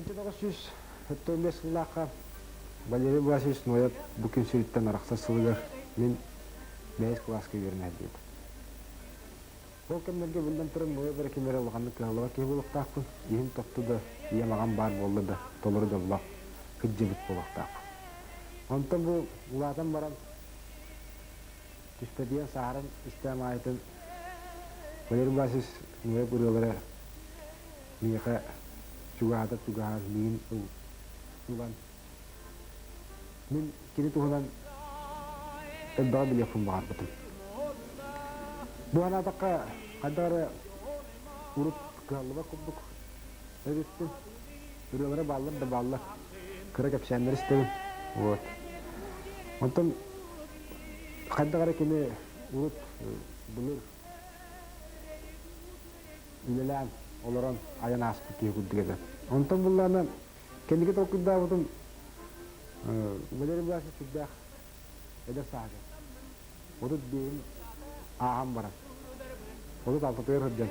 1975 сыллаахха Валерий Власович Ноев бу күн сириттэн арахсар сылыгар мин бэһис кылааска үөрэнэ сылдьыбытым. Ол кэмнэргэ биллэн туран Ноев эрэ ким эрэ улаханнык кыһаллыбат киһи буолуохтаахпын, иһим тохту да, ийэм аҕам баар буолла да, толору дьоллоох кырдьыбыт буолуохтаахпын. Онтон бу улаатан баран түспэтийэн сааһыран истэм аайытын Валерий Власович Ноев ырыалара миэхэ чугаһаатар чугаһаан миигин ылан мин кини туһунан элбэҕи билиэхпин баҕарбытым. Бу санаатахха хайдах эрэ урут кыһаллыбат курдук эбиппин. Ырыалара бааллар да бааллар. Кыра кэпсээннэри истэбин. Вот. Онтон хайдах эрэ кини урут былыр үлэлээн олорон айан ааспыт киһи курдук этэ. Онтон буллаана кэнники толкуйдаабытым Валерий Власович сүрдээх эдэр сааһыгар 35-ин ааһан баран 36-тыгар сылдьан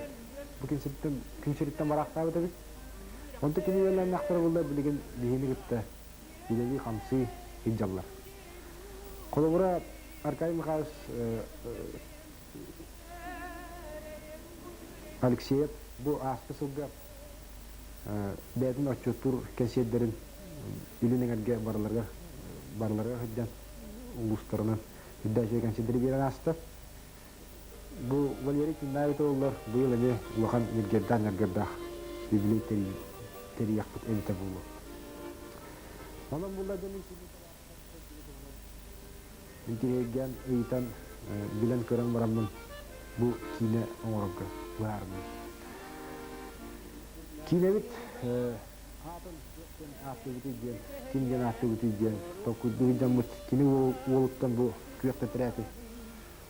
бу күн сириттэн күн сириттэн бараахтаабыт эбит. Онтон кини үөлээннэхтэрэ буолла билигин биһини кытта үлэлии-хамсыы сылдьаллар. Холобура, Аркадий Михайлович Алексеев бу ааспыт сылга бэйэтин отчуоттуур кэнсиэрдэрин Илин эҥэргэ барыларыгар барыларыгар сылдьан улуустарынан үрдээх үчүгэй кэнсиэрдэри биэрэн ааста. Бу Валерий Тиннаевич оллор быйыл эмиэ улахан ньиргиэрдээх-ньаргырдаах юбилей тэрийиэхпит эбитэ буолуо. Онон булла дьон Интириэһиргээн ыйытан, билэн-көрөн бараммын бу киинэ оҥорорго быһаарынным. Киинэбит аатын диэн ааттыыбытый диэн, ким диэн ааттыыбытый диэн толкуйдуу сылдьаммыт кини уолуттан бу күөх тэтэрээти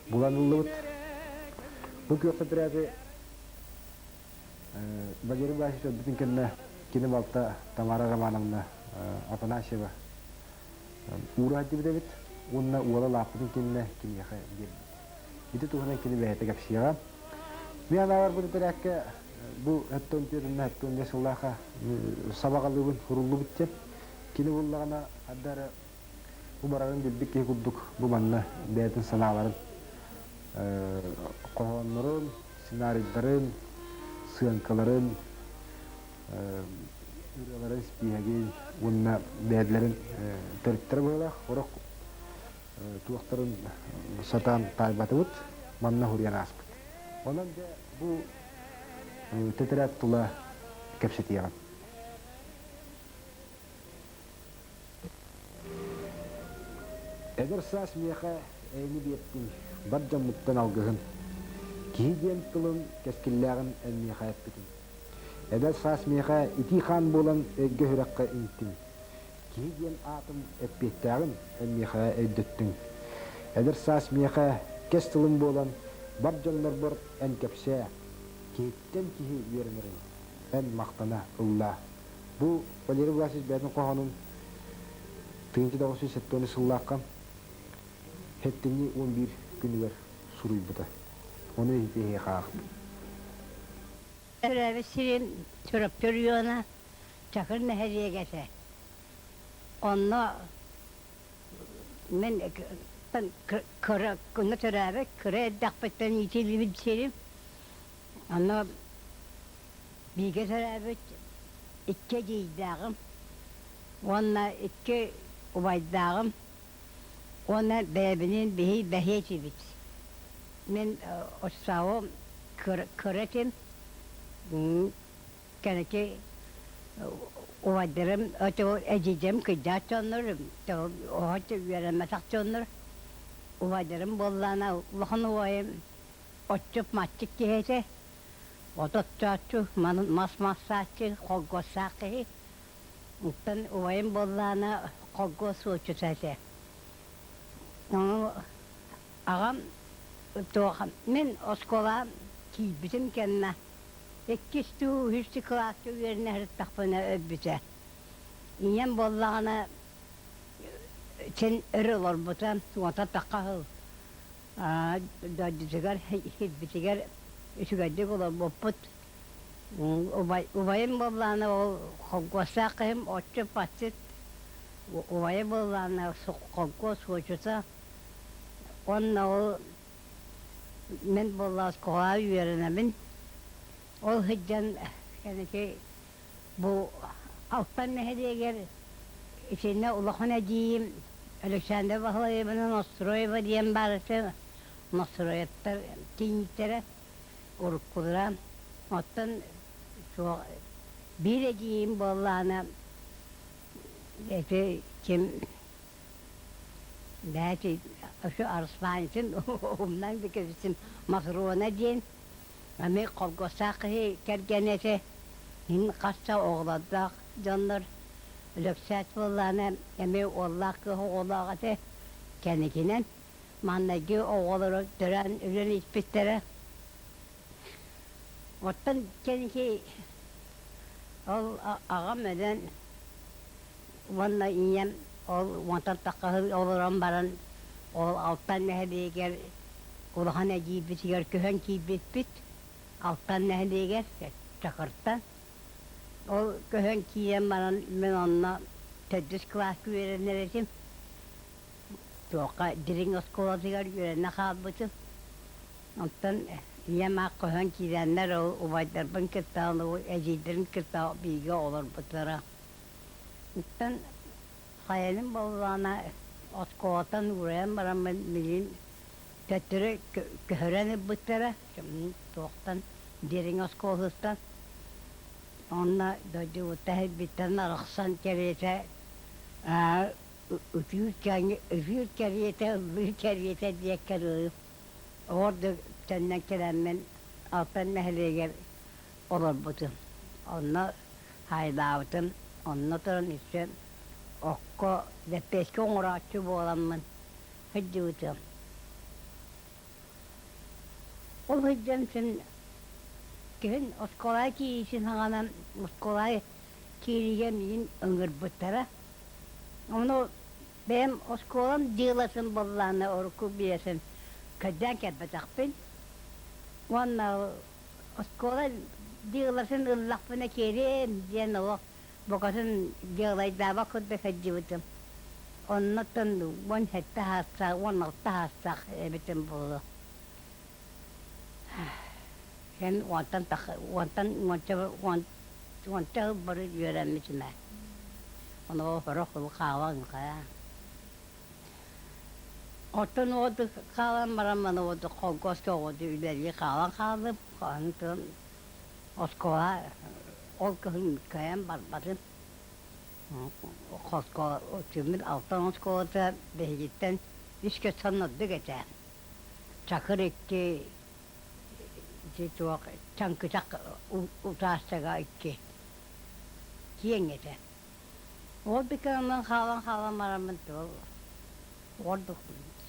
булан ыллыбыт. Бу күөх тэтэрээти Валерий Власович өлбүтүн кэннэ кини балта Тамара Романовна Афанасьева уура сылдьыбыт эбит уонна уола улааппытын кэннэ киниэхэ биэрбит. Ити туһунан кини бэйэтэ кэпсиэҕэ. Мин анаабар бу тэтэрээккэ бу өттөн түөртүннэ өттөн биэс сыллаахха сабаҕалыыбын суруллубут диэн. Кини буллаҕына ханна эрэ бу барарын билбит киһи курдук бу манна бэйэтин санааларын хоһооннорун, сценарийдарын, сыаҥкаларын, ырыаларын испииһэгин уонна бэйэлэрин төрүттэрэ быһыылаах сорох туохтарын сатаан таайбатыбыт, манна суруйан ааспыт. Онон дьэ бу тэтэрээт тула кэпсэтиэҕим. Эдэр саас миэхэ эйэни биэртиҥ, бар дьоммуттан алгыһын. Киһи диэн тылын кэскиллээҕин эн миэхэ эппитиҥ. Эдэр саас миэхэ итии хаан буолан өйгө-сүрэххэ иҥтиҥ. Киһи диэн аатым эппиэттээҕин эн миэхэ өйдөттүҥ. Эдэр саас миэхэ кэс тылым буолан бар дьоннорбор эн кэпсээ, киһиттэн киһи үөрэнэрин эн махтана ыллаа. Бу Валерий Власович бэйэтин хоһоонун 1970 сыллаахха сэттинньи 11 күнүгэр суруйбута. Ону эһиэхэ аахтым. Төрөөбүт сирим Чурапчы оройуона Чакыр нэһилиэгэ этэ. Онно мин кыра онно төрөөбүт кыра эрдэхпиттэн иитиллибит сирим. Онно Бииргэ төрөөбүт икки эдьиийдээҕим уонна икки убайдааҕым уонна бэйэбиниин биһи бэһиэ этибит. Мин оччоҕу кыра этим, кэнники убайдарым эдьиийдэрим кырдьаҕас дьоннор, оһо үөрэммэтэх дьоннор. Убайдарым буоллаҕына улахан убайым отчут-маччыт киһи этэ. От оттооччу, мас массааччы, холкуостаах киһи. Оттон убайым буоллаҕына холкуос суотчута этэ. Ону аҕам туох мин оскуолаҕа киирбитим кэннэ иккис дуу, үһүс дуу кылааска үөрэнэ сырыттахпына өлбүтэ. Ийэм буоллаҕына син өр олорбута, уонтан тахха сыл дойдутугар, сирбитигэр үчүгэйдик олорбуппут. Убайым буоллаҕына ол холкуостаах киһим отчут-патчыт, убайа буоллаҕына холкуос суочута. Уонна ол мин буоллаҕа оскуолаҕа үөрэнэбин. Ол сылдьан кэнники бу Алтан нэһилиэгэр итиннэ улахан эдьиийим Александра Баһылаевна Ностроева диэн баар этэ, Ностроевтар кийииттэрэ уруккулара. Оттон суох биир эдьиийим буоллаҕына ити ким бээти ошо Арсланитын умнан да кэбистим Матрона диэн эмиэ холкуостаах киһи кэргэнэ этэ. Мин хас да оҕолордоох дьоннор Өлөксөөс буоллаҕына эмиэ уоллаах кыыс оҕолоох этэ. Кэнникинэн маҥнайгы оҕолоро төрөөн өлөн испиттэрэ. Оттон кэнники ол аҕам өлөн уонна ийэм ол уонтан тахха олорон баран ол Алтан нэһилиэгэр улахан эдьиийбитигэр көһөн киирбиппит. Алтан нэһилиэгэр Чакыртан. Ол көһөн киирэн баран мин онно төрдүс кылааска үөрэнэр этим. Туохха Дириҥ оскуолатыгар үөрэнэ хаалбытым. Онтон ийэм аах көһөн киирэннэр ол убайдарбын кытта, эдьиийдэрин кытта бииргэ олорбуттара. Оттон хайаным буоллаҕына оскуолаттан уурайан бараммын билигин төттөрү көһөрөн ылбыттара туохтан Дириҥ оскуолатыттан. Онно дойдубуттан иһирбиттэн арахсан кэриэтэ ытыыр кэриэтэ, ыллыыр кэриэтэ диэккэ дылы ордук төннөн кэлэммин Алтан нэһилиэгэр олорбутум. Онно хаайдаабытым, онно туран өссө окко лэппиэскэ оҥорооччу буоламмын сылдьыбытым. Ол сылдьан син күһүн оскуолаҕа киириитин саҕана оскуолаҕа киириигэ миигин ыҥырбыттара. Ону бэйэм оскуолам дьыалатын буоллаҕына урукку биэсин көрдөөн кэлбэтэхпин. Уонна оскуола дьыалатын ыллахпына киириэм диэн олох букатын дьыалайдаабат курдук сылдьыбытым. Оннуттан 17 саастаах, 16 саастаах эбитим буолуо. Эн уонтан уонтан уонча уонча сыл бары үөрэммитим ээ. Ону сорох сыл хаалан хайа. Оттон уоду хаалан баран маны уоду холкуоска уоду үлэлии хаалан хааллым. Онтон оскуола ол кыһын кыайан барбатым. Оскуола түмүт Алтан оскуолата биһигиттэн үс көс ордук этэ. Чакыр икки ити туох чаҥкычах учаастага икки киэҥ этэ. Ол биканан хаалан-хаалан бараммын туол ордук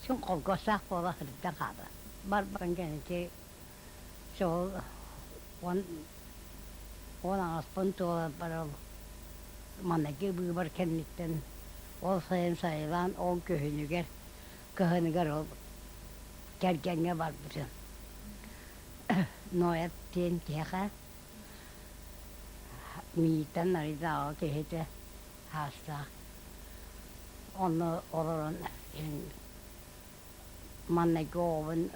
син холкуостаах буола сылдьан хаалла. Барбан кэнники сол он он аҕыспын туоларбар ол маныгы быыбар кэнниттэн ол сайын сайылаан ол күһүнүгэр кыһыныгар ол кэргэҥҥэ барбытым. Ноев диэн киһиэхэ миигиттэн арыйдааҕы киһитэ саастаах. Онно олорон маҥнайгы оҕобун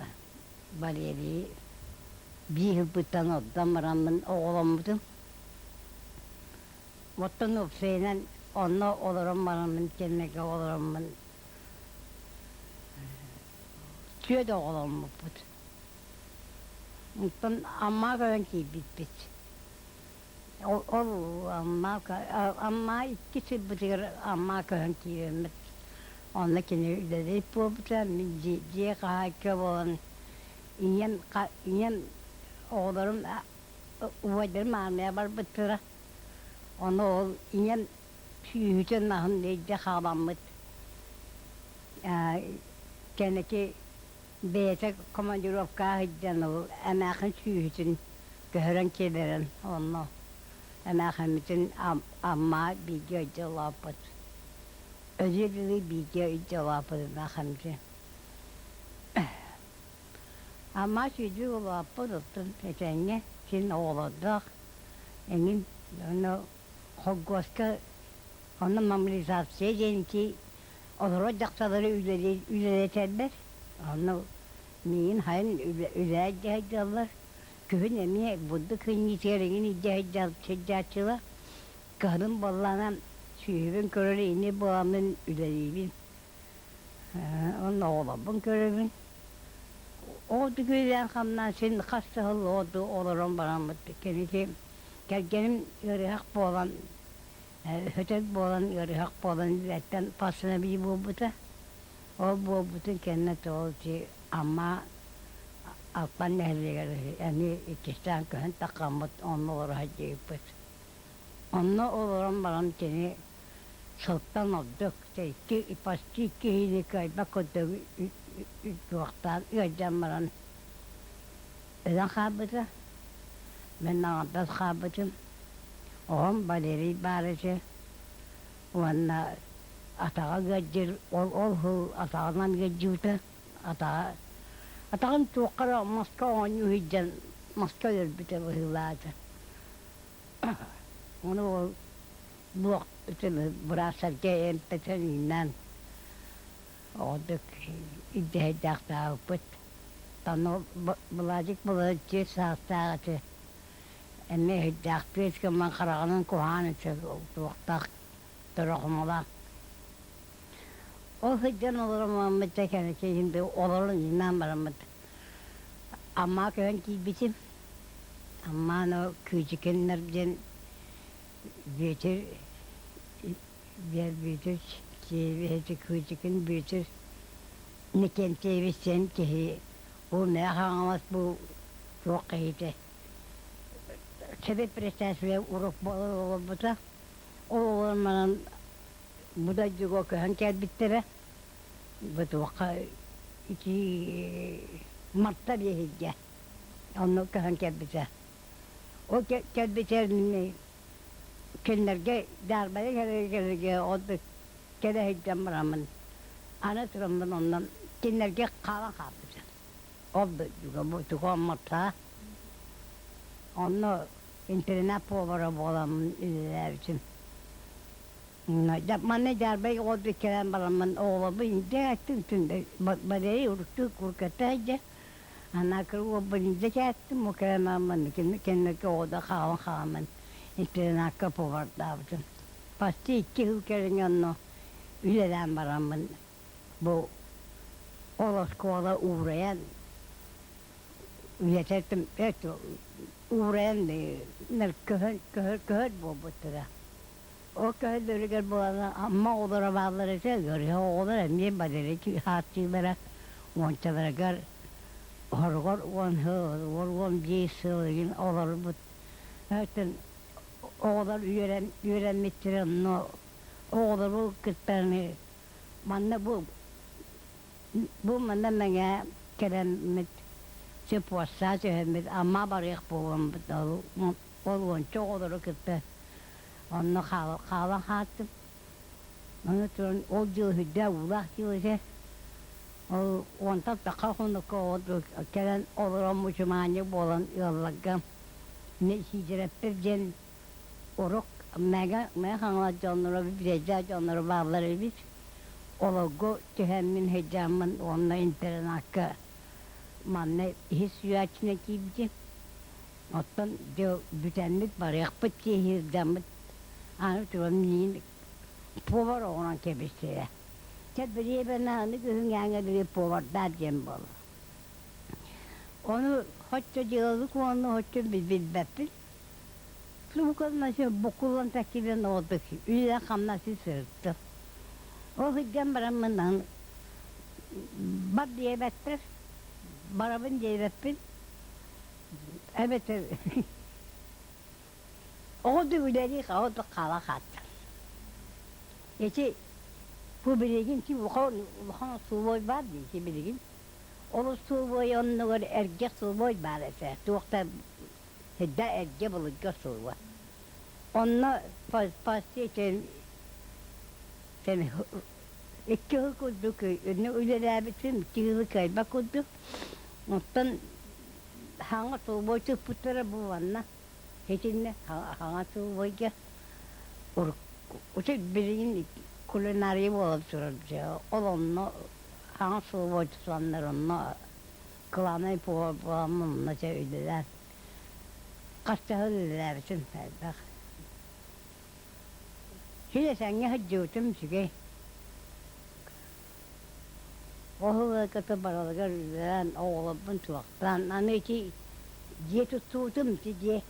Валерийы биир ылбыттан ордон бараммын оҕоломмутум. Оттон уопсайынан онно олорон бараммын кэмҥэ олороммун түөрт оҕоломмуппут. Онтон Аммаҕа көрөн киирбиппит. Ол Амма икки сылбытыгар Аммаҕа көһөн киирэммит. Онно кини үлэлиир буолбута, мин дьиэ хаһаайка буолан ийэм ийэм оҕолорум убайдарым аармыйаҕа барбыттара. Ону ол ийэм сүүһүтүн аһын илдьэ хааламмыт. Кэнники бэйэтэ командировкаҕа сылдьан ол эмээхин сүүһүтүн көһөрөн киллэрэн онно эмээхиммитин Амма бииргэ илдьэ улааппыт. Өлүөр дылы бииргэ илдьэ улааппыт эмээхиммитин. Амма сүүрдүү улааппыт оттон этэҥҥэ син оҕолордоох. Эҥин онно холкуоска онно мобилизация диэн ити олорор дьахталлары үлэлэтэллэр. Онно миигин сайын үлэлээн дьаһайдаллар. Күһүн эмиэ бурдук кынньыытыгар эҥин илдьэ сылдьааччылар. Кыһынын буоллаҕына сүөһүбүн көрөр ини буоламмын үлэлиибин. Онно оҕолорбун көрөбүн. Оҕотук үлэлээн-хамнаан син хас да сыл оҕоту олорон бараммыт кэнники кэргэним ыарыһах буолан, өтөр буолан ыарыһах буолан үлэттэн постанови буолбута. Ол буолбутун кэннэ тоҕо ити Амма Алпан нэһилиэгэр эмиэ иккистээн көһөн таххаммыт онно олоро сылдьыбыппыт. Онно олорон баран кини сылтан ордук икки почти киһини кыайбат курдук туохтаан ыалдьан баран өлөн хаалбыта. Мин аҥардас хаалбытым. Оҕом Валерий баар этэ уонна атаҕа ыалдьар ол ол сыл атаҕынан ыалдьыбыта. Атаҕа атаҕын туохха эрэ маска оонньуу сылдьан маска өлөрбүтэ быһыылаата. Ону ол буох быраастарга эмтэтэн иҥнэн оҕодук ирдэһэрдээхтээбиппит. Тано Владик Балаччы саастаах этэ. Эмиэ өйдөөхтүү гынан хараҕынан куһаҕан этэ туохтаах торохумалаах. Ол сылдьан олороммут да кэнэкэ олорон иҥнэн бараммыт Амма көһөн киирбитим. Аммааны Күүчүкүннэр диэн Бүөтүр Бүөтүр Күүчүкүн Бүөтүр Никентьевич диэн киһи бу Мэҥэ Хаҥалас бу туох киһитэ Сэбиэт председателэ урут буолан олорбута. Ол олорон баран бу дойдуга көһөн кэлбиттэрэ. Бу туохха ити Марта биэһиргэ онно көһөн кэлбитэ. Ол кэлбитэ кинилэргэ дьаарбайа кэлэргэ ол кэлэ сылдьан бараммын аны тураммын онно кинилэргэ хаалан хаалбытым. Ол дойдуга бу тугу Мартаҕа онно интернат повара буоламмын үлэлээбитим. Манна дьаарбай оҕолорбут кэлэн бараммын оҕолорбун илдьэ кээттим Валерий уруттуу куркатта сылдьар Анаакыр уолбун илдьэ кээттим ол кэлэн бараммын кэнники оҕото хаалан хаалан интернакка повардаабытым. Почти икки сыл кэриҥэ онно үлэлээн бараммын бу ол оскуола уурайан үлэтэ уурайан көһөр көһөр буолбуттара. Ол көһөллөрүгэр буолан Амма оҕолоро бааллар этэ, ыарыһах оҕолор эмиэ Валерий хааччыылара уончаларыгар хоругар 10 сыл, 15 сыл игин олорбут. Оттон оҕолор үөрэн үөрэммиттэрэ онно оҕолору кытта манна бу бу манна Мэҥэ кэлэммит сепуоссаа түһэммит Амма барыах буоламмыт ол уонча оҕолору кытта Онно хаалан хааттым. Аны туран ол дьыл сүрдээх уулаах дьыл этэ. Ол уонтан тахха хонукка кэлэн олорон мучумаанньык буолан ыалларга Сиидэрэппэр диэн урут Мэҥэ Хаҥалас дьонноро, Бүтэйдээх дьонноро бааллар эбит. Олорго түһэммин сылдьаммын уонна интернакка манна иһис сүүйээччинэн киирбитим. Оттон дьэ бүтэммит барыахпыт киһирдэммит аны туран миин повар оҥорон кэбистилэр. Чэ бириэбэнэ аны күһүҥҥээҥҥэ диэри повардаах диэн буолла. Ону соччо дьыалалык уонна соччо билбэппин. Букуллан букуллан таккибин оҕотук үлэ-хамнас сырыттым. Ол сылдьан бараммын бар диэбэттэр, барабын диэбэппин. Эбэтэр оҕо да үлэлии хаҕа да хаала хааттар. Ити бу билигин ити улахан улахан остолобуой баар дии ити билигин. Ол остолобуой оннугар эргэ остолобуой баар этэ. Туох да да эргэ былыргы остолобуой. Онно икки сыл курдук үлэлээбитим, икки сылы кыайбат курдук. Оттон Хаҥа толбой туппуттара бу манна. Итиннэ хаҥас сылбайга урут билигин кулинария буолан турар дьэ. Ол онно хаҥас сылбай тутаннар онно кылаанай повар буоламмын онно дьэ үлэлээн хас да сыл үлэлээбитим элбэх. Син этэҥҥэ сылдьыбытым үчүгэй. Ол кытта барылыгар үлэлээн оҕолорбун туохтаан аны ити дьиэ туттубутум ити дьиэ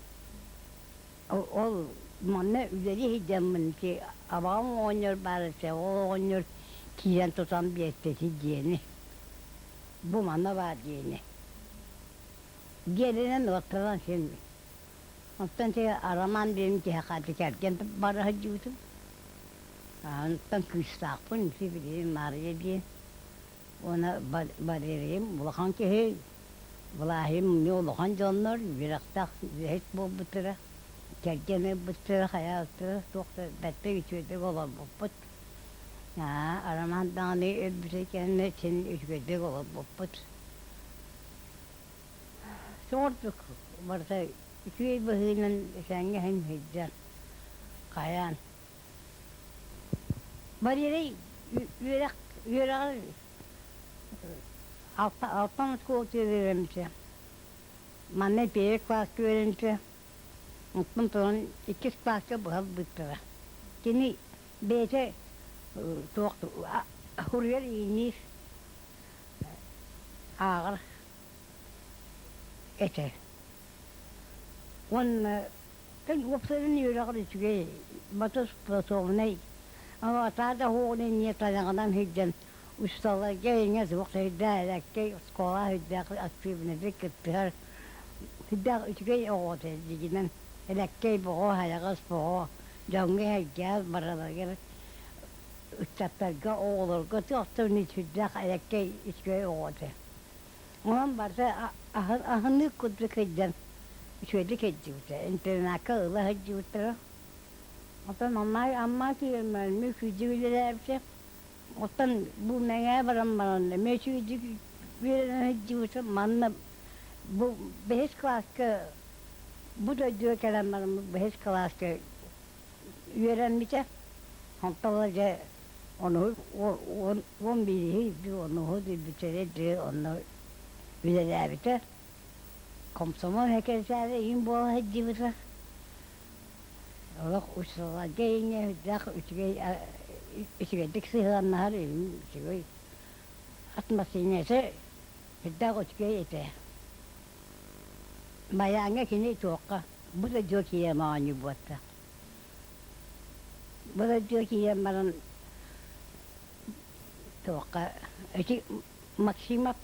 ол манна үлэлии сылдьаммын ити абаҕам оҕонньор баар этэ ол оҕонньор киирэн тутан биэртэ ити дьиэни бу манна баар дьиэни дьиэлэнэн уоттанан син оттон ити Арамаан диэн киһиэхэ кэргэн бара сылдьыбытым Онтон кыыстаахпын ити билигин Маарыйа диэн уонна Валерийым улахан киһи, Влаһим эмиэ улахан дьоннор, үөрэхтээх үлэһит буолбуттара, кэргэн ылбыттара, хайаабыттара, туох да бэртэ үчүгэйдик олорбуппут. Роман даҕаны өлбүтэ кэннэ син үчүгэйдик олорбуппут. Соҕурдук барыта үчүгэй быһыынан этэҥҥэ иһин сылдьан, хайаан Валерий үөрэх үөрэҕэр алтан оскуолатыгар үөрэммитэ. Манна первый класска үөрэммитэ, онтон туран иккис класска быһа ылбыттара. Кини бэйэтэ туох суруйар ииниир ааҕар этэ. Уонна Уопсайынан үөрэҕэр үчүгэй, батыс способнай, атаа да оһоҕун инньэ тайаҕынан сылдьан усталарга иҥэ суох сирдээх элэккэй оскуола сүрдээх активнайдык кыттыһар сүрдээх үчүгэй оҕо этэ дьиҥинэн элэккэй боҕо хайаҕас боҕо дьоҥҥо эһэргээх барыларыгар ыччаттарга оҕолорго туох да сүрдээх элэккэй үчүгэй оҕо этэ. Онон барыта аһынык курдук сылдьан үчүгэйдик сылдьыбыта. Интернакка ыла сылдьыбыттара. Оттон Амма киирэн үчүгэйдик үлэлээбитэ. Оттон бу Мэҥэ баран баран эмиэ үчүгэйдик үөрэнэ сылдьыбыта. Манна бу бэһис кылааска бу дойдуга кэлэн баран бэһис кылааска үөрэммитэ. Онтон ыла дьэ ону 11-иһи онуһу бүтэрэ дьэ онно үлэлээбитэ. Комсомол сэкирэтээрэ иин буола сылдьыбыта. Олох учууталларга иҥҥэ сүрдээх үчүгэй үчүгэйдик сыһыаннаһар үчүгэй атмосферата сүрдээх үчүгэй этэ. Байааҥҥа кини туохха бу да дьиэ киирэн оонньуу буолта. Бу да дьиэ киирэн баран туохха ити Максимов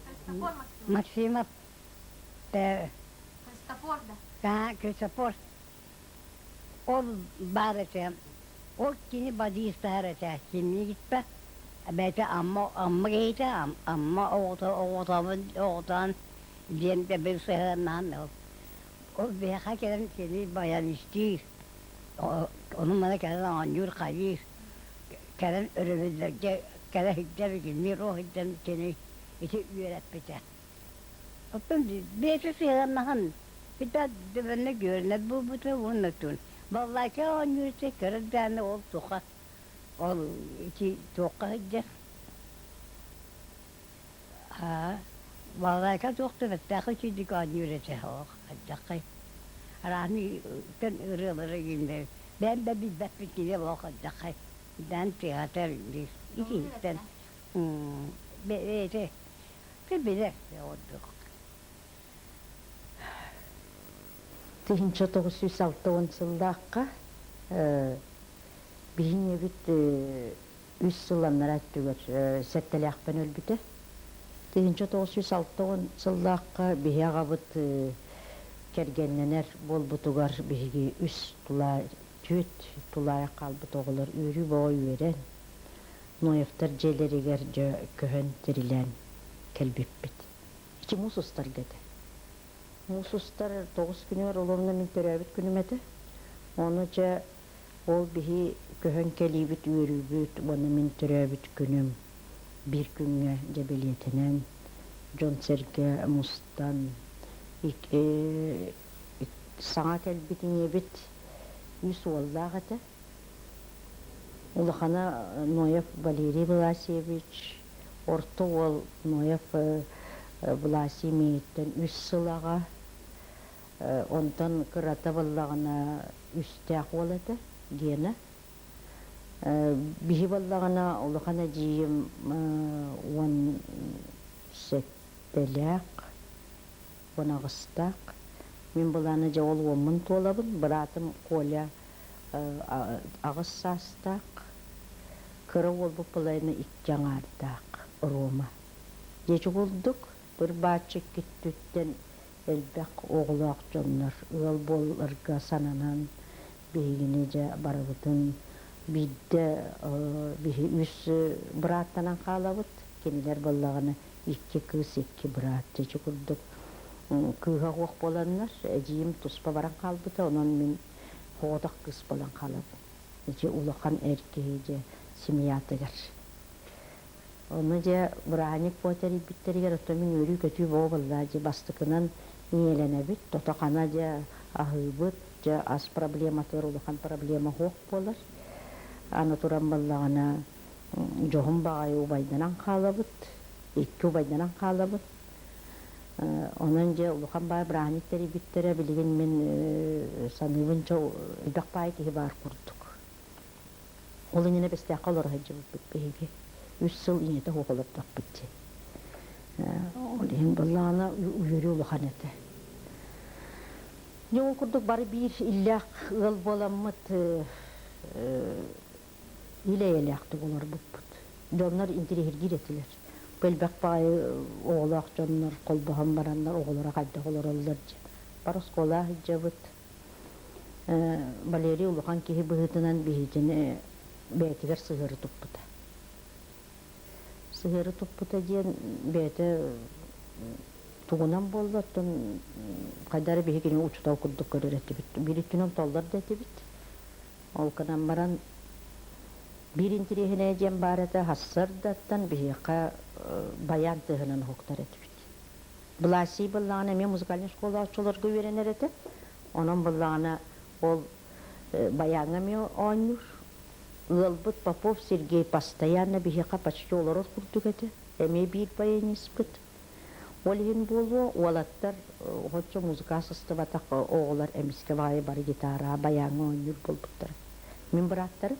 Христофор Максимов. Максимов Христофор да. Да, Христофор. Ол баар этэ. Ол кини бадьыыстаһар этэ. Кимниин гитпэ? Бэйэтэ Амма Амма киһитэ, Амма оҕото оҕотобун оҕотоон диэн бил сыһыаннаан ол. Ол биһиэхэ кэлэн кини баянистыыр. Ону маны кэлэн оонньуур хайыыр. Кэлэн өрөбүллэргэ кэлэ сылдьар кинини ол сылдьан кини ити үөрэппитэ. Оттон бэйэтэ сыһыаннаһан пита дөбөннө үөрэнэр буолбута уонна туун баллаача оонньуур этэ кыра дааны ол туха ол ити туохха сылдьар аа балалайка туох да бэртээхэй үчүгэйдик оонньуур этэ оох хайдаххай арааны тэн ырыалары гиннэр бэйэм да билбэппин кини олох хайдаххай даан тыаһатар ититтэн бэйэтэ билэр ордук. 1960 сыллаахха биһиги ийэбит үс сыл анараа өттүгэр сэттэлээхпин өлбүтэ. 1960 сыллаахха биһи аҕабыт кэргэннэнэр буолбутугар биһиги үс тулаа түөрт тулаайах хаалбыт оҕолор үөрүү бөҕө үөрэн Ноевтар дьиэлэригэр дьэ көһөн тирилээн кэлбиппит. Ити муус устарга этэ. Муус устар 9 күнүгэр олорно мин төрөөбүт күнүм этэ. Ону дьэ ол биһи көһөн кэлиибит үөрүүбүт уонна мин төрөөбүт күнүм биир күҥҥэ дьэ бэлиэтэнэн дьон-сэргэ мустан. Саҥа кэлбит ийэбит үс уоллаах этэ. Улахана Ноев Валерий Власьевич, орто уол Ноев Власий миигиттэн үс сыл аҕа, онтон кырата буоллаҕына үстээх уол этэ, Гена. Биһи буоллаҕына улахан эдьиийим 17-лээх, 18-таах. Мин былаана дьэ ол уоммун туолабын. Быраатым Коля 8 саастаах. Кыра уолбут половина икки аҥаардаах Рома. Дьэ курдук быр-бааччы иккиттүттэн элбэх оҕолоох дьоннор ыал буоларга сананан биһигини дьэ барыбытын биирдэ биһи үс бырааттанан хаалабыт. Кинилэр буоллаҕына икки кыыс, икки быраат. Дьэ курдук кыыһа суох буоланнар, эдьиийим туспа баран хаалбыта, онон мин соҕотох кыыс буолан хаалабын. Ити улахан эр киһи дьэ семьятыгар. Ону дьэ бырааһынньык буо тэрийбиттэригэр оттон мин үөрүү-көтүү буо буолла дьэ бастакынан ийэлэнэбит, тото-хана дьэ аһыыбыт, дьэ ас проблематыгар улахан проблема суох буолар. Аны туран буоллаҕына дьоһун баҕайы убайданан хаалабыт, икки убайданан хаалабыт. Онон дьэ улахан баай бырааһынньык тэрийбиттэрэ билигин мин саныыбын чэ элбэх баай киһи баар курдук. Ол иннинэ Бэстээххэ олоро сылдьыбыппыт биһиги. Үс сыл ийэтэ суох олордохпут дии. Ол иһин буоллаҕына үөрүү улахан этэ. Дьэ ол курдук бары биир иллээх ыал буоламмыт ил-эйэлээхтик олорбуппут. Дьоннор интириэһиргиир этилэр. Бу элбэх баҕайы оҕолоох дьоннор холбоһон бараннар оҕолоро хайдах олороллор диэн. Бары оскуолаҕа сылдьабыт. Валерий улахан киһи быһыытынан биһигини бэйэтигэр сыһыары туппута. Сыһыары туппута диэн бэйэтэ тугунан буолла, оттон хайдах эрэ биһигини учуутал курдук көрөр этибит. Биир өттүнэн толлор да этибит. Ол гынан баран биир интириэһинэй диэн баар этэ, сарсыардаттан биһиэхэ баян тыаһынан уһуктар этибит. Власий буоллаҕына эмиэ музыкальнай школа оччолорго үөрэнэр этэ. Онон буоллаҕына ол баяҥҥа эмиэ оонньуур. Ыалбыт Попов Сергей постоянно биһиэхэ почти олорор курдук этэ. Эмиэ биир баяниспыт. Ол иһин буолуо, уолаттар оччо музыка сыстыбатах оҕолор эмискэ баҕайы бары гитараҕа, баяҥҥа оонньуур буолбуттара. Мин бырааттарым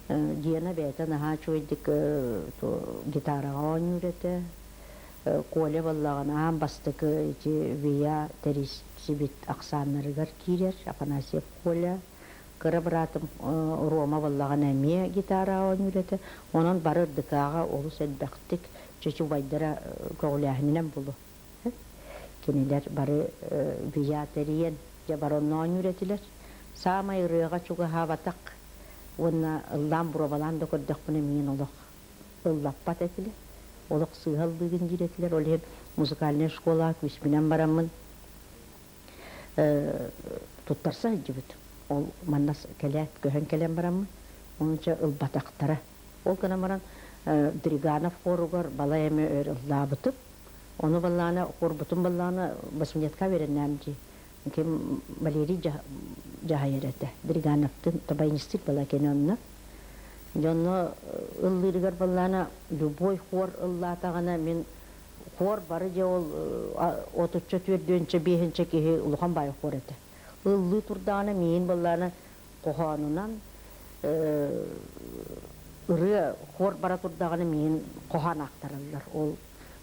Гена бэйэтэ наһаа үчүгэйдик гитараҕа оонньуур этэ. Коля буоллаҕына аан бастакы ити ВИА тэрийсибит ахсааннарыгар киирэр Афанасьев Коля. Кыра быраатым Рома буоллаҕына эмиэ гитараҕа оонньуур этэ. Онон бары ырдыкааҕа олус элбэхтик чочу убайдара көҕүлээһининэн булу. Кинилэр бары ВИА тэрийэн дьэ бары онно оонньуур этилэр. Саамай ырыаҕа чугаһаабатах уонна ыллаан боруобалаан да көрдөхпүнэ миигин олох ыллаппат этилэр. Олох сыыһа ыллыыгын диир этилэр. Ол иһин музыкальнай школаҕа күүспүнэн бараммын туттарса сылдьыбытым. Ол манна кэлээт, көһөн кэлэн бараммын, онча ылбатахтара. Ол гынан баран Дриганов хоругар балай эмэ өр ыллаабытым. Ону баллаана, хорбутун баллаана восьмилетка үөрэннэм дии. Ким Валерий дьаһайар этэ. Дригановтын табайнистик была кини онно. Дьонно ыллыырыгар баллаана любой хор ыллаатаҕына мин хор бары дьэ ол отучча түөрдүөнчэ биэһинчэ киһи улахан баай хор этэ. Ыллыы турдаҕына миин баллаана хоһоонунан ырыа хор бара турдаҕына миин хоһоон аахтараллар. Ол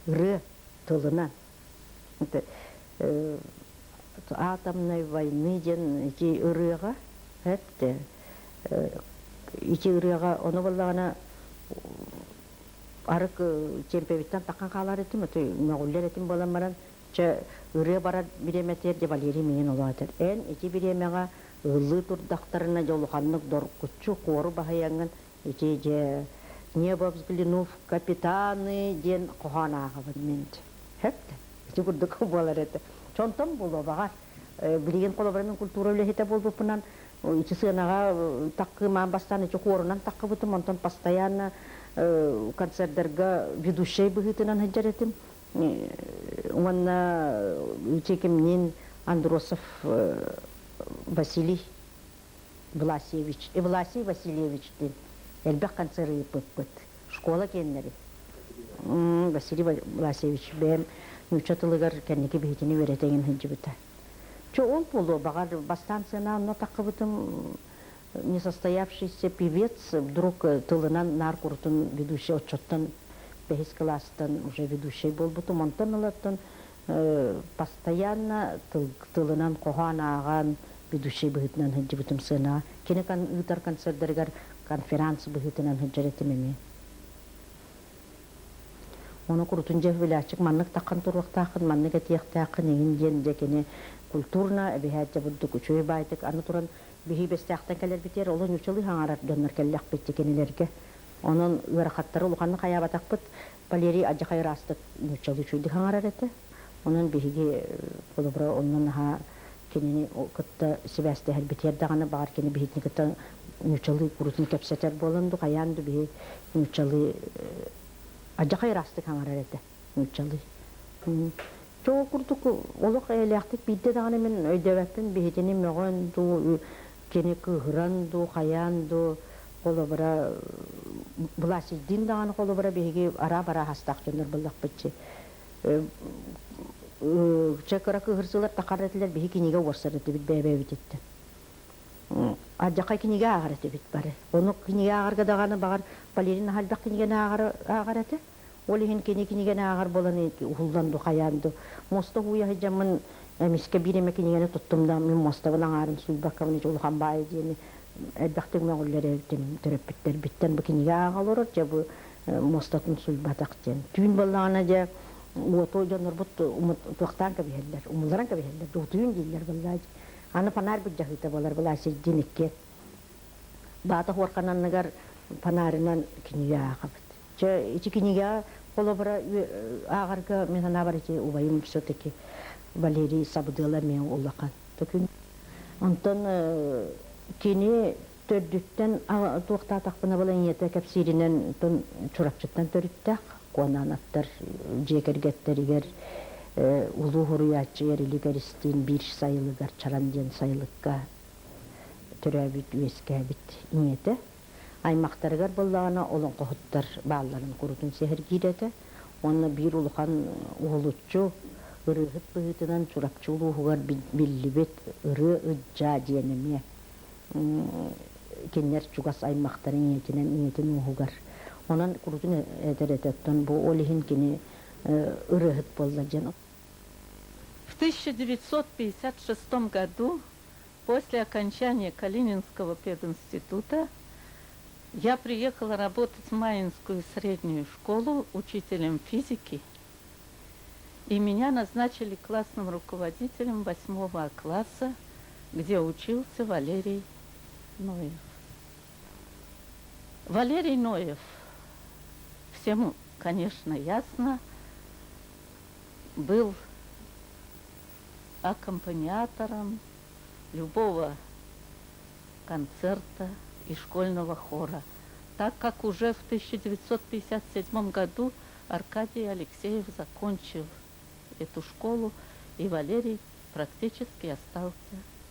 ырыа тылынан. Атомной войны диэн ити ырыаҕа эптэ ити ырыаҕа ону буоллаҕына арык чемпионаттан таххан хаалар этим это мөҕүллэр этим буолан баран чэ ырыа барар бириэмэтигэр дьэ Валерий миигин олоо этэр эн ити бириэмэҕэ ыллыы турдахтарына дьэ улаханнык доргуччу хуору баһыйаҥҥын ити дьэ небо взглянув капитаны диэн хоһоон ааҕабын мин Сөп ити курдук буолар этэ. Чонтон буолуо баҕар. Билигин холобура мин культура үлэһитэ буолбуппунан ити сыанаҕа таккыымаан бастаан ити хуорунан таккыбытым, онтон постоянно концерттарга ведущай быһыытынан сылдьар этим. Уонна ити кимниин Андросов Василий Власьевич, Власий Васильевичтыын элбэх концерт ыыппыппыт. Школа киэннэри. Василий Власьевич бэйэм нуучча тылыгар кэнники биһитини үөрэтэ сылдьыбыта. Чэ ол буолуо, баҕар бастаан сыана онно таххыбытым несостоявшийся певец вдруг тылынан наар курутун ведущий оччоттон бэһис кылаастан уже ведущий буолбутум. Онтон ылаттан постоянно тылынан хоһоон ааҕан ведущий быһыытынан сылдьыбытым сыанаҕа. Кини ыытар концердарыгар конференц быһыытынан сылдьар этим эмиэ. Ону курутун дьэ билээччик маннык таххан туруохтааххын, маннык этиэхтээххин иҥин диэн дьэ кини культурно эбиһээт дьэ бурдук үчүгэй баайтык аны туран биһи бэстээхтэн кэлэрбитигэр олох ньучалыы хаҥарар дьоннор кэллэхпит кинилэргэ. Онон ыарахаттары улаханнык хайаабатахпыт. Валерий адьахай ыраастык нууччалыы үчүгэйдик хаҥарар этэ. Онон биһиги холобура онно наһаа кинини кытта сибээстэһэрбитигэр даҕаны баҕар кини биһигини кытта нууччалыы курутун кэпсэтэр буолан ду хайаан ду биһи нууччалыы адьахай ыраастык хаҥарар этэ нууччалыы. Чоо курдук олох эйэлээхтик биирдэ даҕаны мин өйдөөбөппүн биһитини мөҕөн дуу, кини кыыһыран дуу, хайаан дуу холобура Власийдыын даҕаны холобура биһиги араа-бараа хастаах дьоннор буоллахпытчы. Чэ кыра кыыһырсыылар тахар этилэр биһи кинигэ уорсар этибит бэйэ-бэйэбититтэн. Алдьархай кинигэ ааҕар этибит бары. Ону кинигэ ааҕарга даҕаны баҕар Полерин наһаа элбэх кинигэни ааҕар этэ. Ол иһин кини кинигэни ааҕар буолан уһуллан ду хайаан ду муоста ууйа сылдьаммын эмискэ биир эмэ кинигэни туттум да мин муостабын аҥаарын сууйбаккабын ити улахан баайы диэни элбэхтик мөҕүллэр эбитим төрөппүттэрбиттэн бу кинигэ ааҕа олорор дьэ бу муостатын сууйбатах диэн түүн буоллаҕына дьэ уоту дьоннорбут туохтаан кэбиһэллэр умулларан кэбиһэллэр утуйун дииллэр буоллаа аны фонарь былдьаһыыта буолар былаасыйдыын икки баата хуорхан анныгар фонарынан кинигэ ааҕабыт Чэ, ити кинигэҕэ холобура ааҕарга мин санаабар ити убайым все-таки Валерий сабыдыала эмиэ улахан. Онтон кини төрдүттэн туохтаатахпына була ийэтэ кэпсииринэн Чурапчыттан төрүттээх Куонаановтар дьиэ кэргэттэригэр улуу суруйааччы Эрилик Эристиин биир сайылыгар Чаран диэн сайылыкка төрөөбүт үөскээбит ийэтэ. Аймахтарыгар буоллаҕына олоҥхоһуттар баалларын курутун сэһэргиир этэ уонна биир улахан уһулуччу ырыаһыт быһыытынан Чурапчы улууһугар биллибит Ырыа Ыдьаа диэн эмиэ кинилэр чугас аймахтарын ийэтинэн ийэтин ууһугар. Онон курутун этэр этэ оттон бу ол иһин кини ырыаһыт буолла диэн. В 1956 году После окончания Калининского пединститута я приехала работать в Майинскую среднюю школу учителем физики, и меня назначили классным руководителем восьмого класса, где учился Валерий Ноев. Валерий Ноев, всем, конечно, ясно, был аккомпаниатором любого концерта и школьного хора, так как уже в 1957 году Аркадий Алексеев закончил эту школу, и Валерий практически остался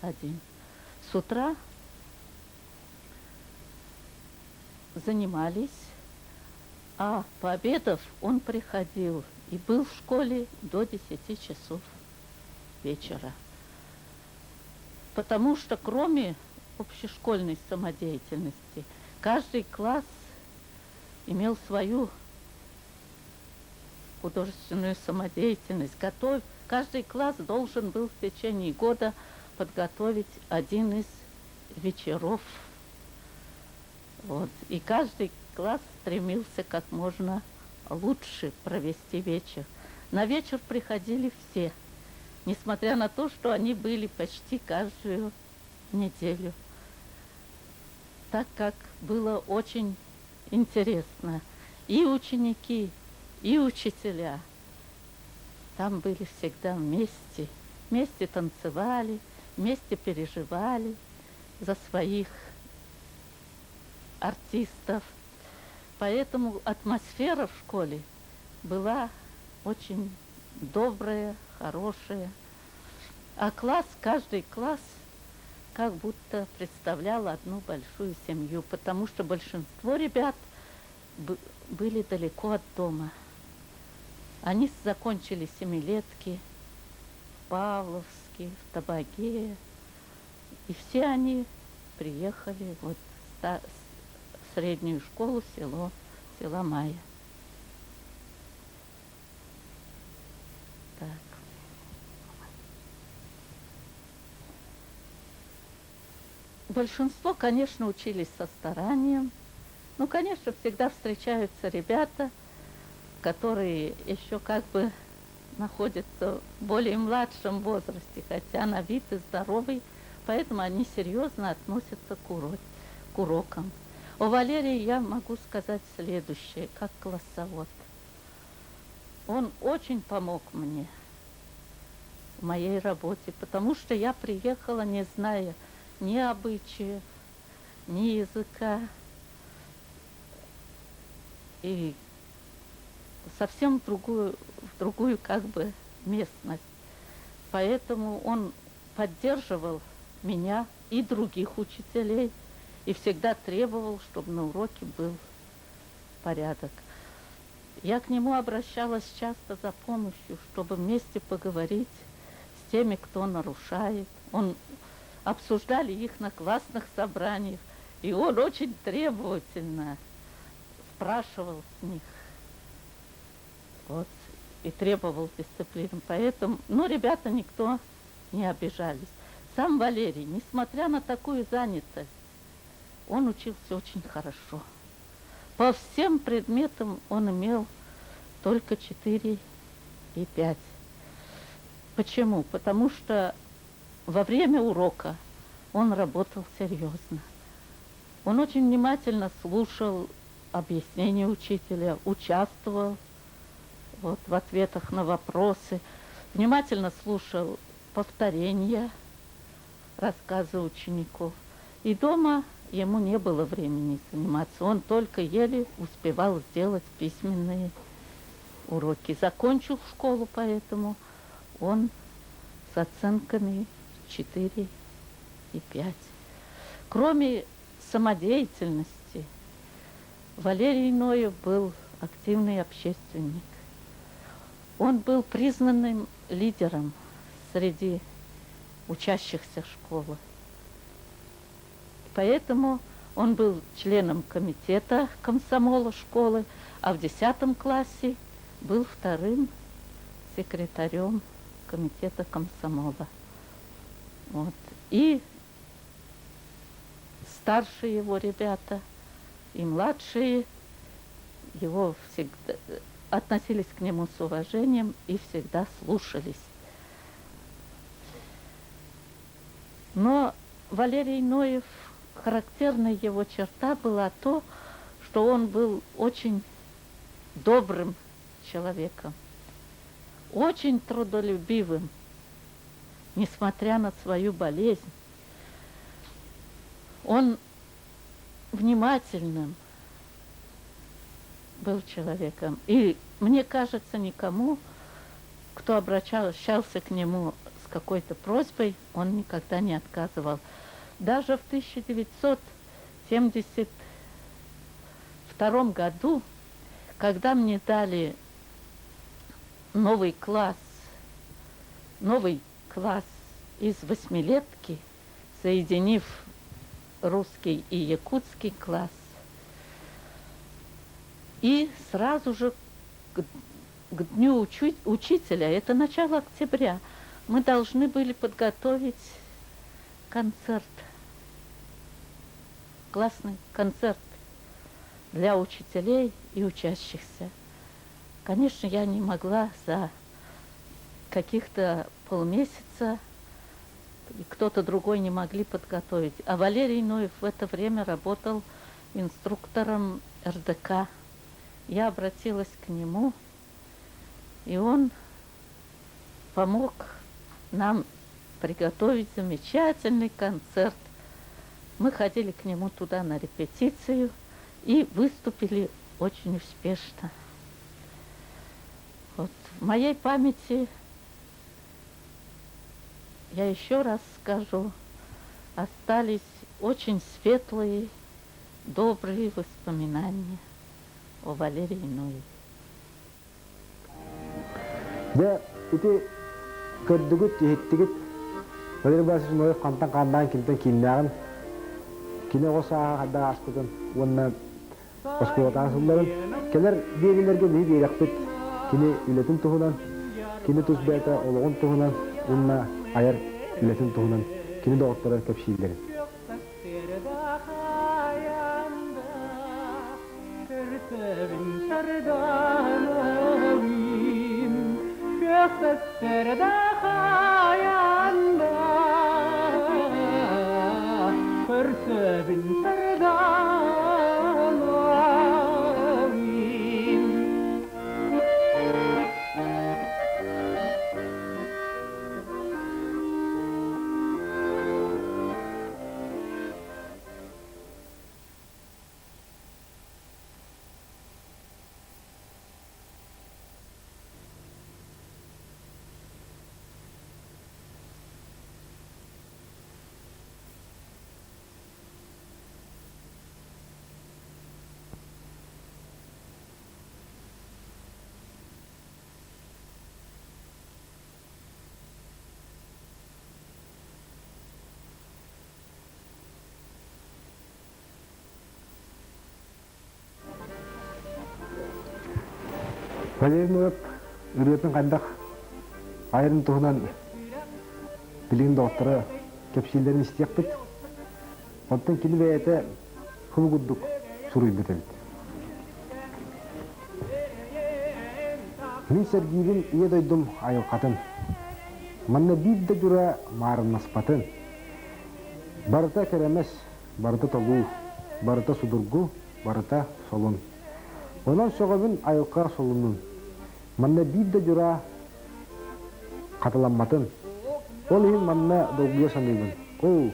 один. С утра занимались, а пообедав он приходил и был в школе до 10 часов вечера. Потому что кроме общешкольной самодеятельности, каждый класс имел свою художественную самодеятельность. Готов, каждый класс должен был в течение года подготовить один из вечеров. Вот. И каждый класс стремился как можно лучше провести вечер. На вечер приходили все, несмотря на то, что они были почти каждую неделю. Так как было очень интересно. И ученики, и учителя там были всегда вместе. Вместе танцевали, вместе переживали за своих артистов. Поэтому атмосфера в школе была очень Добрая, хорошая. А класс, каждый класс как будто представлял одну большую семью, потому что большинство ребят были далеко от дома. Они закончили семилетки в Павловске, в Табаге, и все они приехали вот в среднюю школу село, села Майя. Так. Большинство, конечно, учились со старанием. Ну, конечно, всегда встречаются ребята, которые еще как бы находятся в более младшем возрасте, хотя на вид и здоровый, поэтому они серьезно относятся к, урок, к урокам. О Валерии я могу сказать следующее, как классовод. Он очень помог мне в моей работе, потому что я приехала, не зная ни обычаев, ни языка. И совсем в другую, в другую как бы местность. Поэтому он поддерживал меня и других учителей и всегда требовал, чтобы на уроке был порядок. Я к нему обращалась часто за помощью, чтобы вместе поговорить с теми, кто нарушает. Он обсуждали их на классных собраниях, и он очень требовательно спрашивал с них. Вот, и требовал дисциплины. Поэтому, ну, ребята никто не обижались. Сам Валерий, несмотря на такую занятость, он учился очень хорошо. По всем предметам он имел только 4 и 5. Почему? Потому что во время урока он работал серьезно. Он очень внимательно слушал объяснения учителя, участвовал вот, в ответах на вопросы, внимательно слушал повторения рассказы учеников. И дома ему не было времени заниматься. Он только еле успевал сделать письменные уроки. Закончил школу, поэтому он с оценками 4 и 5. Кроме самодеятельности, Валерий Ноев был активный общественник. Он был признанным лидером среди учащихся школы. Поэтому он был членом комитета комсомола школы, а в 10 классе был вторым секретарем комитета комсомола. Вот. И старшие его ребята, и младшие его всегда относились к нему с уважением и всегда слушались. Но Валерий Ноев, характерная его черта была то, что он был очень добрым человеком, очень трудолюбивым, несмотря на свою болезнь. Он внимательным был человеком. И мне кажется, никому, кто обращался к нему с какой-то просьбой, он никогда не отказывал. Даже в 1972 году, когда мне дали новый класс, новый класс из восьмилетки, соединив русский и якутский класс, и сразу же к, к дню учи, учителя, это начало октября, мы должны были подготовить концерт, классный концерт для учителей и учащихся. Конечно, я не могла за каких-то полмесяца, и кто-то другой не могли подготовить. А Валерий Ноев в это время работал инструктором РДК. Я обратилась к нему, и он помог нам приготовить замечательный концерт. Мы ходили к нему туда на репетицию и выступили очень успешно. Вот в моей памяти, я еще раз скажу, остались очень светлые, добрые воспоминания о Валерии Ноеве. Дьэ, ити көрдүгүт, иһиттигит. Валерий Власович Ноев хантан хааннаан кимтэн кииннээҕин, кини оҕо сааһа хайдах ааспытын уонна оскуолатааҕы сылларын кэлэр биэриилэргэ биһи биэрэхпит кини үлэтин туһунан, кини тус бэйэтэ олоҕун туһунан уонна айар үлэтин туһунан кини доҕотторо кэпсииллэрин. Көрсөбүн сарданалыын Валерий Ноев ырыатын хайдах айарын туһунан билигин доҕотторо кэпсииллэрин истиэхпит. Оттон кини бэйэтэ хыл курдук суруйбут эбит. Мин сэргиибин ийэ дойдум айылҕатын. Манна биир да дьура маарыннаспатын. Барыта кэрэмэс, барыта толуу, барыта судургу, барыта солун. Онон сөҕөбүн айылҕа солунун. Манна биир да дьураа хатыламматын. Ол иһин манна долгуйа саныыбын. Оо,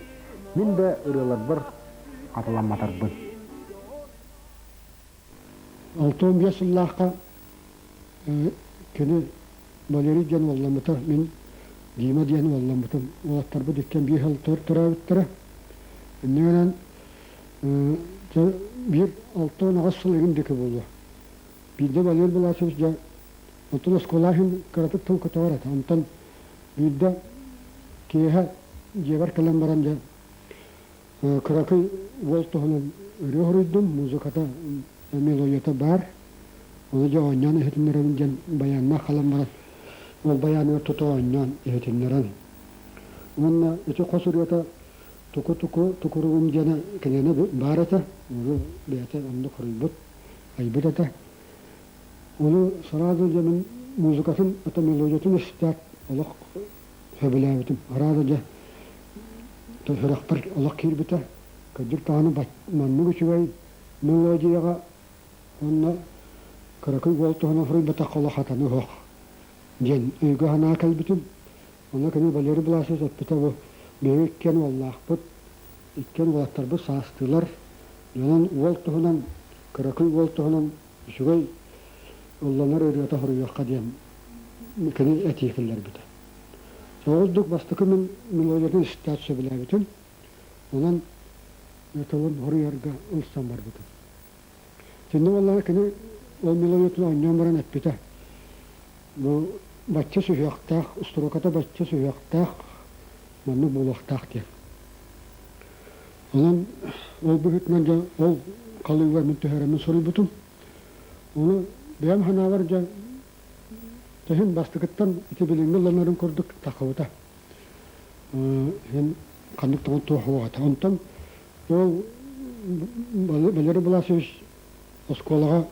мин да ырыаларбар хатыламматарбын. 65 сыллаахха кини Валерий диэн уолламмыта, мин Дима диэн уолламмытым. Уолаттарбыт иккиэн биир сыл төрөөбүттэрэ. Инньэ гынан биир 68 сыл игин диэки буолуо. Биирдэ Валерий Власович дьэ онтон оскуола иһин кыратык тыл көтөҕөр этэ. Онтон биирдэ киэһэ дьиэбэр кэлэн баран дьэ кыракый уол туһунан ырыа хоруйдум, музыката, мелодията баар. Ону дьэ оонньоон иһитиннэрэбин диэн баяннаах халан баран, ол баяныгар тута оонньоон иһитиннэрэн. Уонна ити хос ырыата Туку-туку тукуругум диэнэ кинини баар этэ, ону бэйэтэ оннук хоруйбут, айбыт этэ. Ону сразу дьэ мин музыкатын, это мелодиятын истээт олох сөбүлээбитим. Араада дьэ сүрэхпэр олох киирбитэ. Кырдьык даҕаны маннык үчүгэй мелодияҕа уонна кыракый уол туһунан суруйбатахха олох хатаны суох диэн өйгө-санаа кэлбитим. Онно кини Валерий Власович эппитэ бу биһиги иккиэн уоллаахпыт, иккиэн уолаттарбыт саастыылар, онон уол туһунан, кыракый уол туһунан үчүгэй ылланар ырыата суруйуохха диэн кини этии киллэрбитэ. Ол курдук бастакы мин мелодиятын истээт сөбүлээбитим. Онон тылын суруйарга ылсан барбытым. Итиннэ буоллаҕына кини ол мелодиятын оонньоон баран эппитэ: бу бачча сүһүөхтээх, строката бачча сүһүөхтээх, маннык буолуохтаах диэн. Онон ол быһыытынан дьэ ол халыыга мин түһэрэммин суруйбутум. Ону бэйэм санаабар дьэ тэһин бастакыттан ити билиҥҥи ылланарын курдук таххыбыта. Иһин ханнык даҕаны туох суох этэ. Онтон ол Валерий Власович оскуолаҕа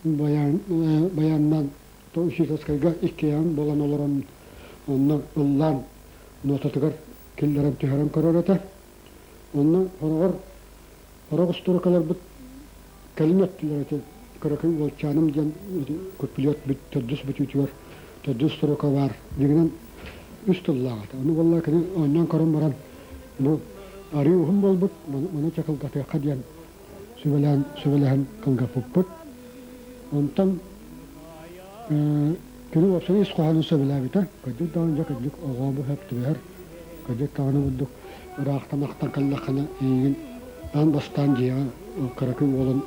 баяннаан учительскайга иккиэйэҕин буолан олорон онно ыллаан нотатыгар киллэрэн түһэрэн көрөр этэ. Онно хороҕор сорох устуруокаларбыт кэлин өттүлэр ити кыракый уолчааным диэн куплет төрдүс бүтүүтүгэр төрдүс строка баар дьиҥинэн үс тыллаах этэ. Ону буолла кини оонньоон көрөн баран бу арыы уһун буолбут маны чакылгатыахха диэн сүбэлээн сүбэлэһэн кылгаппыппыт. Онтон Кини уопсай ис хоһоонун сөбүлээбитэ. Кырдьык даҕаны дьэ кырдьык оҕо бу сөп түбэһэр. Кырдьык даҕаны бурдук ыраахтан ахтан кэллэххинэ эйигин аан бастаан дьиэҕэ кыракый уолун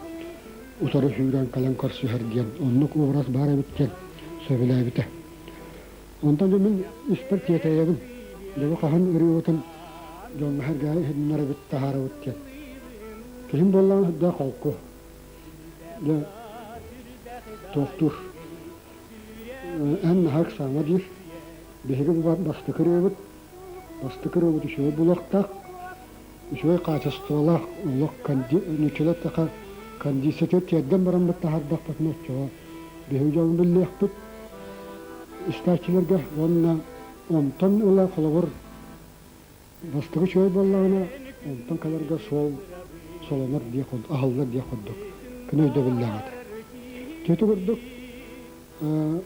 утары сүүрэн кэлэн көрсүһэр диэн оннук образ баар эбит диэн сөбүлээбитэ. Онтон дьэ мин испэр тиэтэйэбин. Дьэ бу хаһан ырыабытын дьоҥҥо-сэргэҕэ иһитиннэрэбит, таһаарабыт диэн. Киһим буоллаҕына сүрдээх холку. Дьэ туохтуур Эн наһаа ыксаама диир. Биһиги бу бастакы ырыабыт, бастакы ырыабыт үчүгэй буолуохтаах, үчүгэй хаачыстыбалаах олох нууччалар таха кондициятыгар тиэрдэн бараммыт таһаардахпытына оччоҕо биһиги дьон биллиэхпит истээччилэргэ уонна онтон ыла холобур бастакы үчүгэй буоллаҕына онтон кэлэргэ суол солонор диэх аһыллар диэх курдук күн өйдөбүллээх этэ. Ити курдук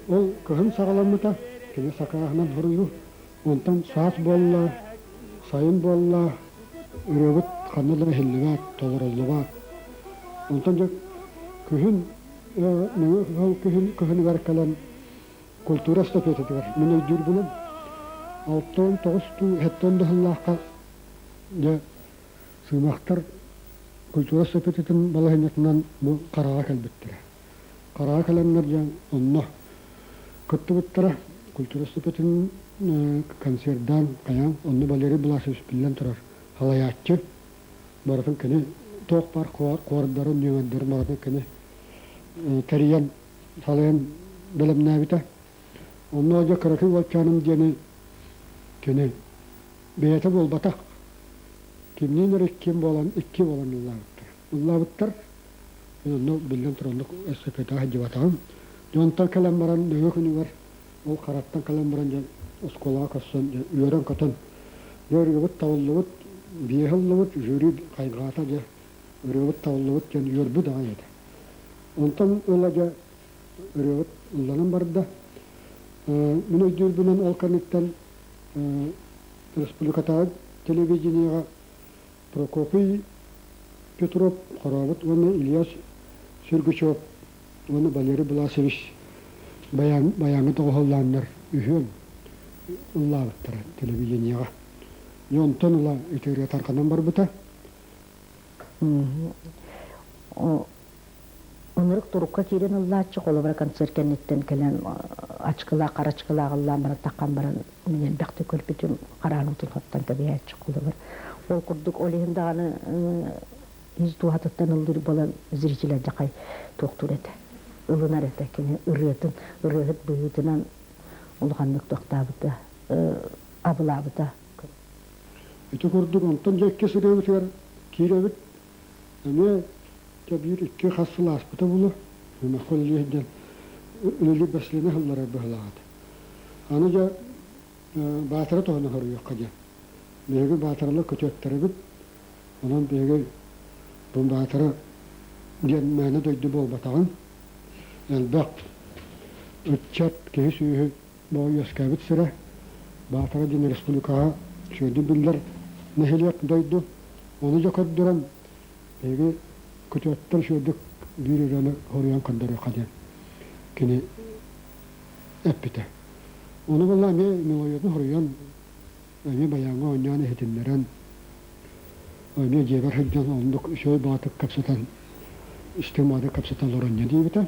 ол кыһын саҕаламмыта, кини сакааһынан суруйуу. Онтон саас буолла, сайын буолла, ырыабыт ханна да иһиллибэт, толоруллубат. Онтон дьэ күһүн, ол күһүн кыһыныгар кэлэн культура эстафетатыгар мин өйдүүрбүнэн 69 дуу, 70 да сыллаахха дьэ сыымахтар культура эстафетатын балаһыанньатынан бу Хараҕа кэлбиттэрэ. Хараҕа кэлэннэр дьэ онно кыттыбыттара. Культура эстафетатын концердаан хайаан онно Валерий Власович биллэн турар салайааччы барытын кини туох баар хуордарын, нүөмэрдэрин барытын кини тэрийэн салайан бэлэмнээбитэ. Онно дьэ кыракый уолчааным диэни кини бэйэтэ буолбатах, кимниин эрэ иккиэн буолан, икки буолан ыллаабыттар. Ыллаабыттар. Мин онно биллэн турар оннук эстафетаҕа сылдьыбатаҕым. Дьэ онтон кэлэн баран нөҥүө күнүгэр ол хараттан кэлэн баран дьэ оскуолаҕа көрсөн дьэ үөрэн-көтөн дьэ ырыабыт табыллыбыт, биэһи ыллыбыт, жюри хайҕаата дьэ ырыабыт табыллыбыт диэн үөрбүт аҕай этэ. Онтон ыла дьэ ырыабыт ылланан барда. Мин өйдүүрбүнэн ол кэнниттэн республикатааҕы телевидениеҕа Прокопий Петров Хорообут уонна Илья Сергучев уонна Валерий Власович баяҥҥа доҕуһуоллааннар үһүөн ыллаабыттара телевидениеҕа. Дьэ онтон ыла ити ырыа тарҕанан барбыта. Ынырык турукка киирэн ыллааччы, холобура концерт кэнниттэн кэлэн ачкылаах, хара ачкылаах ыллаан баран таххан баран мин элбэхтик көрбүтүм, хараан уутун хоттон кэбиһээччи холобур. Ол курдук ол иһин даҕаны ис дууһатыттан ыллыыр буолан зритель алдьархай туохтуур этэ, ылынар этэ. Кини ырыатын, ырыаһыт быһыытынан улаханнык тохтообута, абылаабыта. Ити курдук онтон дьэ иккис ырыабытыгар киирэбит. Эмиэ дьэ биир икки хас сыл ааспыта буолуо. Махха үлэлии сылдьан үлэлиир бэсилиэнэ сылларар быһыылаах этэ. Аны дьэ Баатара туһунан суруйуохха диэн. Биһиги Баатаралар күтүөттэрэбит. Онон биһиги бу Баатара диэн мээнэ дойду буолбатаҕын, элбэх ыччат, киһи-сүөһү Бу үөскээбит сирэ Баатара диэн республикаҕа үчүгэйдик биллэр нэһилиэк дойду. Ону дьэ көрдөрөн биһиги күтүөттэр үчүгэйдик биир ырыаны хоруйан көрдөрүөххэ диэн кини эппитэ. Ону буолла эмиэ мелодиятын хоруйан, эмиэ баяҥҥа оонньоон иһитиннэрэн, эмиэ дьиэбэр сылдьан оннук үчүгэй баҕатык кэпсэтэн, истиҥ баҕатык кэпсэтэ олорон диэбитэ.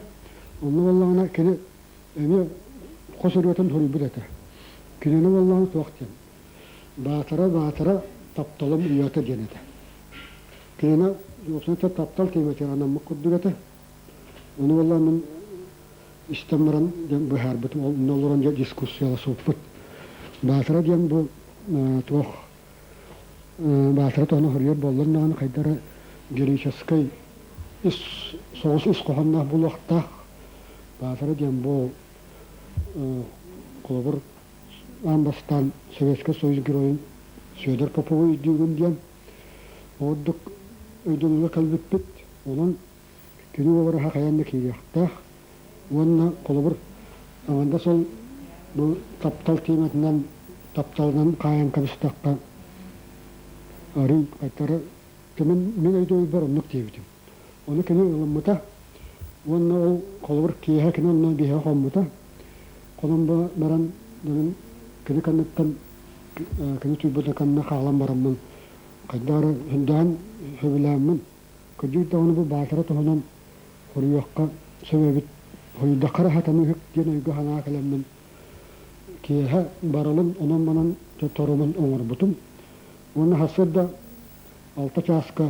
Онно буоллаҕына кини Эмиэ хос ырыатын суруйбут этэ. Кинини буоллаҕына туох диэн «Баатара, Баатара, тапталым уйата» диэн этэ. Кинини уопсайынан таптал тиэмэтигэр анаммыт курдук этэ. Ону буоллаҕына мин истэн баран диэн быһаарбытым, онно олорон дьэ дискуссияласыппыт. Баатара диэн бу туох Баатара туһунан суруйар буоллар даҕаны хайдах эрэ героическай ис соҕус ис хоһоонноох буолуохтаах. Баатара диэн бу холобур аан бастаан Советскай Союз геройун Федор Попову өйдүүгүн диэн ордук өйдөбүлгэ кэлбиппит. Онон кини уобараһа хайаан да киириэхтээх. Уонна холобур аҥардас ол бу таптал тиэмэтинэн тапталынан хаайан кэбистэххэ арыый хайтары мин өйдөбүлбэр оннук диэбитим. Ону кини ылыммыта уонна ол холобур киэһэ кини онно биһиэхэ хоммута. Хонон баран дьонум кини кэнниттэн кини түйбүтэ кэннэ хаалан бараммын хайдах эрэ сындаан сөбүлээммин кырдьык даҕаны бу Баатара туһунан хоруйуохха сөп эбит хоруйдахха эрэ сатаныыһык диэн өйгө-санаа кэлэммин киэһэ барылын онон-манан торумун оҥорбутум уонна сарсыарда алта чааска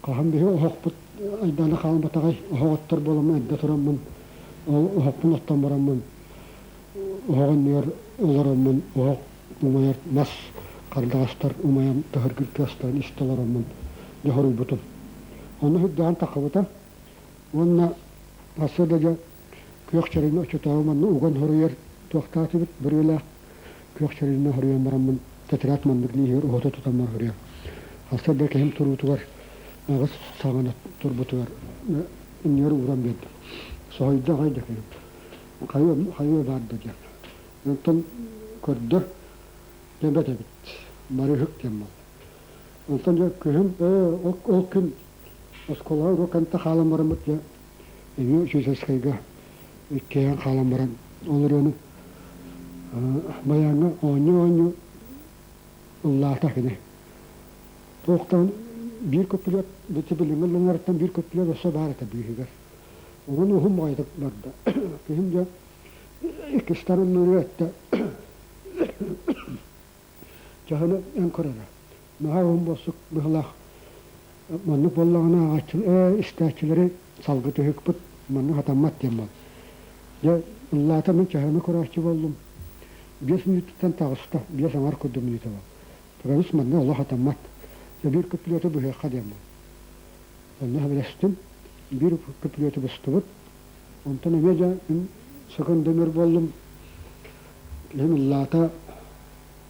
хаһан биһи оһохпут айдаана хаалбатаҕай оһох оттор буоламмын эрдэ тураммын ол оһохпун оттон бараммын оһох иннигэр олороммун оһох умайар мас хардаҕастар умайан таһыргыр тыастарын истэ олороммун дьоһоруйбутум. Онно үрдээн таххыбыта уонна сарсыарда дьэ күөх чэрини оччотооҕу манна уган хоруйар туохтаатыбыт бөрүөлээх күөх чэриннэ хоруйан бараммын тетрадь маннык лииһигэр уһата тутаммар хоруйан сарсыарда киһим туруутугар аҕыс саҕана турбутугар иннигэр ууран биэрдим. Соһуйда аҕай да киһим. Хайыа, хайыа баар да диэн. Онтон көрдө, дьэбэт эбит, барыһык диэн буолла. Онтон дьэ күһүн ол, ол күн оскуолаҕа уруокканта хаалан бараммыт дьэ эмиэ учительскайга иккиэйэн хаалан баран ол ырыаны байааҥҥа оонньуу-оонньуу ыллаата кини. Туохтан биир көппүлүөт билиҥҥи ылланарыттан биир көппүлүөт өссө баар этэ быыһыгар. Уһун уһун баҕайытык барда. Киһим дьэ иккистэн ыллыыры эттэ. Чаһыны эн көрөрө. Наһаа уһун буолсук быһылаах. Маннык буоллаҕына ааҕааччы истээччилэри салгы түһүкпүт маннык хатаммат диэн буол. Дьэ ыллаата мин чаһыны көрөөччү буоллум. 5 мүнүүтүттэн таҕыста, 5 аҥар курдук мүнүүтэ буол. Тагабыс манна олох хатаммат. Дьэ биир күплүөтү быһыахха диэн буол. Онно сөбүлэстим. Биир күплүөтү быстыбыт. Онтон эмиэ дьэ мин сөкөндөмөр буоллум. Киһим ыллаата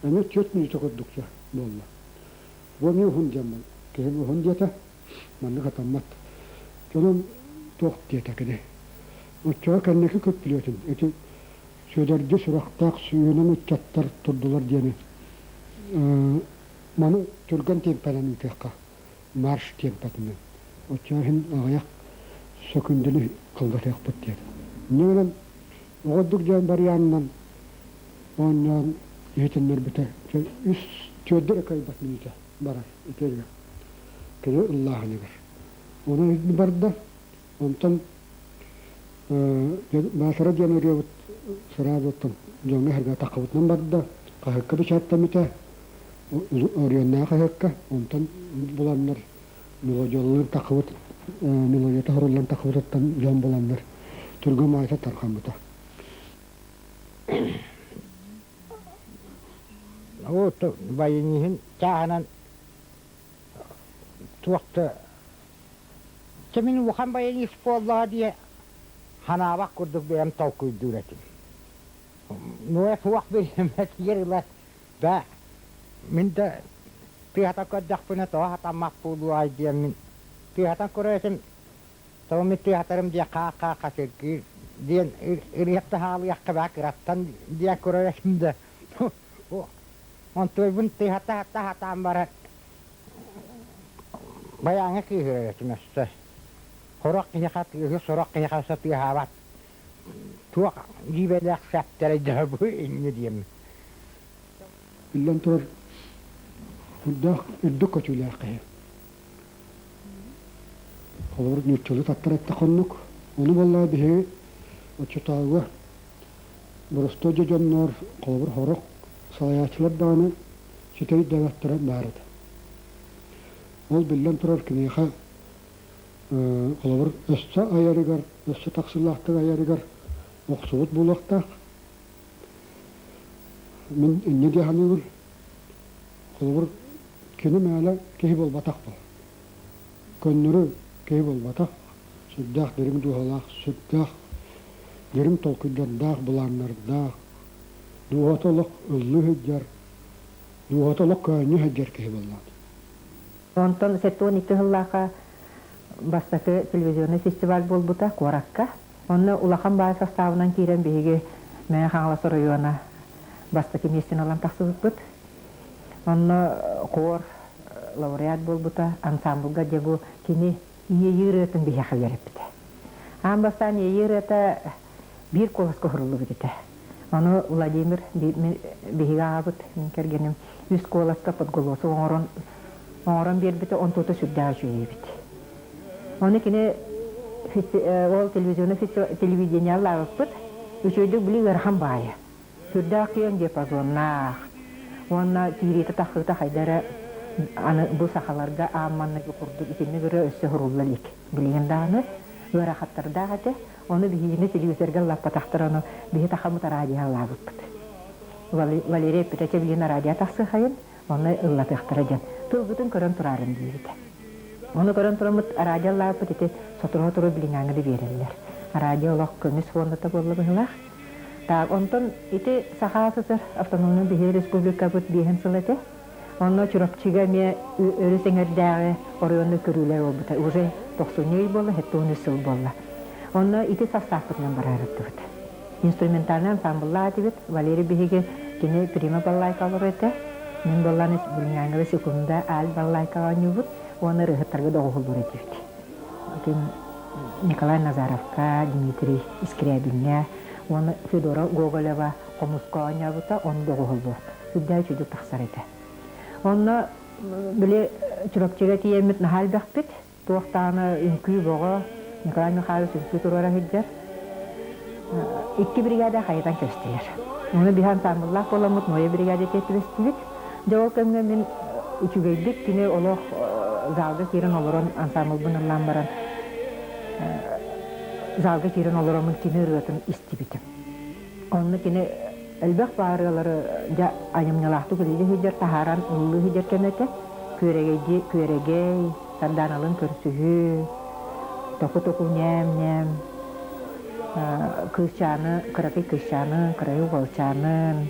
эмиэ 4 мүнүүтэ курдук дьэ буолла. Бу эмиэ уһун диэн буолла. Киһим уһун диэтэ, маннык хатаммат. Дьонум туох диэтэ кини. Оччоҕо кэнники күппүлүөтүн ити Сүөдэргэ сурахтаах сүүһүнэн ыччаттар турдулар диэни маны түргэн тиэмпэнэн ыытыахха марш тиэмпэтинэн. Оччоҕо иһин аҕыйах сөкүүндэни кылгатыахпыт диэн. Инньэ гынан оҕордук дьон барыйаанынан оонньоон иһитиннэрбитэ. Үс түөрдэ эрэ кыайбат мүнүүтэ барар итиэргэ кини ыллааһыныгар. Онон барда. Онтон Баатара диэн ырыабыт сразу дьоҥҥо эһэргэ таххыбытынан барда. Хаһыакка бэчээттэммитэ. Оройуоннааҕы хаһыакка. Онтон буланнар мелодиялыыр таххыбыт мелодията хоруллан таххыбытыттан дьон буланнар түргэн маайта тарҕаммыта. Вот баяниһын чааһынан туох да Чэ мин улахан баянист буоллаҕа дии ханаабах курдук бэйэм толкуйдуур этим. Нуоя суох бириэмэтигэр ыла да мин да тыаһата көрдөхпүнэ тоҕо хатаммат буолуой диэммин тыаһатан көрөр этим тоҕо мин тыаһатарым диэн хаа-хаа хачыргыыр диэн ырыах да хаалыахха баа кыраттан диэн көрөр этим да онтуойбун тыаһата хатаан баран Байааҥҥа кыыһырар этим өссө. Сорох киһиэхэ тыаһы, сорох киһиэхэ өссө тыаһаабат. Туох дьиибэлээх сэптэрэй да бу инньэ диэммин. Биллэн турар, үрдээх үрдүк көтүүлээх киһи. Холобур, нууччалыы таттар эттэххэ оннук. Ону буоллаҕа биһиги оччотооҕуга боростуой дьонноор, холобур, сорох салайааччылар даҕаны ситэ өйдөөбөттөрө баар этэ. Ол биллэн турар киниэхэ холобур өссө айарыгар, өссө тахсыылаахтык айарыгар охсубут буолуохтаах. Мин инньэ дии саныыбын. Холобур, кини мээнэ киһи буолбатах буол. Көннөрү киһи буолбатах, сүрдээх дириҥ дууһалаах, сүрдээх дириҥ толкуйдардаах, былааннардаах, дууһата олох ыллыы сылдьар, дууһата олох көөнньө сылдьар киһи буоллаҕа. Онтон 72 сыллаахха бастакы телевизионный фестиваль буолбута куоракка. Онно улахан баай састаабынан киирэн биһиги Мэҥэ Хаҥалас оройуона бастакы миэстэни ылан тахсыбыппыт. Онно хор лауреат буолбута, ансамблга дьэ бу кини иэйии ырыатын биһиэхэ үөрэппитэ. Аан бастаан иэйии ырыата Биир куоласка уһуруллубут этэ. Ону Владимир биһиги аҕабыт, мин кэргэним, үс куоласка подголосок оҥорон оҥорон биэрбитэ, онтута сүрдээх үчүгэй эбит. Ону кини ол телевизионный телевидение лаабыппыт, үчүгэйдик били ыарахан баайа. Сүрдээх киэҥ диапазоннаах уонна киириитэ-тахсыыта хайда эрэ аны бу сахаларга аан манныгы курдук итинник ырыа өссө уһурулла илик. Билигин даҕаны ыарахаттардаах этэ. Ону биһигини телевизорга ыллаппатахтар, ону биһи тахаммыт радио ыллаабыппыт. Валерий эппитэ, чэ билигин радио тахсыахайын, онно ыллатыахтара диэн. Тылгытын көрөн турарын диэбитэ. Ону көрөн тураммыт радио ыллаабыппыт ити сотору-сотору билиҥҥээҥҥэ да биэрэллэр. Радио олох көмүс фондата буолла быһыылаах. Так, онтон ити Саха СССР автономнай биһиги республикабыт биэһин сыл этэ. Онно Чурапчыга эмиэ өрүс эҥэрдээҕи оройуонна көрүүлэр буолбута. Уже тохсунньу ый буолла, 73 сыл буолла. Онно ити састааппытынан бараарыттыбыт. Инструментальный ансамбллаах этибит. Валерий биһиги кини прима балалайка олорор этэ. Мин буоллаан билиҥҥээҥҥэ секунда аль балалайка оонньуубут уонна ырыаһыттарга доҕуһуллуур этибит. Ким Николай Назаровка, Дмитрий Скрябиҥҥэ уонна Федора Гоголева хомуска оонньообута, ону доҕуһуллуур. Сүрдээх үчүгэй тахсар этэ. Онно били Чурапчыга тиийэммит наһаа элбэхпит. Туох даҕаны үҥкүү бөҕө, Николай Михайлович үҥкүү туруора сылдьар. Икки бригада хайытан кэбистилэр. Ону биһи ансаамбыллаах буоламмыт Ноя бригада түбэстибит. Дьэ ол кэмҥэ мин үчүгэйдик кини олох залга киирэн олорон ансаамбылбын ыллаан баран залга киирэн олороммун кини ырыатын истибитим. Онно кини элбэх баарыалары дьэ айымньылаахтык үлэлии сылдьар, таһааран ыллыы сылдьар кэмэ этэ. Күөрэгэй күөрэгэй, Сардааналыын көрсүһүү, току-току ньээм-ньээм, кыысчааны, кыракый кыысчааны, кырайы уолчаанын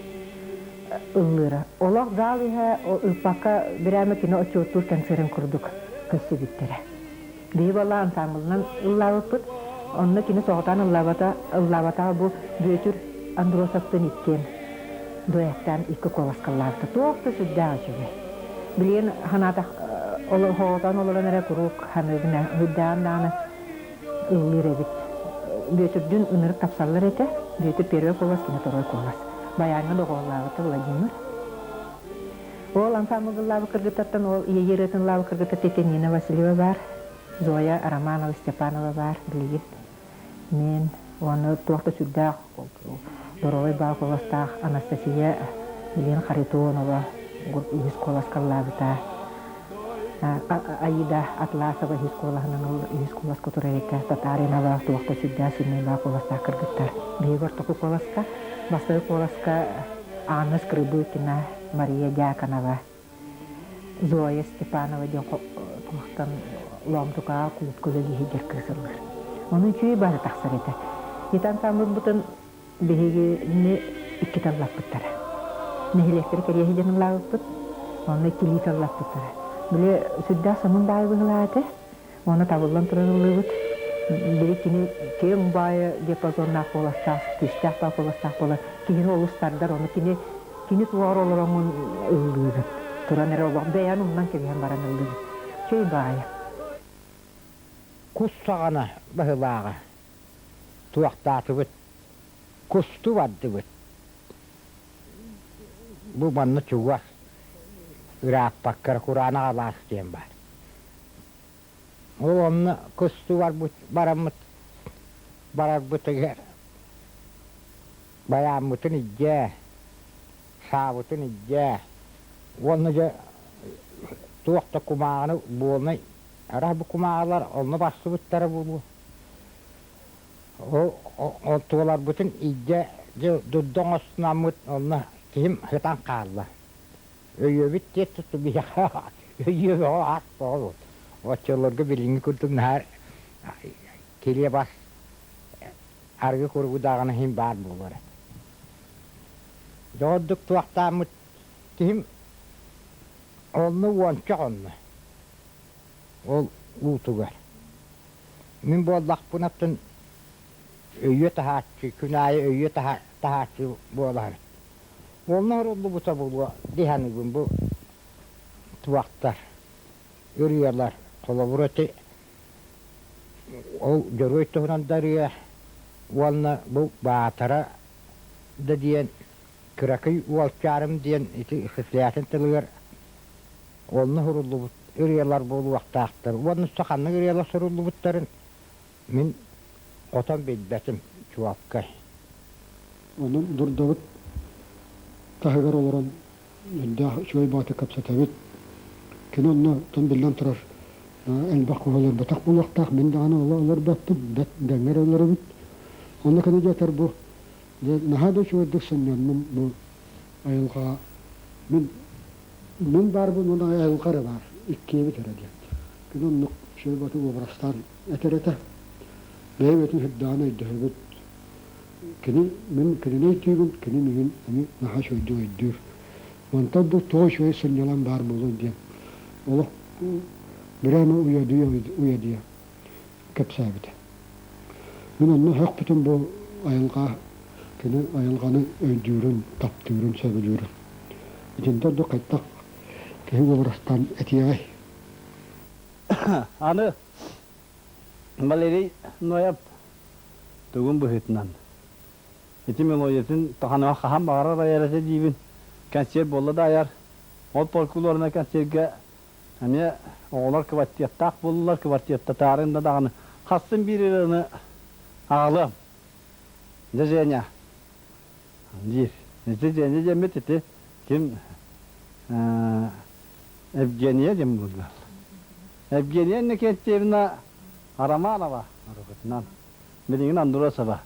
ыллыыра. Олох зал иһэ ыыппакка бирээмэ кини отчуоттуур концерын курдук көрсүбүттэрэ. Биһи буолла ансамблынан ыллаабыппыт. Онно кини соҕотоон ыллаабата, ыллаабатаҕа бу Бүөтүр Андросовтыын иккиэн дуэттаан икки куоласка ыллаабыта. Туох да сүрдээх үчүгэй. Билигин санаатах соҕотоон олорон эрэ куруук саныыбын ээ, сүрдээҕин даҕаны ыллыыр эбит. Бүөтүрдүүн ынырык тапсаллар этэ. Бүөтүр первый куолас, кини второй куолас. Байааҥҥа доҕуһуоллаабыта Владимир. Ол ансамблга ыллаабыт кыргыттартан ол Иэйии ырыатын ыллаабыт кыргыттар тетя Нина Васильева баар, Зоя Романова Степанова баар билигин. Мин уонна туох да сүрдээх доруобай баал куоластаах Анастасия билигин Харитонова үһүс куоласка ыллаабыта. Аида Атласова үһүс куолаһынан үһүс куоласка турар этэ. Татаринова туох да сүрдээх сильнэй баал куоластаах кыргыттар. Биһиги ортоку куоласка, бастакы куоласка Анна Скрыбыкина, Мария Дьяконова, Зоя Степанова диэн туохтан Лоомтукаҕа кулуупка үлэлии сылдьар кыыс ыллыыр. Ону үчүгэй баары тахсар этэ. Ити ансамблбытын биһигини икки таллаппыттара. Нэһилиэктэри кэриэһи диэн ыллаабыппыт, онно иккилии таллаппыттара. Били сүрдээх сонун баайы быһылаах этэ. Уонна табыллан туран ыллыыбыт. Били кини киэҥ баайа диапазоннаах куоластаах, күүстээх баай куоластаах буолан киһини олус тардар, ону кини кини туоҕар олороҥҥун ыллыыгын. Туран эрэ олох бэйэҥ умнан кэбиһэн баран ыллыыгын. Чэй баайа. Кус саҕана баһылааҕа туохтаатыбыт, кусту бардыбыт. Бу манна чугас ырааппакка кураанах алаас диэн баар. Ол онно кустуу барбыт бараммыт барарбытыгар байааммытын илдьээ, саабытын илдьээ уонна дьэ туох да кумааҕыны буолунай араас бу кумааҕылар онно барсыбыттара буолуо. Ол онтуоларбытын илдьэ дьэ дурда оҥостунаммыт онно киһим сытан хаалла. Өйүөбүт диэт туту биһиэхэ өйүө бөҕө ас бөҕө Оччолорго билиҥҥи курдук наһаа килиэп ас арыгы куругу даҕаны иһин баар буолар этэ. Доҕордук туохтааммыт киһим онно уонча хонно. Ол уутугар. Мин буоллахпына оттон өйүө таһааччы, күн аайы өйүө таһааччы буолар. Онно оруллубута буолуо дии саныыбын бу туохтар, ырыалар. Холобура ити ол дьоруой туһунан да ырыа. Уонна бу Баатара да диэн кыракый уолчаарым диэн ити Хислятин тылыгар онно суруллубут ырыалар буолуохтаахтар. Уонна ханнык ырыалар суруллубуттарын мин хотон билбэтим чуолкай. Онон дурдабыт таһыгар олорон элбэх үчүгэй баҕатык кэпсэтэбит. Кини онно тон биллэн турар элбэх киһи олорботох буолуохтаах, мин даҕаны олорбоппун, бэрт дэҥҥэ эрэ олоробут. Онно кини дьиэтэр бу наһаа да үчүгэйдик сынньанным бу айылҕаҕа. Мин мин баарбын уонна айылҕа эрэ баар, иккиэбит эрэ диэн. Кини оннук үчүгэй баҕатык уобарастаан этэр этэ. Бэйэ-бэйэтин сүрдээҕин өйдөһөбүт. Кини мин кинини өйдүүбүн, кини миигин эмиэ наһаа үчүгэйдик өйдүүр. Мантан да тоҕо үчүгэй сынньалаҥ баар буолуой диэн олох бирама уйадыйа уйадыйа кэпсээбитэ. Мин онно сөхпүтүм бу айылҕа кини айылҕаны өйдүүрүн, таптыырын, сөбүлүүрүн. Итинтэн ордук хайдах киһи уобарастаан этиэҕэй? Аны Валерий Ноев тугун быһыытынан ити мелодиятын таханыга хаһан баҕарар айар этэ диибин. Концерт буолла да айар. Ол фольклорнай концерга эмиэ оҕолор квартеттаах буоллулар, квартеттатаарын да даҕаны хассын биир ырыаны аҕалыам. Дьэ Женя диир. Ити Женя диэммит ити ким Евгения диэн буоллар. Евгения Иннокентьевна Романова уруккутунан, билигин Андросова.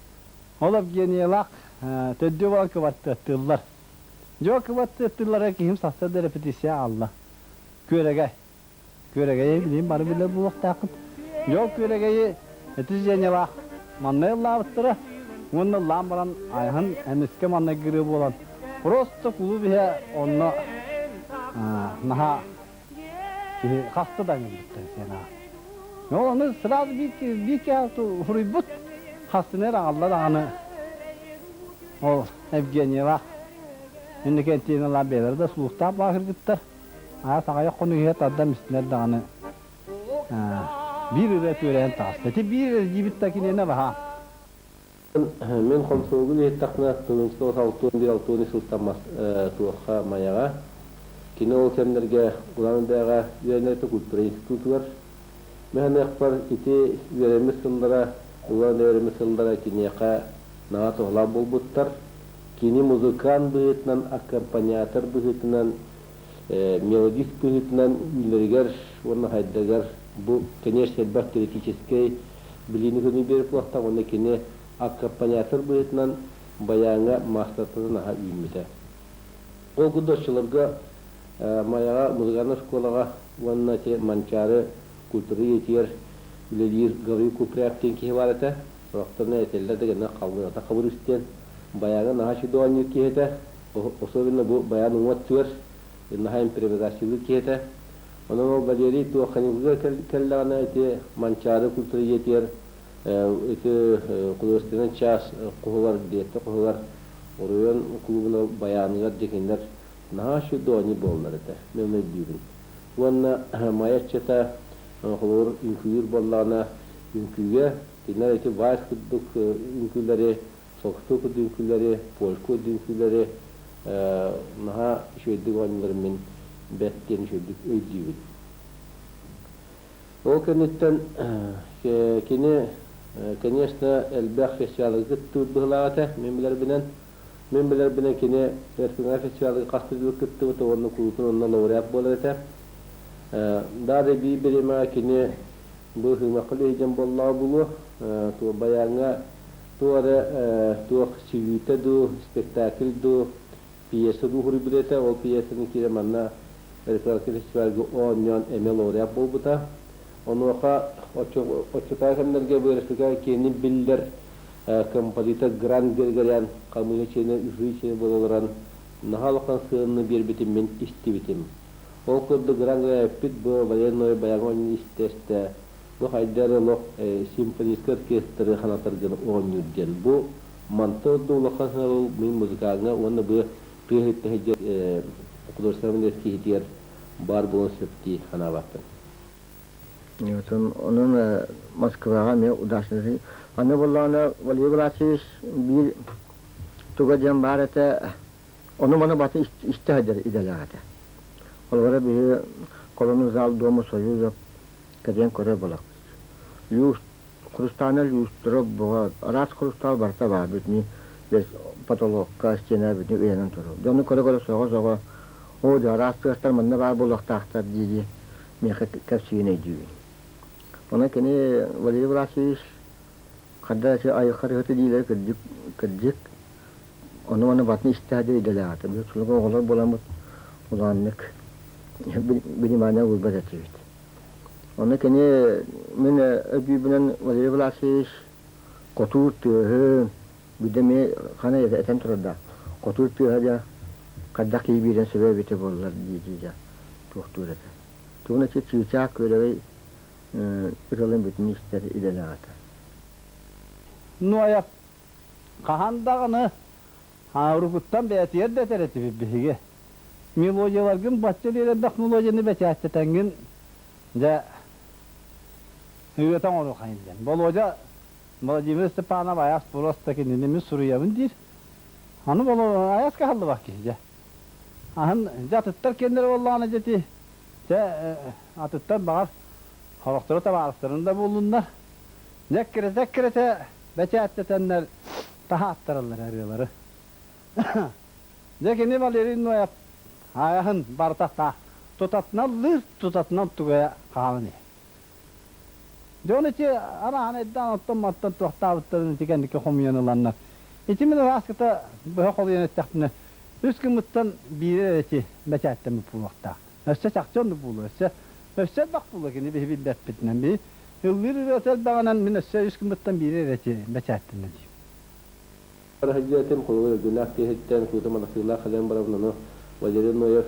Ол Евгениялаах төрдүө буолан кыбартыаттыыллар. Дьэ кыбартыаттыыллара киһим сарсыарда репетиция аҕалла. Күөрэгэй. Күөрэгэйи билигин бары билэр буолуохтааххыт. Дьэ ол күөрэгэйи ити Женялаах манна ыллаабыттара уонна ыллаан баран айаһын эмискэ маннайгырыы буолан просто кулууп иһэ онно наһаа киһи хаста да ыҥырбыттар сиэн Ол ону сразу биир киһи суруйбут хастыны эрэ аҕалла даҕаны ол Евгениялаах Иннокентьевналаах бэйэлэрэ да слухтаах баахыргыттар аас аҕыйах хонук иһэ тардан истинэр даҕаны биир ырыа түөрэйэн таҕыста. Ити биир эрэ диибит да киниэнэ баһаам. Мин хомсуолгун иһиттэхпинэ, тыһыынча алтыан биир алтыан үс сылтан туохха Майаҕа. Кини ол кэмнэргэ Улан-Удэҕэ үөрэнэр культура институтугар. Мин саныахпар, ити үөрэммит сыллара, Улан-Удэ үөрэммит сыллара киниэхэ наһаа туһалаах буолбуттар. Кини музыкант быһыытынан, аккомпаниатор быһыытынан, мелодист быһыытынан үүнэригэр уонна хайдагар бу, конечно, элбэх теоретическэй билиини-көрүүнү биэрэр буолуохтаах уонна кини аккомпаниатор быһыытынан байааҥҥа маастартан аһа үүммүтэ. Ол курдук оччолорго Майаҕа музыкальнай школаҕа уонна ити Манчаары культура ийэтигэр үлэлиир Гаврил Купряев диэн киһи баар этэ. Сорохтор этэллэр да гэнэ халлыната хабырыыс диэн байааҥҥа наһаа үчүгэй оонньуур киһи этэ. Особенно бу байаан уҥа өттүгэр наһаа импровизациялыыр киһи этэ. Онон ол Валерий туохханьыгыга кэллэҕинэ ити Манчаары культура ийэтигэр ити художественнай час хоһугар, диэттэ хоһугар оройуон клубун байааныгар дьэ кинилэр наһаа үчүгэй оонньуур буолаллар этэ. Мен ону өйдүүбүн. Уонна Майа ыччата холобур үҥкүүлүүр буоллаҕына үҥкүүгэ кинилэр ити вальс курдук үҥкүүлэри Соксу курдук үҥкүүлэри, полька курдук үҥкүүлэри наһаа үчүгэйдик оонньууларын мин бэрт диэн үчүгэйдик өйдүүбүн. Ол кэнниттэн кини, конечно, элбэх фестивалга кыттыбыт быһыылаах этэ, мин билэрбинэн. Мин билэрбинэн кини РФН фестивалга хас да жыл кыттыбыта уонна куруутун онно лауреат буолар этэ. Даже биир бириэмэҕэ кини бу Һыымахха үлэһит буоллаҕа буолуо, байааҥҥа туох эрэ туох сүүйүүтэ дуу, спектакль дуу, пьеса дуу суруйбут этэ. Ол пьесаны киирэн манна Репертуар фестивальга оонньоон эмиэ лауреат буолбута. Онуоха оччотооҕу кэмнэргэ бу республика киэнин биллэр композитор Гран Григорян хамыыһа чилиэнэ, жюри чилиэнэ буола олорон наһаа улахан сыананы биэрбитин мин истибитим. Ол курдук Гран Григорян эппит бу военной баяҥ оонньуу истэ-истэ Бу хайда эрэ олох симфоническай оркестры ханатар гына оонньуур диэн. Бу мантан ордук улахан сыанабыл мин музыкаҥҥа уонна бу тыа иһиттэн сылдьар художественнай киһитигэр баар буолуон сөп дии санаабаппын. Онон Москваҕа эмиэ удачный. Аны буоллаҕына Валерий Власович биир туга диэн баар этэ, ону-маны баты истэ сылдьар идэлээх этэ. Холобура биһи колонну зал Дома Союза кэтээн көрөр буоллахпыт. Люс, хрустальнай люстра буга, араас хрусталь барыта баар бүтүнүү потолокка, стена бүтүнүү ыйанан турар. Дьону көрө-көрө сөҕө-сөҕө, оо дьэ араас тыастар манна баар буолуохтаахтар дии-дии миэхэ кэпсиирин өйдүүбүн. Онон кини Валерий Власович ханда ити айылҕа диилэрэ кырдьык кырдьык ону-маны батын истэ сылдьар идэлээх этэ. Биһиги сулугу оҕолор буоламмыт улааннык внимание уурбат этибит. Ону кини мин өйдүүрбүнэн Валерий Власович хотуур тыаһын биирдэ эмиэ хана этэн турардаах. Хотуур тыаһа дьэ хайдах киһи биирэн сөбө эбитэ буоллар дии-дии дьэ туохтуур этэ. Тугун эчи чыычаах күөрэгэй ырыаларын бүтүн истэр идэлээх этэ. Нуойап хаһан даҕаны урукуттан бэйэтигэр да этэр этибит биһиги. Мелодияларгын бачча элбэх мелодияны бэчээттэтэҥҥин дьэ ырыата оҥоруоххайын диэн. Болуодьа Владимир Степанов айаас просто кинини мин суруйабын диир. Аны боло айаас каһаллыбат киһи дьэ. Аһын дьэ атыттар киэннэрэ буоллаҕына дьэ ити дьэ атыттар баҕар сорохторо табаарыстарын да буоллуннар дьэ эккирэтэ-эккирэтэ бэчээттэтэннэр таһааттараллар ырыалары. Дьэ кини Валерий Ноев айаһын барыта таах тутатынан ыллыыр, тутатынан тугая хаалан иһэр. Дьон ити араан эддаан оттон-маттан туохтаабыттарын ити кэнники хомуйан ыланнар. Ити мин ырааскыта быһа холуйан эттэхпинэ, үс гыммыттан биирэ эрэ ити бэчээттэммит буолуохтаах. Өссө чахчы оннук буолуо, өссө өссө элбэх буолуо кини биһи билбэппитинэн. Би ыллыыр ырыата элбэҕинэн мин өссө үс гыммыттан биирэ эрэ ити бэчээттэннэ диим. Сылдьыатым, холобур, Өргөнөөх киһиттэн куутум арахсыылаах кэлэн барабын, ону Валерий Ноев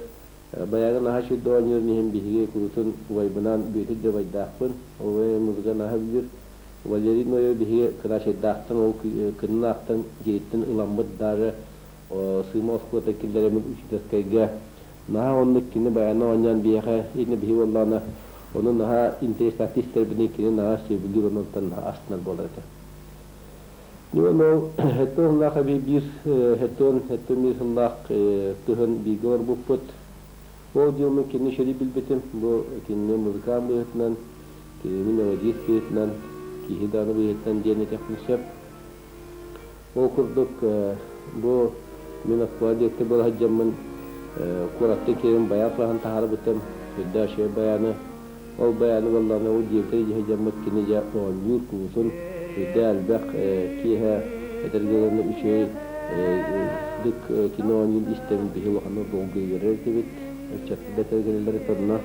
баягы наһаа үчүгэй оонньуурун иһин биһиги куруутун убайбынаан Бүөтүр да убайдаахпын, убайым музыка наһаа сөбүлүүр. Валерий Ноев биһиги Кыраачайдаахтан ол кынын аахтан дьиэтиттэн ыламмыт даже сыыма оскуолата киллэрэммит учительскайга наһаа оннук кини баяны оонньоон биһиэхэ иннэ биһи буоллаҕына ону наһаа интереснээхтик истэрбитин кини наһаа сөбүлүүр онтон наһаа астынар буолар этэ. Дьон ол сэттэ сыллаах эбии биир сэттэ сэттэ биир сыллаах кыһын бииргэ олорбуппут. Ол дьылмын кини шери билбитим. Бу кинини музыкант быһыытынан, кинини мелодист быһыытынан, киһи даҕаны быһыытынан диэн этиэхпин сөп. Ол курдук бу мин оскуола диэки буола сылдьаммын куораттан киирэн баян саһан таһаарбытым. Сүрдээх үчүгэй баяны. Ол баяны буоллаҕына ол диэки дьиһэ дьаммыт кини дьэ оонньуур куутун үрдэ элбэх киэһэ этэргэ дылы үчүгэй дык кини оонньуун истэбин биһи улаханнык долгуйа этибит ыччаттар да этэргэлэрэ онно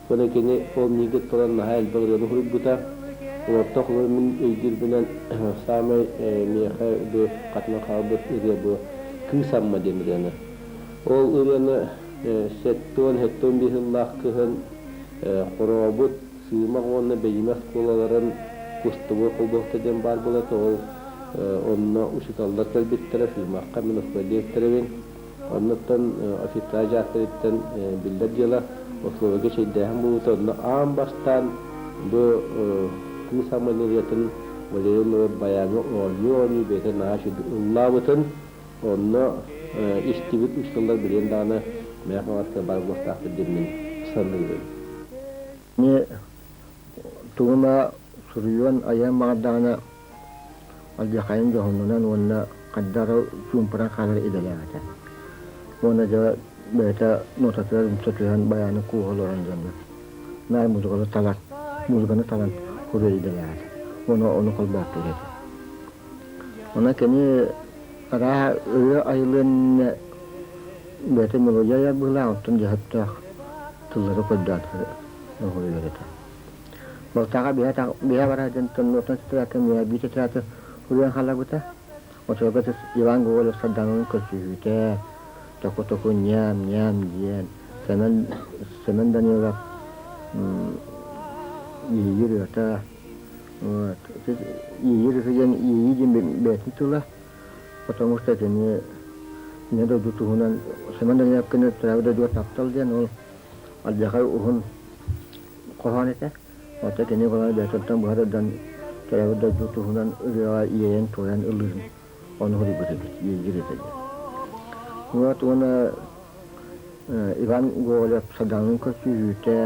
уонна кини ол миигин туран наһаа элбэх ырыаны суруйбута олортон холобур мин өйдүүрбүнэн саамай миэхэ бу хатынан хаалбыт ырыа бу Кыыс Амма диэн ырыаны ол ырыаны 70-75 сыллаах кыһын Хорообут, Сыымах уонна Бэйимэ оскуолаларын кустубу холбоһукта диэн баар буолар ол онно учууталлар кэлбиттэрэ Сыымахха мин оскуола дириэктэрэбин. Оннуттан офицер дьааттарыттан биллэр дьыала оскуолага чэйдээһин буолбута. Онно аан бастаан бу кыыс Амма ырыатын Валерий Ноев байааҥҥа оонньуу-оонньуу бэйэтэ наһаа үчүгэй ыллаабытын Онно истибит учууталлар билигин даҕаны Мээх Маҥаска баар буолуохтаахпыт диэммин саныыбын. Кини тугу эмэ суруйуон, айыан баҕардаҕына алдьархайын дьоһуннанан уонна хайдах эрэ чуумпуран хаалар идэлээх этэ. Уонна дьэ бэйэтэ нотатыгар умса түһэн байааны кууһа олорон дьонно наар музыканы талан, музыканы талан суруйар идэлээх этэ. Уонна ону холбоохтуур этэ. Онон кини арааһа ырыа айыллыан иннинэ бэйэтэ мелодия айар быһыылаах, оттон дьаһыттаах тыллары көрдөөн оҥоруйар этэ. Балтаҕа биһэ барар дьон нотан тетрадка миэхэ биир тетрадка суруйан хаалларбыта. Оччолорго Иван Гоголев Сардаҥалыын көрсүһүүтэ, току-току ньээм-ньээм диэн Сэмэн Сэмэн Данилов Иэйии ырыата Вот. Иэйии диэн иэйии диэн бэйэтин тыла, потому что кини Ийэ дойду туһунан Семен Даниловкины төрөөбүт дойдуга таптал диэн ол алдьархай уһун хоһоон этэ. Оттон кини буолан бэйэтиттэн быһа тардан Төрөөбүт дойду туһунан ырыаҕа иэйэн-туойан ыллыырын ону суруйбут эбит, иэйиир этэ диэн. Вот уонна Иван Гоголев Сардаҥалыын көрсүһүүтэ,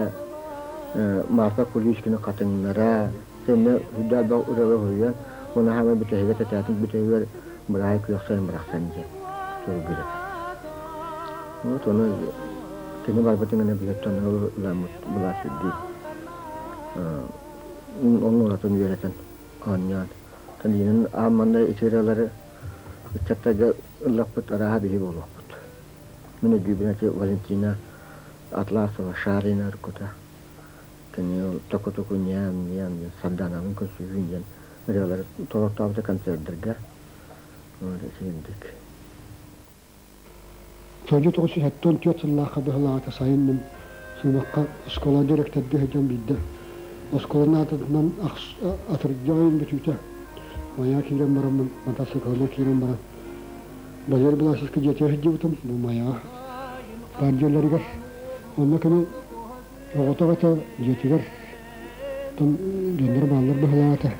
Марфа Куличкина Хатыҥнара, сэннэ үрдээх элбэх ырыалары суруйан, уонна хаамай бүтэһигэр тэтээтин бүтэһигэр Быраай күөх сайын барахсан диэн суруйбут этэ. Вот ону кини барбытын гына биһиэттэн ыламмыт былаас үрдүү оннугатын үөрэтэн оонньоон Калинин аан манна ити ырыалары ыччаттарга ыллаппыт арааһа биһи буолуохпут. Мин өйдүүбүн ити Валентина Атласова Шарина ыркута. Кини ол току-току ньээм-ньээм диэн Сардаанабын көрсүһүүн диэн ырыалары толортообута концердэргэ. Итинник. Содьу 974 сыллаахха быһылаата сайын мин Сыымахха оскуола дириэктэрдии сылдьан биирдэ оскуоланы аатынан атырдьах ыйын бүтүүтэ Майа киирэн бараммын мотоциклынан киирэн баран Валерий Власовка дьиэтигэр сылдьыбытым бу Майаҕа баар дьиэлэригэр. Онно кини оҕотох этэ дьиэтигэр оттон дьонноро бааллар быһылаата.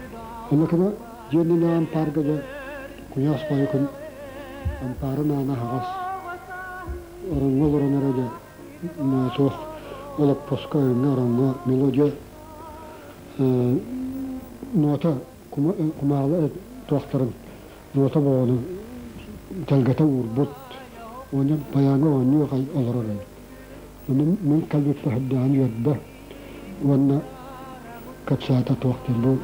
Онно кини дьиэ иннинээҕи ампаарга дьэ куйаас баайы күн ампаарын аана аһаҕас ороҥҥо олорон эрэ дьэ суох олоппоско өҥҥө ороҥҥо мелодия нота кумаалы туохтарын нота боҕону тэлгэтэ уурбут уонна байааҥҥа оонньуу аҕай олорор эбит. Ону мин кэлбиппэр сырдаан үөрдэ уонна кэпсээтэ туох диэн бу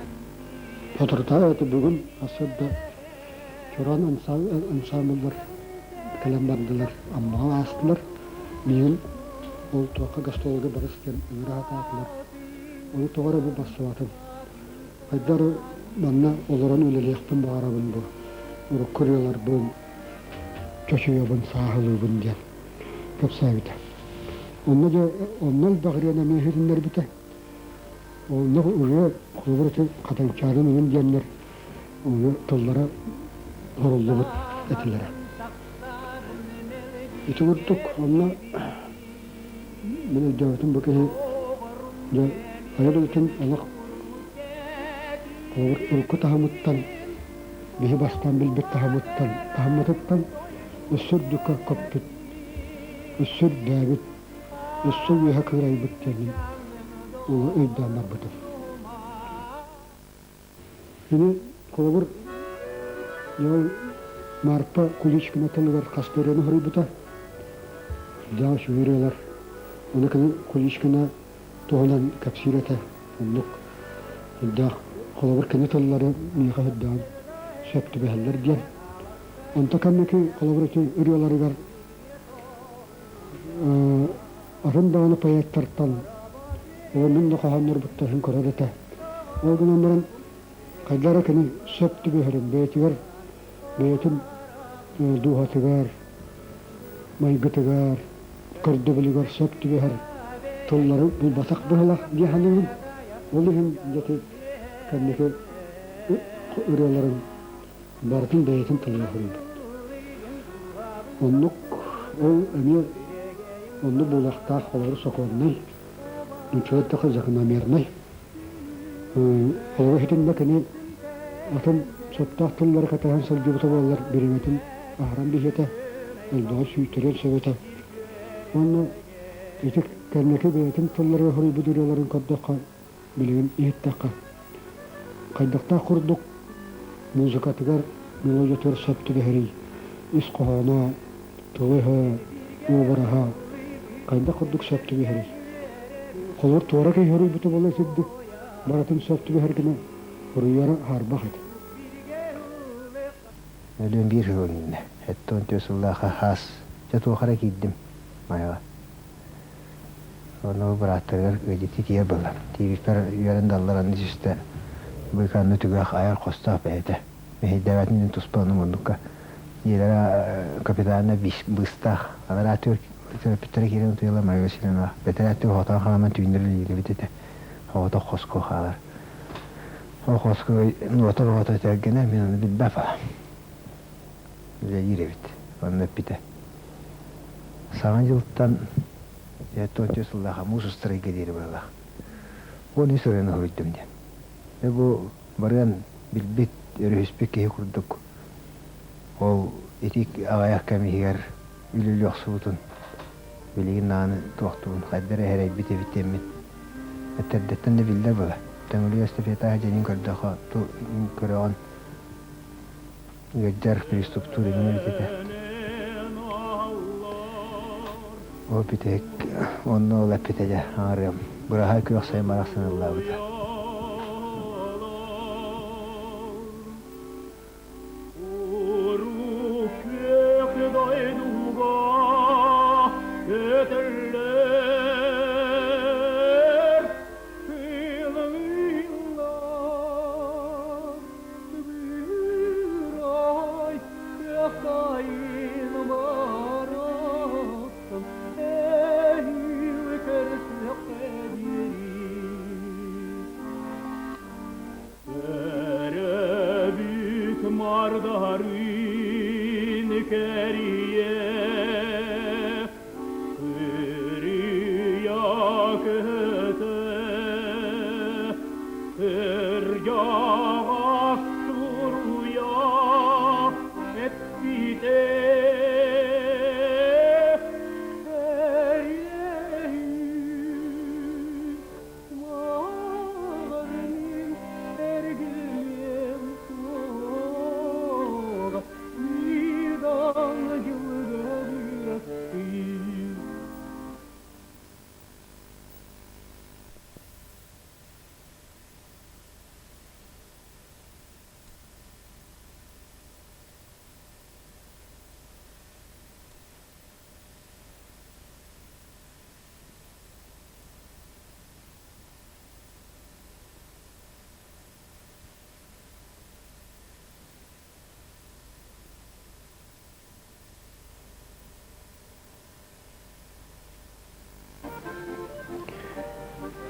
соторутааҕы бүгүн сарсыарда Чороон ансаамбыллар кэлэн бардылар, Аммаҕа аастылар. Миигин ол туохха гастролга барыс диэн ыҥыра сатаатылар. Ону тоҕо эрэ бу барсыбатым. Хайдах эрэ манна олорон үлэлиэхпин баҕарабын бу урукку ырыаларбын чочуйабын, сааһылыыбын диэн кэпсээбитэ. Онно дьэ онно элбэх ырыаны эмиэ иһитиннэрбитэ. Онно ырыа холобур ити Хатыҥчаарын иҥин диэннэр Ону тыллара хоруллубут этилэрэ. Ити курдук онно мин өйдөөбүтүм бу киһи дьэ айар үлэтин олох холобур урукку таһымыттан биһи бастаан билбит таһымыттан таһыммытыттан өссө үрдүккэ көппүт, өссө үрдээбит, өссө үөһэ кыырайбыт диэн ону өйдөөн барбытым. Кини, холобур, дьэ Марпа Куличкина тылыгар хас да ырыаны суруйбута. Дьэ үчүгэй ырыалар. Ону кини Куличкина туһунан кэпсиир этэ. Оннук сүрдээх, холобур, кини тыллары миэхэ сүрдээҕин сөп түбэһэллэр диэн. Онто кэнники, холобур, ити ырыаларыгар атын даҕаны поэттартан ол мин да хоһооннорбуттарын көрөр этэ. Ол гынан баран хайдах эрэ кини сөп түбэһэрин бэйэтигэр бэйэтин дууһатыгар, майгытыгар, көрдөбүлүгэр сөп түбэһэр тыллары булбатах быһыылаах дии саныыбын. Ол иһин дьэ кэнники ырыаларын барытын бэйэтин тылыгар суруйбут. Оннук ол эмиэ оннук буолуохтаах холобур сокуоннай, нуччалыы эттэххэ закономернай. Холобур итиннэ кини атын сөптөөх тыллары кэтэһэн сылдьыбыта буоллар бириэмэтин аһаран биһиэтэ, элбэҕи сүүйтэрэн сөп этэ. Уонна ити кэнники бэйэтин тылларыгар суруйбут ырыаларын көрдөххө, билигин иһиттэххэ, хайдахтаах курдук музыкатыгар, мелодиятыгар сөп түбэһэрий, ис хоһооно, тыла-өһө, уобараһа хайдах курдук сөп түбэһэрий. Холобур, туора киһи суруйбута буолла сирдик, барытын сөп түбэһэр гына суруйара хаарбах этэ. Өлүөн биир сыл иннинэ, 74 сыллаахха хаас, дьэ туох эрэ киирдим Майаҕа. Онно бырааттарыгар ыалдьыттыы тиийэр буолла. Тиийбиппэр үөрэн да аллар анны түстэ. Быыкаанны түгэх айар хостоох бэйэтэ. Мэһэйдээбэтин диэн туспа ону муннукка. Дьиэлэрэ капитально быыстаах. Анараа төрөппүттэрэ киирэн утуйаллар Мария Васильевна. Бэтэрээ өттүгэр хотон хааман түүннэри үлэлиибит этэ. Оҕото хоско хаалар. Ол хоско нуота оҕото этэргэнэ мин ону билбэп аа. Үлэлиир эбит. Онно эппитэ. Саҥа дьылтан 74 сыллаах муус устар ыйга диэри быһыылаах. 13 ырыаны суруйдум диэн. Бу барыан билбит, өрүһүспүт киһи курдук ол ити аҕыйах кэм иһигэр үлэлии охсубутун билигин даҕаны туохтуун хайда эрэ эрэйбит эбит диэммит этэрдэттэн да биллэр буолар. Төҥүлү эстафетаҕа дьэнин көрдөххө көрөҕүн ыалдьар приступтуур эҥин эбит этэ. Ол бүтэһик онно ол эппитэ дьэ аҥарыам быраһаай күөх сайын барахсан ыллаабыта.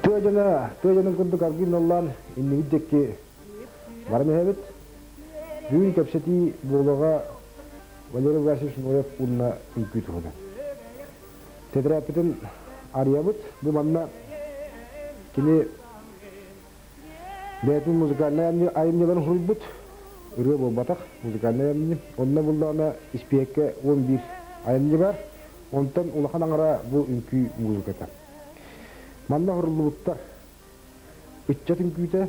Тыа дьоно, тыа дьонун курдук аргыый наллаан иннибит диэки баран иһэбит. Бүгүн кэпсэтии буолуоҕа Валерий Васильевич Ноев уонна үҥкүү туһунан. Тэтэрээппитин арыйабыт. Бу манна кини бэйэтин музыкальнай айымньыларын суруйбут. Ырыа буолбатах, музыкальнай айымньы. Онно буллаҕына испиэккэ 11 айымньы бар. Онтон улахан аҥара бу үҥкүү музыката. Манна оһоруллубуттар ыччат үҥкүүтэ,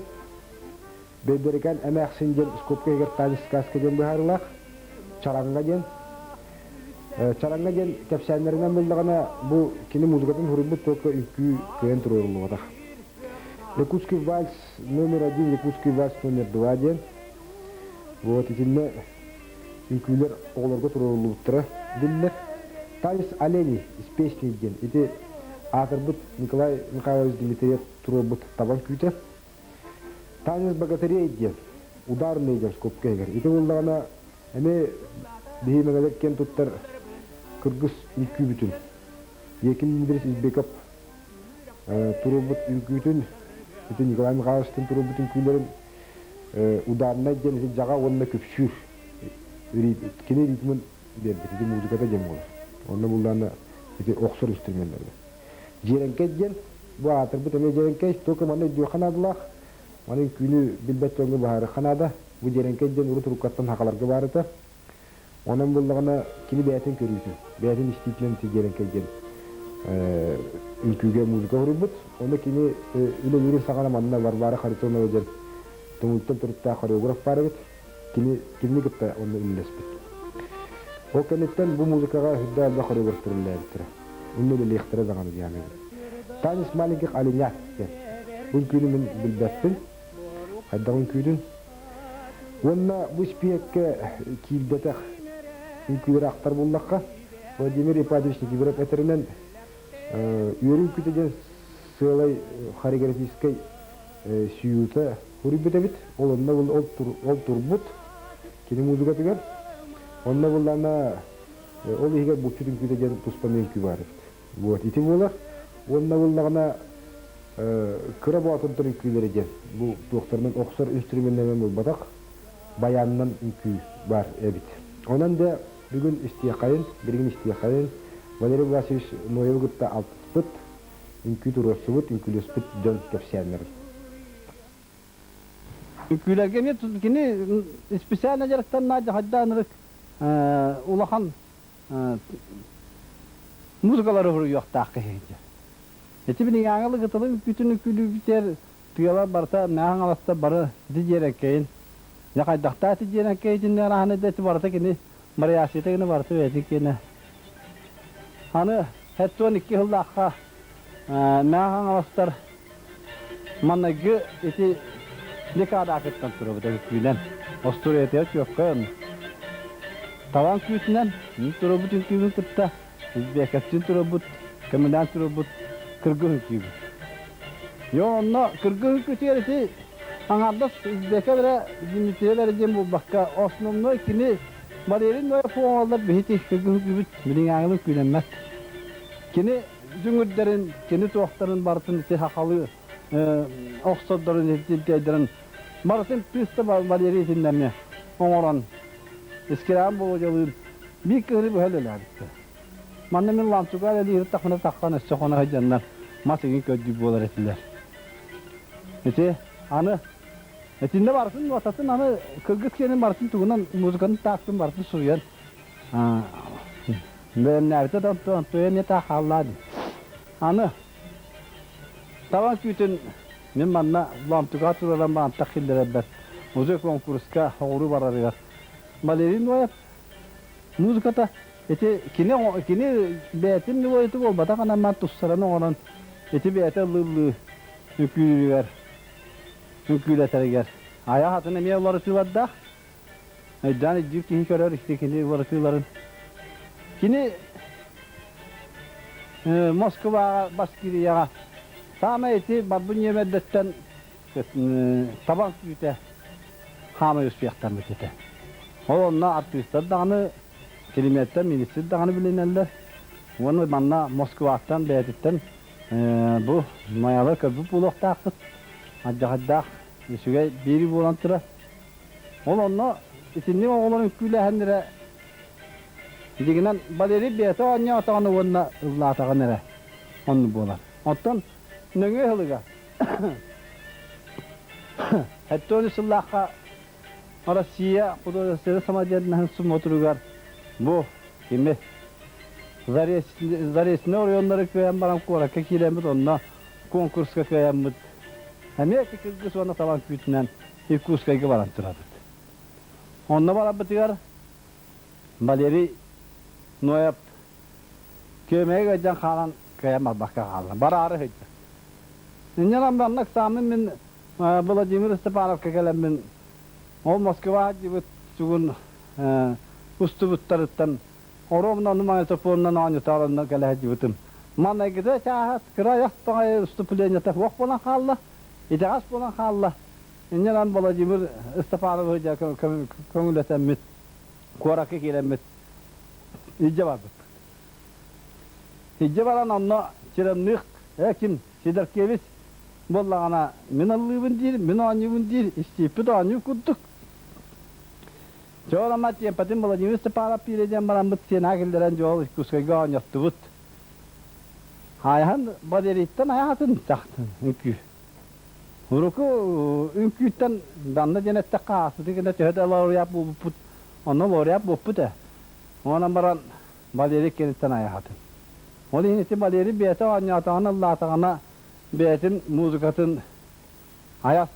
Бэйбэрикээн эмээхсин диэн скобка иһигэр Танец сказка диэн быһаарыылаах, Чараҥҥа диэн. Чараҥҥа диэн кэпсээннэринэн буллаҕына, бу кини музыкатын суруйбут только үҥкүү кыайан туруоруллубатах. Якутский вальс номер один, Якутский вальс номер два диэн. Вот итиннэ үҥкүүлэр оҕолорго туруоруллубуттара биллэр. Танец оленей из песни диэн ити аатырбыт Николай Михайлович Дмитриев туруорбут табан күүтэ. Танец богатырей диэн ударный диэн скобка иһигэр. Ити буоллаҕына эмиэ биһи мэҥэлэр киэн туттар кыргыз үҥкүүбүтүн Екин Дмитриевич Избеков туруорбут үҥкүүтүн ити Николай Михайловичтын туруорбут үҥкүүлэрин ударнай диэн ити дьаҕа уонна күпсүүр кини ритмин биэрбит ити музыката диэн буолар. Онно буллаана ити охсор инструменнарга. Дьиэрэҥкэй диэн бу аатырбыт эмиэ дьиэрэҥкэй, только манна өйдүөххэ наадалаах. Маны үҥкүүнү билбэт дьоҥҥо быһаарыахха наада. Бу дьиэрэҥкэй диэн урут уруккаттан сахаларга баар этэ. Онон буллаҕына кини бэйэтин көрүүтүн, бэйэтин истиитинэн ити дьиэрэҥкэй диэн үҥкүүгэ музыка суруйбут. Ону кини үлэлиирин саҕана манна Варвара Харитонова диэн Тумултан төрүттээх хореограф баар эбит. Кини кинини кытта онно үлэлэспит. Ол кэнниттэн бу музыкаҕа сүрдээх элбэх хореографтар үлэлээбиттэрэ. Онно үлэлиэхтэрэ даҕаны диэн Танец маленьких оленят диэн. Бу үҥкүүнү мин билбэппин. Хайдах үҥкүүтүн. Уонна бу испииһэккэ киирбэтэх үҥкүүлэри ахтар буллахха, Владимир Ипатьевич Никифоров этэринэн, үөрүү үҥкүүтэ диэн сыалай хореографическай сюита суруйбут эбит. Ол онно ол турбут кини музыкатыгар. Онно буллаана ол иһигэр булчут үҥкүүтэ диэн туспа үҥкүү баар эбит. Вот ити буолар. Уонна буллаҕына кыра боотурдар үҥкүүлэрэ диэн бу туохтарынан охсор инструменнарынан буолбатах баянынан үҥкүү баар эбит. Онон да бүгүн истиэххэйин, билигин истиэххэйин Валерий Власович Ноевы кытта алтыспыт, үҥкүү туруорсубут, үҥкүүлэспит дьон кэпсээннэрин. Үҥкүүлэргэ эмиэ кини специально дьарыктанна дьахайдаанырык улахан музыкалары суруйуохтаах киһи. Ити билиҥҥээҥи ылыгытылын үҥкүүтүн үҥкүүлүүбүтэр тыалар барыта мээһэҥ аласта бары ити дьиэрэҥкэйин дьэ хайдахтаа ити дьиэрэҥкэйитин араһаны да ити барыта кини вариацията кини барыта бэйэтин киэнэ. Аны 72 сыллаахха мээһэҥ аластар Манныгы ити декада кыттан турабыт үҥкүүнэн. Остуоруйатыгар чуоккай онно. Талан күүтүнэн турабыт үҥкүүбүн кытта Узбекаттыын турабыт, көмөлөөн турабыт кыргыз үҥкүүбүт. Йоо онно кыргыз үҥкүүтүгэр ити аҥаардас Узбека эрэ Дмитриев эрэ диэн буолбакка, основной кини Валерий Ноев оҥоллор биһити кыргыз үҥкүүбүт билиҥээҥилин күүнэммэт. Кини дүҥүрдэрин, кини туохтарын барытын ити сахалыы охсордорун, итинтэйдэрин барытын тыыста Валерий итиннэрне оҥорон искирээн Болодьалыын биир кыһыны быһа үлэлээбиттэр. Манна мин Лантуга үлэлиир таххына таххан өссө хоно сылдьаннар мас иҥин көрдүү буолар этилэр. Ити аны итиннэ барытын нуотатын аны кыргыз киэнин барытын тугунан музыканы таастын барытын суруйан Бэлэмнээбитэ да онтуйа эмиэ таах хааллаа дии. Аны табан күүтүн мин манна Лоомтуга тураран баантах киллэрэрбэр музей конкурска оҕуруу барарыгар Валерий Ноев музыката ити кини кини бэйэтин мелодията буолбатах анамман туссаран оҥорон ити бэйэтэ ыллыы-ыллыы үҥкүүлүүрүгэр үҥкүүлэтэригэр айах атын эмиэ уларытыылардаах Өйдөөн өйдүүр киһи көрөр ити кини уларытыыларын. Кини Москваҕа, Башкирияҕа саамай ити барбын нүөмэрдэттэн табан күүтэ хаамай успехтаммыт этэ. Ол онно артыыстар даҕаны, килимиэттэн министр даҕаны билинэллэр. Уонна манна Москваттан бэйэтиттэн бу майалар көрбүт буолуохтаахпыт. Алдьархайдаах үчүгэй биэрии буолан турар. Ол онно итинник оҕолор үҥкүүлээһиннэрэ дьиҥинэн Валерий бэйэтэ оонньоотоҕуна уонна ыллаатаҕына эрэ оннук буолар. Оттон нөҥүө сылыгар Эттони сыллаахха Россия художественнай самодеятельноһын смотругар бу кими Заречный оройуоннары кыайан баран куоракка киирэммит онно конкурска кыайаммыт эмиэ кыргыз уонна талан күүтүнэн Иркутскайга баран турабыт. Онно барарбытыгар Валерий Ноев күөмэйгэ ыалдьан хаалан кыайан барбакка хаалла. Бараары сылдьар. Инньэ манна экзамен мин Владимир Степановка кэлэммин ол Москва сылдьыбыт сугун устубуттарыттан оруобуна ону магнитофонунан оонньотоорунна кэлэ сылдьыбытым. Манайгыта чааһа кыра айах тоҕой выступлениета суох буолан хаалла, итэҕэс буолан хаалла. Инньэ гынан Владимир Степановы дьэ көҥүлэтэммит, куоракка киирэммит илдьэ барбыппыт. Илдьэ баран онно Черемных, э ким, Сидоркевич буоллаҕына мин ыллыыбын диир, мин оонньуубун диир, истииппит оонньуу курдук. Дьэ ама тиэмпэтин Владимир Степанов пиирэ диэн бараммыт сиэнэ киллэрэн дьол Иркутскайга оонньоттубут. Хайаһан Валерийтан айаатын тахтын үҥкүү. Уруку үҥкүүттэн данна диэн эттэххэ ааспыты гына төһө да лауреат буолбуппут, онно лауреат буолбут ээ. Онон баран Валерий киниттэн айаһатын. Ол иһин ити Валерий бэйэтэ оонньоотоҕуна, ыллаатаҕына бэйэтин музыкатын айас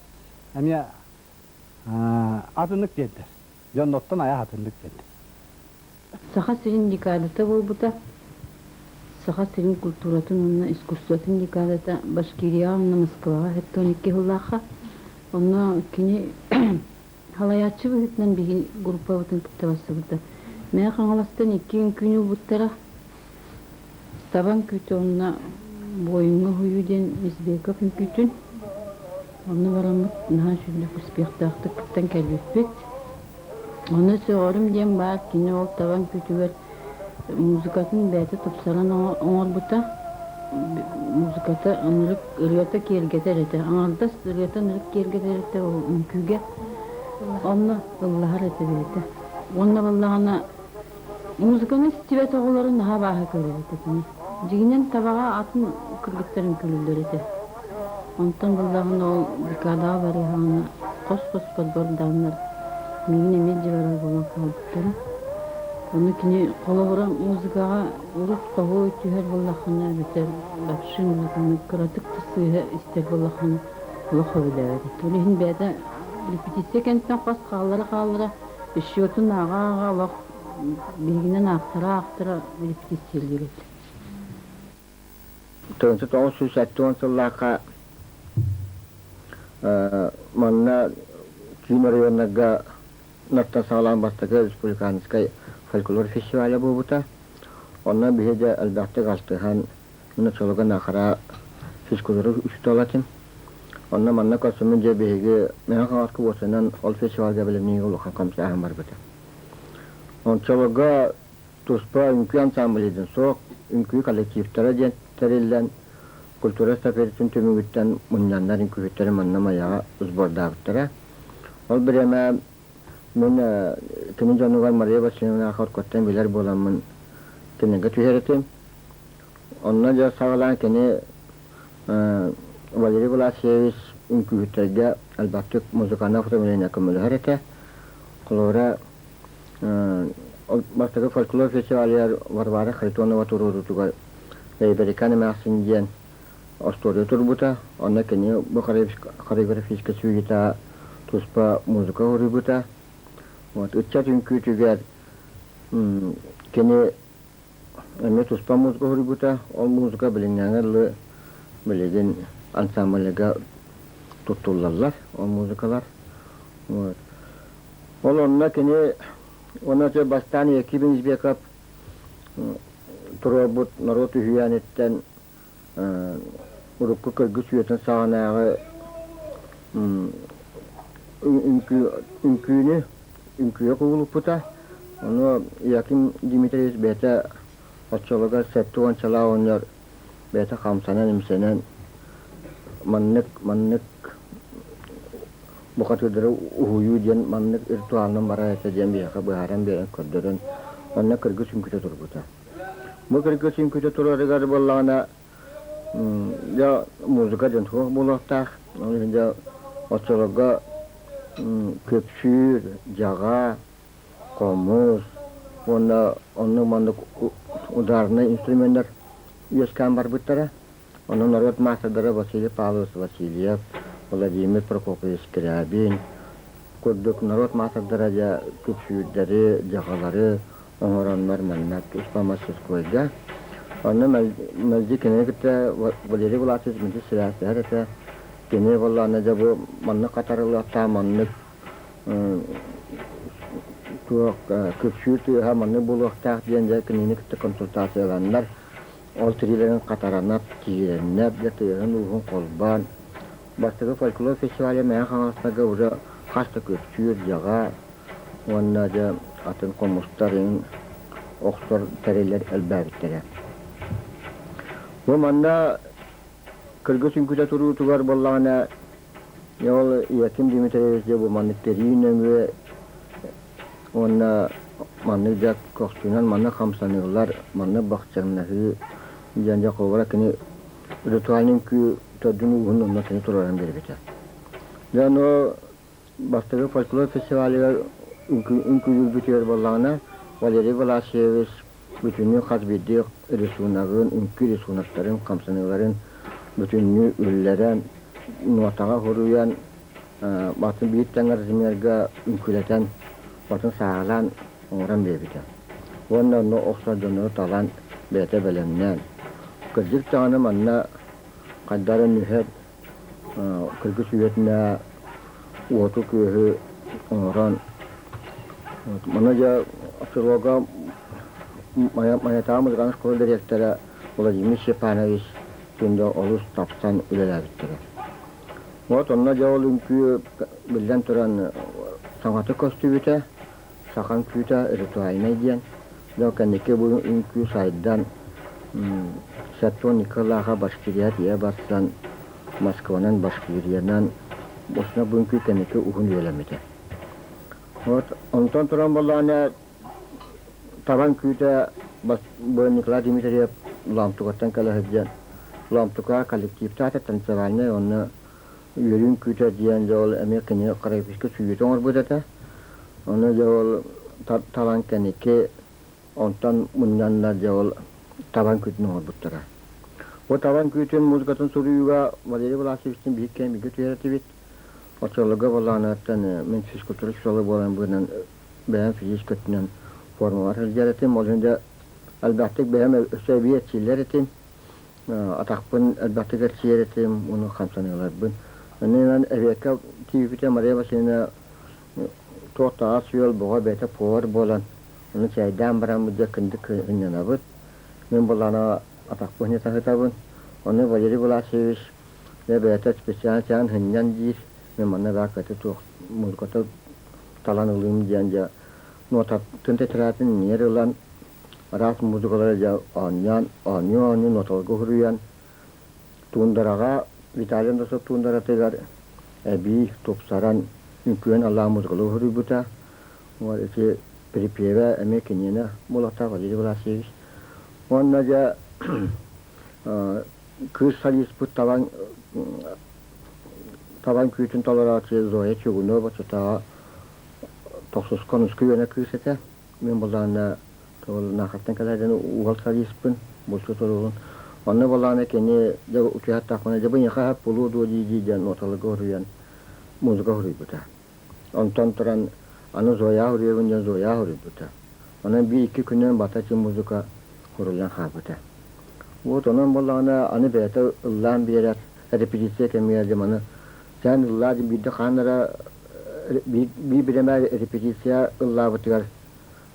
эмиэ атыннык тиэрдэр. Дьонноттон айах атыннык тиэрдэр. Саха сирин декадата буолбута. Саха сирин культуратын уонна искусствотын декадата Башкирияҕа уонна Москваҕа 72 сыллаахха. Онно кини халайааччы быһыытынан биһи группабытын кытта барсыбыта. Мэҥэ Хаҥаластан икки үҥкүүнү ылбыттара. Табан күүтэ уонна Буойуҥҥа уһуйуу диэн Избеков үҥкүүтүн. Онно бараммыт наһаа үчүгэйдик успехтаахтык кыттан кэлбиппит. Ону сөҕөрүм диэн баар, кини ол табан күүтүгэр музыкатын бэйэтэ тупсаран оҥорбута. Музыката ынырык ырыата киэргэтэр этэ. Аҥардас ырыата ынырык киэргэтэр этэ ол үҥкүүгэ. Онно ыллаһар этэ бэйэтэ. Уонна буоллаҕына музыканы истибэт оҕолору наһаа абааһы көрөр этэ кини. Дьиҥинэн табаҕа атын кыргыттар үҥкүүлүүллэр этэ. Онтон буоллаҕына ол декадаҕа барыаҕына. хос-хос подбордааннар миигин эмиэ илдьэ барар буолан хаалбыттара. Ону кини холобура музыкаҕа урут хоһуой түһэр буоллаххына эбэтэр вообще музыканы кыратык да сыыһа истэр буоллаххына олох сөбүлээбэт этэ. Ол иһин бэйэтэ репетиция кэнниттэн хос хааллара-хааллара счетун ааҕа-ааҕа олох биһигинэн аахтара-аахтара репетициялыыр этэ. 1970 сыллаахха манна киин оройуоннарга нартан саҕалаан бастакы республиканскай фольклор фестиваля буолбута. Онно биһи дьэ элбэхтик алтыһан, мин оччолорго Нахара физкультура учуутала этим. Онно манна көрсөммүн дьэ биһиги Мэҥэ Хаҥаласка уопсайынан ол фестивальга бэлэмниигэ улахан хамсааһын барбыта. Оччолорго туспа үҥкүү ансамбль суох, үҥкүү коллективтара диэн тэриллэн, культура эстафетатын түмүгүттэн мунньаннар үҥкүүһүттэри манна Майаҕа сбордаабыттара. Ол бириэмэ мин кини дьонугар Мария Васильевна Хоркоттан билэр буоламмын кинигэ түһэр этим. Онно дьэ саҕалаан кини Валерий Власьевич үҥкүүһүттэргэ элбэхтик музыкальнай оформление көмөлөһөр этэ. Холобура, Бастакы фольклор фестивалыгар Варвара Харитонова туруоруутугар Эйбэрикээн эмээхсин диэн остуоруйа турбута. Онно кини бу хореографическай сюита туспа музыка уруйбута. Вот, ыччат үҥкүүтүгэр кини эмиэ туспа музыка уруйбута. Ол музыка билиҥҥээҥҥэ дылы билигин ансамбльга туттуллаллар, ол музыкалар. Вот. Ол онно кини уонна бастаан Яким Избеков туруорбут норуот үһүйээниттэн урукку кыргыс үйэтин саҕанааҕы үҥкүүнү үҥкүүгэ кубулуппута. Ону Яким Дмитриевич бэйэтэ оччолорго сэттэ уончалаах оҕонньор бэйэтэ хамсанан-имсэнэн маннык маннык бухатыырдары уһуйуу диэн маннык ритуалынан барар этэ диэн биһиэхэ быһааран биэрэн көрдөрөн онно кыргыс үҥкүүтэ турбута. Бу кыргыс үҥкүүтэ турарыгар буоллаҕына дьэ музыка диэн суох буолуохтаах. Ол иһин дьэ оччолорго көпсүүр, дьаҕа, хомус уонна оннук маннык ударнай инструменнар үөскээн барбыттара. Онон норуот маастардара Василий Павлович Васильев, Владимир Прокопьевич Скрябин курдук норуот маастардара дьэ күпсүүрдэри, дьаҕалары оҥороннор манна туспа мастерскойга. Онно мэлдьи кинини кытта Валерий Власович мэлдьи сибээстэһэр этэ. Кини буоллаҕына дьэ бу маннык хатарыллыахтаах, маннык туох күпсүүр тыаһа маннык буолуохтаах диэн дьэ кинини кытта консультацияланнар Ол тириилэрин хатаранар, киирэннэр, дьэ тыаһын-ууһун холбоон, бастакы фольклор фестиваля Мэҥэ Хаҥаластарга уже хас да күпсүүр, дьаҕа уонна дьэ атын хомустар иҥин охсор тэриллэр элбээбиттэрэ. Бу манна кыргыс үҥкүүтэ туруутугар буоллаҕына, ол Яким Дмитриевич дьэ бу маннык тэрии нөҥүө Уонна маннык дьэ көхсүнэн маннык хамсаныылар, маннык бахчыҥнаһыы диэн дьэ холобура кини ритуальный үҥкүү төрдүн ууһун онно кини туруоран биэрбитэ. Дьэ ону бастакы фольклор фестивалыгар үҥкүүлүүрбүтүгэр буоллаҕына Валерий Власьевич бүтүннүү хас биирдии рисуногын, үҥкүү рисуноктарын, хамсаныыларын бүтүннүү үллэрэн, нуотаҕа суруйан Батын биир тэҥ размерга үҥкүүлэтэн, батын сааһылаан оҥорон биэрбитэ. Уонна онно охсор дьоннору талан, бэйэтэ бэлэмнээн. Кырдьык даҕаны манна хайдах эрэ нүһэр кыргыс үйэтинэ уоту-күөһү оҥорон, манна дьэ селога Майатааҕы музыкальнай школа дириэктэрэ Владимир Степанович Күндэ олус тапсан үлэлээбиттэрэ. Вот онно дьэ ол үҥкүү биллэн туран саҥата көстүбүтэ, саха үҥкүүтэ ритуальнай диэн. Дьэ кэнники бу үҥкүү сайдан Септон Николаха Башкирия тиийэ барсан Москванан Башкириянан осна бу үҥкүү кэнники уһун үйэлэммитэ. Вот онтон туран буоллаҕына Табан күүтэ бу Николай Дмитриев Лоомтукаттан кэлэ сылдьан Лоомтука коллективтаата танцевальнай уонна Үөрүүн күүтэ диэн дьэ ол эмиэ кини Карайписка сүүйүтэ оҥорбут этэ. Ону дьэ ол талан кэнники онтон мунньаннар дьэ ол табан күүтүн оҥорбуттара. Бу табан күүтүн музыкатын суруйууга Валерий Власовичтыын биир кэм бииргэ түһэр этибит. Оччолорго боллоонуттан мин физкультура учуутала буолан быынан бэйэм физическэй өттүнэн формалар сылдьар этим. Ол иһин дьэ элбэхтик бэйэм өссө эбии эрчиллэр этим. Атахпын элбэхтик эрчийэр этим, уну хамсаныыларбын. Онон эбиэккэ тиийбитэ Мария Васильевна туох да ас-үөл боҕо бэйэтэ повар буолан, ону чэйдээн баран дьэ кындык ынньанабыт. Мин былаана атахпын сытабын. Ону Валерий Власьевич дьэ бэйэтэ специально чаан сынньан диир. Мин манна баар кыты туох музыката талан ылыым диэн дьэ нотатын тетрадын ньиэр ылан араас музыкалары дьэ оонньоон, оонньуу-оонньуу ноталарга уһуруйан туундараҕа Виталий Андросов туундаратыгар эбии тупсаран үҥкүүнэн аллаах музыкалы уһуруйбута. Ити припевэ эмиэ киниэнэ буолуохтаах Валерий Власьевич. Уонна дьэ кыыс солиспыт табан табан күүтүн толорооччу Зоя Чугунова чутааҕа тохсуска онуска үөнэ кыыс этэ. Мин былаана наахаттан кэлэрдэн уол солиспын, булчут уругун. Онно былаана кини дьэ учуһаттаахпына дьэ бу эйиэхэ булуу дуо дии-дии диэн ноталарга уруйан музыка уруйбута. Онтон туран аны Зоя уруйабын диэн Зоя уруйбута. Онон биир-икки күнүнэн бата музыка хуруллан хаалбыта. Вот онон буоллаҕына аны бэйэтэ ыллаан биэрэр репетиция кэмигэр дьэ маны сээн ыллаа диэн биирдэ хаан эрэ биир бириэмэ репетиция ыллаабытыгар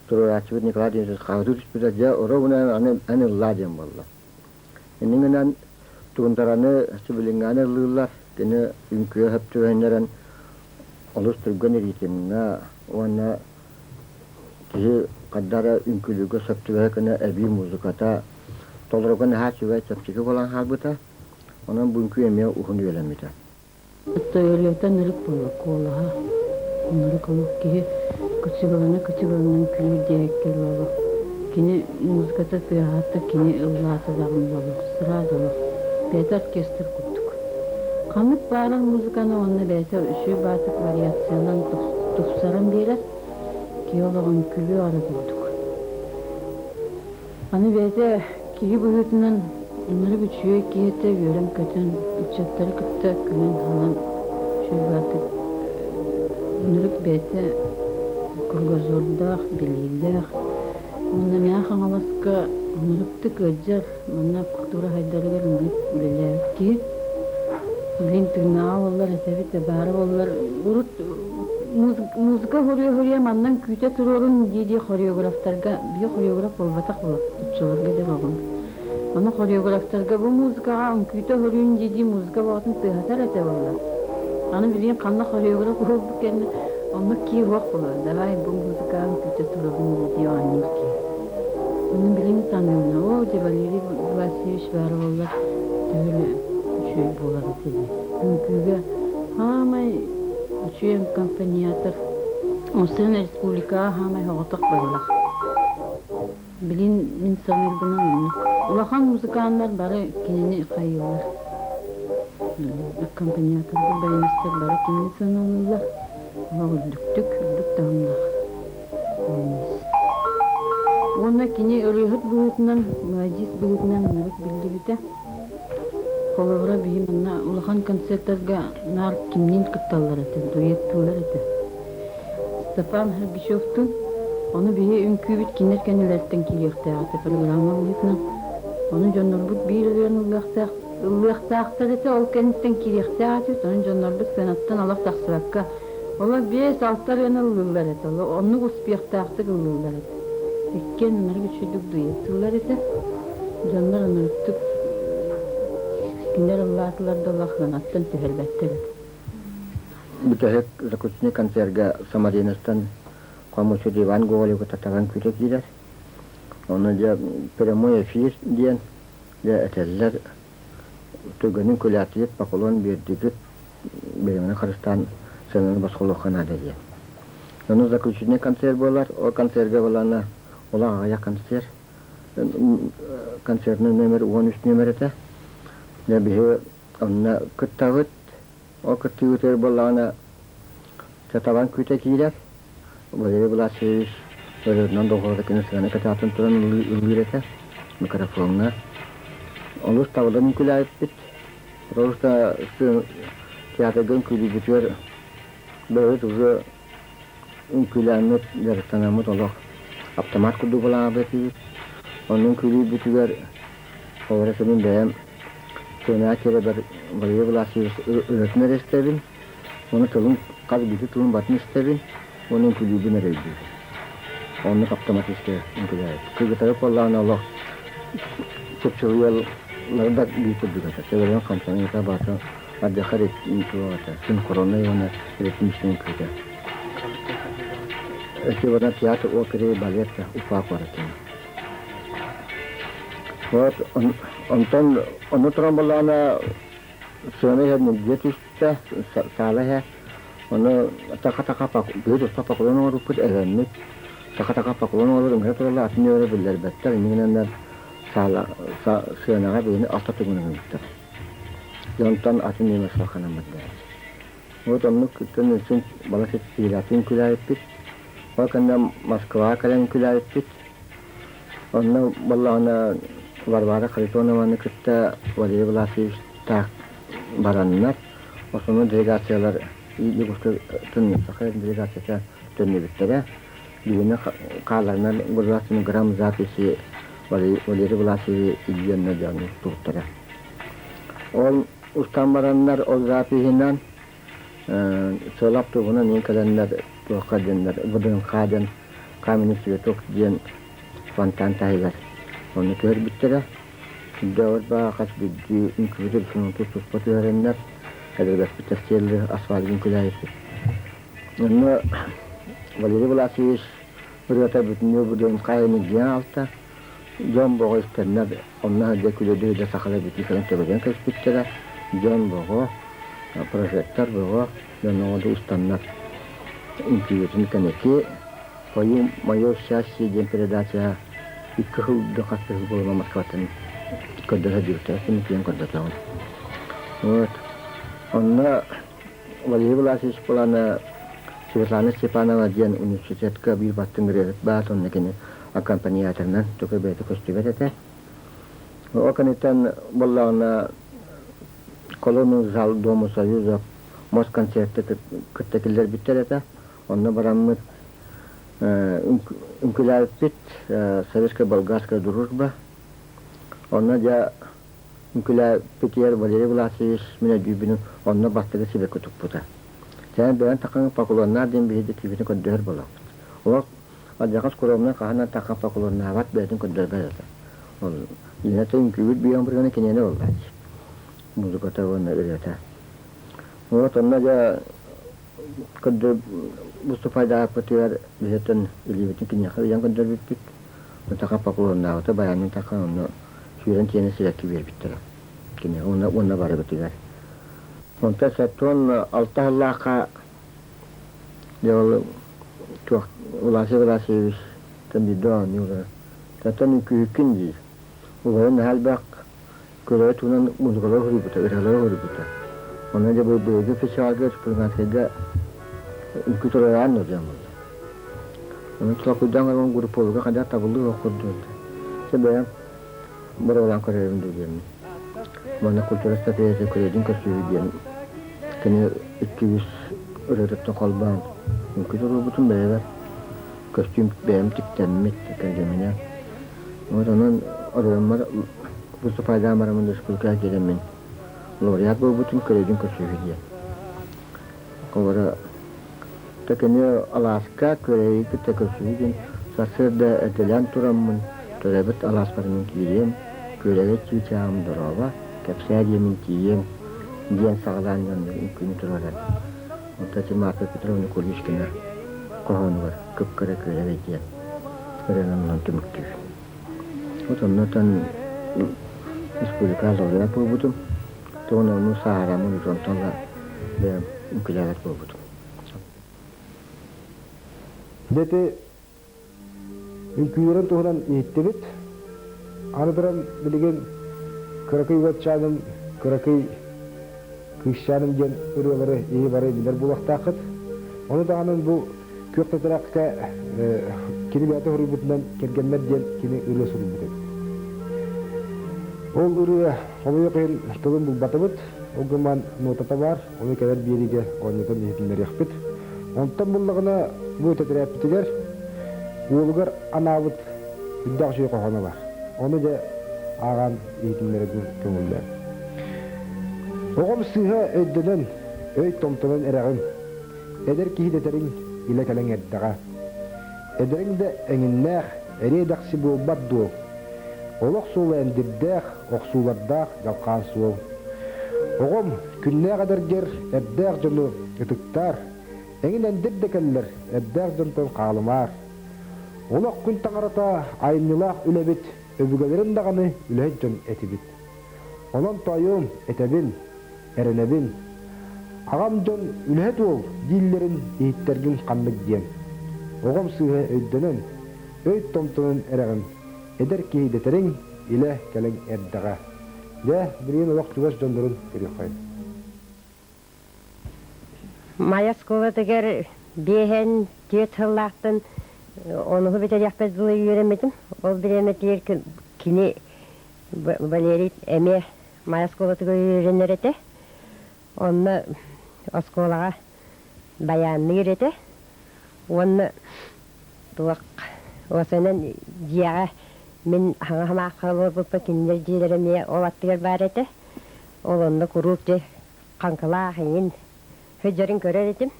туруорааччыбыт Николай Дмитриевич хаһытыы түспүтэ дьэ оруобуна аны эн ыллаа диэн буолла. Иннинэн туундараны сибилиҥҥэни ыллыыллар кини үҥкүүгэ сөп түбэһиннэрэн олус түргэн ритмҥэ уонна киһи хайдах эрэ үҥкүүлүүргэ сөп түбэһэр гына эбии музыката толоруга наһаа үчүгэй чэпчэки буолан хаалбыта. Онон бу үҥкүү эмиэ уһун үйэлэммитэ. Өлүөтэ ынырык буолла куолаһа ынырык олох киһи кычыгылана кычыгыланан күлүү диэбиккэ олох кини музыката тыаһаата кини ыллаата даҕаны олох сразу олох бэйэтэ оркестр курдук ханнык баарар музыканы уонна бэйэтэ үчүгэй баатык вариациянан тупсаран биэрэр киһи олоҕун күлүү ары курдук Аны бэйэтэ киһи быһыытынан ынырык үчүгэй киһи этэ үөрэн-көтөн, ыччаттары кытта күлэн-салан үчүгэй баҕайытык ынырык бэйэтэ кругозордаах, билиилээх. Уонна Мэҥэ Хаҥаласка ынырыктык ыалдьар, манна культура сайдарыгар ынырык үлэлээбит киһи. Билигин тыыннааҕа буоллар этэбит да баара буоллар урут Музыка хоруйа-хоруйа маннан күүтэ туруорун дии-дии хореографтарга, биһи хореограф буолбатах буолар, оччолорго дьэ оҕом. Ону хореографтарга бу музыкаҕа үҥкүүтэ хоруйун дии-дии музыка бөҕөтүн тыаһатар этэ буолла. Аны билигин ханна хореограф буолбут кэннэ оннук киһи суох буолар. Давай бу музыкаҕа үҥкүүтэ туруорун дии-дии оонньуур киһи. Ону билигин саныыбын, оо дьэ Валерий Васильевич баара буоллар төһө эрэ үчүгэй буолар этэ дии. Үҥкүүгэ Хаамай үчүгэй аккомпаниатор. Онсон республикаҕа хаамай соҕотох быһыылаах. Билин мин саныырбынан оннук. Улахан музыканнар бары кинини хайыыллар. Аккомпаниатордар, баянистар бары кинини сыаналыыллар. Олох үрдүктүк, үрдүк таһымнаах баянист. Уонна кини ырыаһыт быһыытынан, мелодист быһыытынан ынырык биллибитэ. Холобура, биһи манна улахан концертарга наар кимниин кытталлар этэ, дуэттыыллар этэ. Степан Хрбичевтуун, ону биһи үҥкүүбүт кинилэр кэннилэриттэн киириэхтээх этэ программа быһыытынан. Ону дьоннорбут биир ырыаны ыллыахтаах, ыллыахтаахтар этэ, ол кэнниттэн киириэхтээх этибит, ону дьоннорбут сыанаттан олох тахсыбакка, олор биэс-алта ырыаны ыллыыллар этэ, оннук успехтаахтык ыллыыллар этэ. Иккиэн ынырык үчүгэйдик дуэттыыллар этэ. Дьоннор ынырыктык кинилэр ыллаатылар да улаханаттан түһэрбэттэр этэ. Бүтэһик заключительный концерга Самаринастан хомусчут Иван Гоголевы татаран күүтэ киирэр. Ону дьэ прямой эфир диэн дьэ этэллэр. Түргэнин күлээтигит, поклон биэрдигит, бириэмэни харыстаан сыананы босхолуохха наада диэн. Ону заключительный концерт буолар. Ол концерга буолана олох аҕыйах концерт. Концертный номер 13 нүөмэр этэ. Дьэ биһи онно кыттабыт. Ол кыттыыбытыгар буоллаҕына Чатабан күүтэ киирэр. Валерий Власьевич ырыатынан доҕуһуолата кини сыана кэтэҕиттэн туран ыллыыр этэ микрофоҥҥа. Олус табыллан үҥкүүлээбиппит. Потому что театрга үҥкүүлүүбүтүгэр бэйэбит уже үҥкүүлээммит, дьарыктанаммыт олох автомат курдук былаабыт этибит. Онно үҥкүүлүүрбүтүгэр ол эрэ мин бэйэм сыанаҕа киирэрбэр Валерий Власьевич ырыатын эрэ истэбин. Уонна тылын хас биирдии тылын батын истэбин уонна үҥкүүлүүбүн эрэ өйдүүбүн. Оннук автоматически үҥкүүлээбит. Кыргыттары буоллаҕына олох чыпчылыйаллара да биир курдук этэ. Төбөлөрүн хамсаныыта барыта ардыха туох этэ, синхроннай уонна ритмичнэй үҥкүүтэ. Эти уонна театр оперы и балета Уфа куоратын. Вот онтон онно туран буоллаҕына сыана иһэр ньиргийэ түстэ, саала иһэ. Ону таха-таха быһыы туспа поклон оҥорбуппут эрэммит. Таха-таха поклон оҥорор ыҥыра тураллар, атын үөрэ биллэрбэттэр. Инньэ гынаннар саала сыанаҕа биһини алта тугун ыҥырбыттар. Дьонтон атын ньыма суох ханаммыт бэйэбит. Вот оннук кыттан син бала ситиһиилээхтик үҥкүүлээбиппит. Ол кэннэ Москваҕа кэлэн үҥкүүлээбиппит. Онно буоллаҕына Варвара Харитонованы кытта Валерий Власьевичтаах бараннар, основной делегациялар Якутскай Саха делегацията төннүбүттэрэ. Биһини хаалларынан государственный грамзаписи Валерий Власьевич Ильинна дьону устубуттара. Ол устан бараннар ол запиһынан сыалап туһунан иин кэлэннэр туохха диэннэр ВДНХ диэн Каменный цветок диэн фонтан таһыгар онно түһэрбиттэрэ. Сүрдээҕэр баа хас биирдии үҥкүүбүт рисунок туспа түһэрэннэр, кэлэрбэппит сиэлли асфальт үҥкүүлээбиппит. Онно Валерий Власьевич ырыата бүтүннүү ВДНХ диэн аалта. Дьон боҕо истэннэр, онно сылдьа күлэ-күлэ сахалар бүтүн кэлэн төбөтүн кэспиттэрэ. Дьон боҕо, прожектор бөҕө, дьон оҕо устаннар үҥкүүбүтүн кэнэки Пою мое счастье диэн передача икки сыл да хас да сыл буолан Москваттан көрдөрө сылдьыбыттара, ким киэн көрдөтөҕүн. Вот. Онно Валерий Власович буолана Светлана Степанова диэн университетка биир бастыҥ ырыаһыт баар, онно кини аккомпаниаторынан только бэйэтэ көстүбэт этэ. Ол кэнниттэн буоллаҕына Колонный зал Дома Союза Москонцерты кытта киллэрбиттэр этэ. Онно бараммыт үҥкүүлээбиппит Советско-болгарская дружба. Онно дьэ үҥкүүлээбиппитигэр Валерий Власович мин өйдүүбүнүн онно бастакы сибэкки туппута. Сээн бэйэн таххан поклоннаах диэн биһиги киһибитин көрдөһөр буолабыт. Олох алдьархай скромнай хаһан таххан поклоннаабат бэйэтин көрдөрбөт этэ. Ол иннэтэ үҥкүүбүт биэҕин бырганы киниэнэ буоллааччы. Музыката уонна ырыата. Вот онно дьэ көрдөр выступайдаабыппытыгар биһиттэн илиибитин киниэхэ ыйан көрдөрбүппүт. Таха поклоннаабыта баянын таха онно сүүрэн тиэнэ сибэкки биэрбиттэрэ. Киниэхэ уонна уонна барыбытыгар. Онтон 76 сыллаахха дьэ ол туох Власий Власьевич биирдэ оонньуулара. Оттон үҥкүүһүккүн диир. Убайым наһаа элбэх Көлөһө туһунан музыкалары суруйбута, ырыалары суруйбута. Онно дьэ быйылгы фестивальга Республиканскайга үҥкүү туруораан диэн буолла. Ону толкуйдаан көрөн группаларга хайдах табыллыы суох курдук. Чэ бэйэм боруобалаан көрөрүм дуу диэммин. Манна культура стратегията көрөдүн көрсүһүү диэн кини икки-үс ырыатыттан холбоон үҥкүү туруорбутум бэйэбэр. Көстүүм бэйэм тиктэммит кэргэминэн. Вот онон оройуоммар выступайдаан бараммын республикаҕа киирэммин лауреат буолбутум көрөдүн көрсүһүү диэн. Холобура кини алааска күөрэйи кытта көрсүһүү диэн сарсыарда эрдэлээн тураммын төрөөбүт алааспарынан киириэм, күөрэгэй чыычааҕым дорообо, кэпсээ диэмин тиийиэм диэн саҕалаан дьоннор үҥкүүнү туруорар. Онтон Марфа Петровна Куличкина хоһоонугар кып-кыра күөрэгэй диэн ырыанан онон түмүктүүр. Вот оннотон республика лауреат буолбутум. Тугун ону сааһыраммын уже онтон да бэйэм үҥкүүлээбэт буолбутум. Дети үҥкүүлэрин туһунан иһиттибит. Аны туран билигин кыракый уотчааным кыракый Кыысчааным диэн ырыалары ийи бары билэр буолуохтааххыт. Ону даҕаны бу күөх тэтэрээккэ кини бэйэтэ суруйбутунан кэргэммэр диэн кини ырыа суруйбут эбит. Ол ырыа хомойуох иһин тылын булбатыбыт. Ол гынан нотата баар, ону кэлэр биэриигэ оонньотон иһитиннэриэхпит. Онтон буллаҕына бу тэтэрээппитигэр уолугар анаабыт үрдээх үчүгэй хоһооно баар. Ону дьэ ааҕан иһитиннэрэрбин көҥүллээн. Оҕом сыыһа өйдөнөн, өй томтонон эрэҕин. Эдэр киһи дэтэриҥ илэ кэлэн эрдэҕэ. Эдэриҥ да эҥиннээх, эриэ-дэхси буолбат дуо? Олох суола эндирдээх, охсуулардаах дьалхаан суол. Оҕом, күннээх эдэргэр эрдээх дьону ытыктаар, эҥин эндир да кэллэр, эрдээх дьонтон хаалымаар. Олох күн таҥарата айымньылаах үлэбит, өбүгэлэрин даҕаны үлэһит дьон этибит. Онон тоойуом, этэбин, эрэнэбин. Аҕам дьон үлэһит уол дииллэрин иһиттэргин ханнык диэн. Оҕом сыыһа өйдөнөн, өй томтонон эрэҕин, эдэр киһи дэтэриҥ, илэ кэлэҥ эрдэҕэ. Дьэ, билигин олох чугас дьоннорун көрүөххэйин. Майа оскуолатыгар биэһэн түөрт сыллаахтан онуһу бүтэриэхпэр дылы үөрэммитим. Ол бириэмэтигэр кини Валерий эмиэ Майа оскуолатыгар үөрэнэр этэ. Онно оскуолаҕа байаанныыр этэ. Уонна туох осанан дьиэҕэ мин хаҥа хамаахха олорбуппар кинилэр дьиэлэрэ эмиэ ол аттыгар баар этэ. Ол онно куруук дьэ хаҥкылаах эҥин сылдьарын көрөр этим.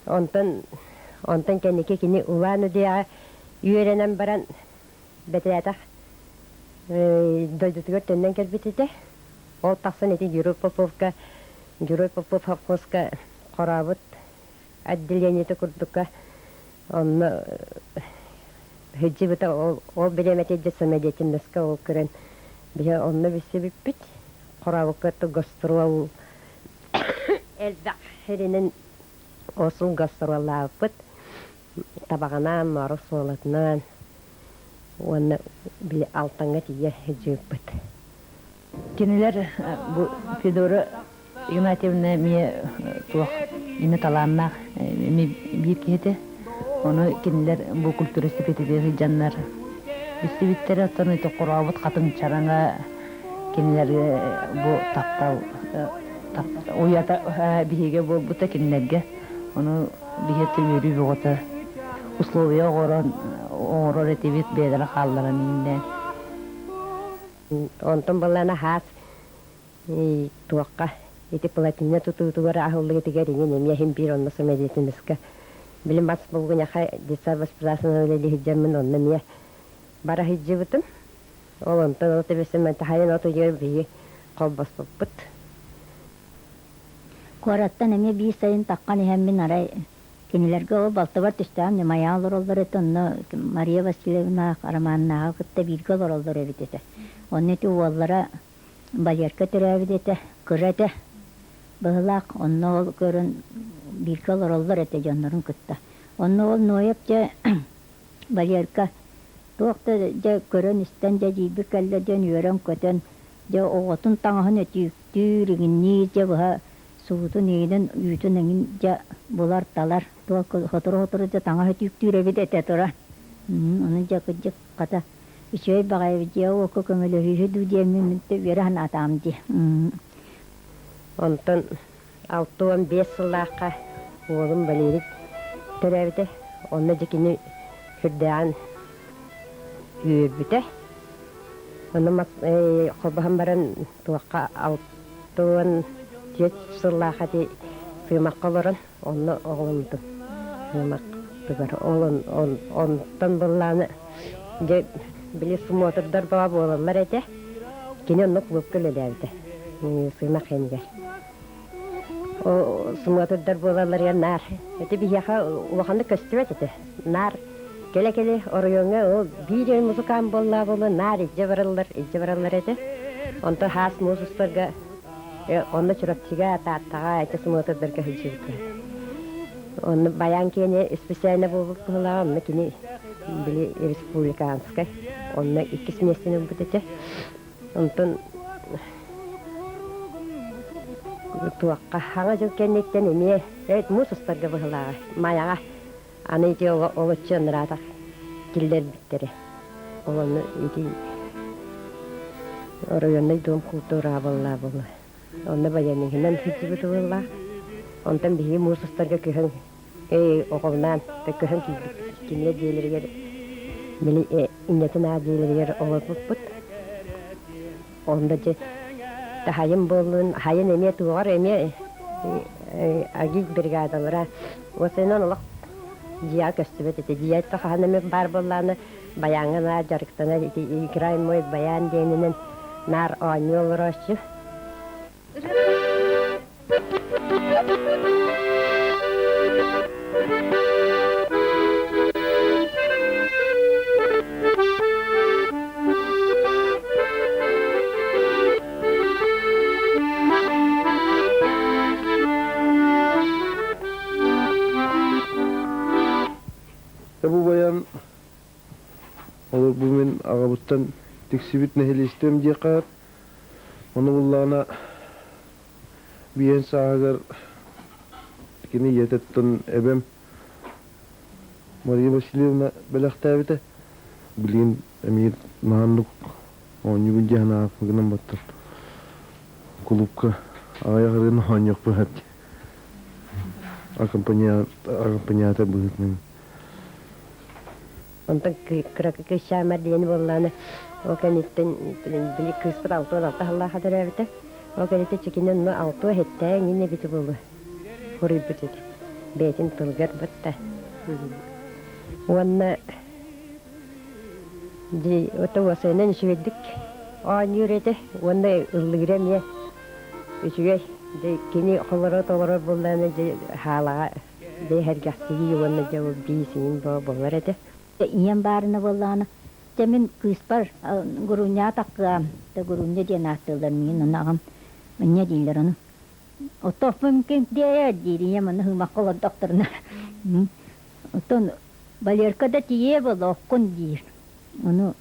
Онтон онтон кэнники кини Улан-Удэҕэ үөрэнэн баран бэтэрээтэх дойдутугар төннөн кэлбит этэ. Ол тахсан ити Герой Поповка Герой Попов совхозка хорообут отделениета курдукка онно сылдьыбыта ол ол бириэмэтэ дьэ самодеятельноска ол көрөн биһи онно билсибиппит. Хорообукка гастрол элбэх сиринэн осул гастроллаабыппыт. Табаҕынаан, Моору Суолатынаан уонна били Алтаҥҥа тиийэ сылдьыбыппыт. Кинилэр бу Федора Игнатьевна эмиэ туох эмиэ талааннаах эмиэ биир киһи этэ. Ону кинилэр бу культура секретаря сылдьаннар билсибиттэрэ. Оттон ити хорообут хатыҥ чараҥа кинилэр бу таптал уйата биһигэ буолбута кинилэргэ. Ону биһиэхэ үөрүү бөҕөтө условия оҥорон оҥорор этибит бэйэлэрэ хаалларан иҥнээн. Онтон былаана хаас туохха ити плотина тутуутугар аһыллыытыгар иҥин эмиэ иһин биир онно самодеятельноска били мас булгуньаха детсад воспитательного үлэлии сылдьаммын онно эмиэ бара сылдьыбытым. Ол онтон ол тэбэсим таһайан от ыйыгар биһиги холбоспуппут. Куораттан эмиэ биир сайын таххан иһэммин арай кинилэргэ ол балтыбар түстэҕим ньымайаан олороллор этэ, онно Мария Васильевнаах, Романнааҕы кытта бииргэ олороллор эбит этэ. Онно ити уоллара Валерка төрөөбүт этэ, кыра этэ быһылаах, онно ол көрөн бииргэ олороллор этэ дьоннорун кытта. Онно ол Ноев дьэ Валерка туох да дьэ көрөн-истэн дьэ дьиибит кэллэ диэн үөрэн-көтөн дьэ оҕотун таҥаһын өтүүктүүр, иҥинниир дьэ быһа суутун иҥинэн үүтүн эҥин дьэ булар-талар туох сотору-сотору дьэ таҥас өтүүктүүр эбит этэ туран. Ону дьэ кырдьык хата үчүгэй баҕайы дьиэ-уокка көмөлөһүүһү дуу диэммин мин үөрэ санаатаҕым дии. Онтон 65 сыллаахха уолум Валерий төрөөбүтэ. Онно дьэ кини сүрдээҕин үөрбүтэ. Онно мас холбоһон баран туохха 64 сыллаахха ити Сыымахха олорон онно оҕоломмутум. Сыымахтыгар ол онтон быллааны дьэ били смотрдар баҕа буолаллар этэ. Кини онно клубка үлэлээбитэ. Сыымах инигэр. Смотрдар буолалларыгар наар. Ити биһиэхэ улаханнык көстүбэт этэ. Наар кэлэ-кэлэ оройуоҥҥа ол биир өр музыкант буоллаа буолуо наар илдьэ бараллар, илдьэ бараллар этэ. Онтон хаас муус устарга онно Чурапчыга, Тааттаҕа ити смотрдарга сылдьыбыттар. Онно баян киэнэ исписээнэ буолбут быһыылааҕа, онно кини били республиканскай, онно иккис миэстэни ылбыт этэ. Онтон Туохха хаҥа дьыл кэнниттэн эмиэ муус устарга быһылааҕа Майаҕа аны ити олоччу ыныраатах киллэрбиттэрэ. Ол ону ити оройуоннай дом култуураҕа буоллаа буолла. Онно баяниһынан сылдьыбыт буоллаах. Онтон биһиги муус устарга көһөн оҕолунаан көһөн киирбиппит. Кинилэр дьиэлэригэр били иннэтин аа дьиэлэригэр олорбуппут. Онно дьэ таһайым буоллун, хайын эмиэ туоҕар эмиэ агит бригадалара уосайынан олох дьиэҕэ көстүбэт этэ. Дьиэттэ хаһан эмэ баар буоллаҕына баяҥҥа наар дьарыктанар ити играй мой баян диэнинэн наар оонньуу олорооччу. Бу баян Олор бу мин аҕабыттан тиксибит нэһилиэстибэм диэххэ Ону буллаҕына биэһин сааһыгар кини ийэтиттэн эбэм Мария Васильевна бэлэхтээбитэ. Билигин эмиэ наһааннык оонньуубун дии санаабыппын гынан баттар кулуупка аҕыйах ырыаны оонньуохпун сөп дии. Аккомпаниатор быһыытынан. Онтон кыракый кыысчааммар диэни буоллаҕына, ол кэнниттэн били кыыспыт 66 сыллаахха төрөөбүтэ. Ол кэнниттэн чекинэн онно алтыа иһиттээн иҥин эбитэ буолуо суруйбут этэ. Бэйэтин тылыгар бытта. Уонна дии ото уосайынан үчүгэйдик оонньуур этэ уонна ыллыыра эмиэ үчүгэй. Дьэ кини холоро толорор буоллаҕына дьэ хаалаҕа Дьэ иһэргэхсийии уонна дьэ ол биисинин буолар этэ. Ийэм баарына буоллаҕына, дьэ мин кыыспар Гурунньаҕа таккыам, да Гурунньа диэн ааттыыллар миигин, ону аҕам инньэ дииллэр ону. Оттооппун диэ диир ийэм ону һыымахха олордохторуна. Оттон Валерка да тиийиэ буолла оккун диир. Ону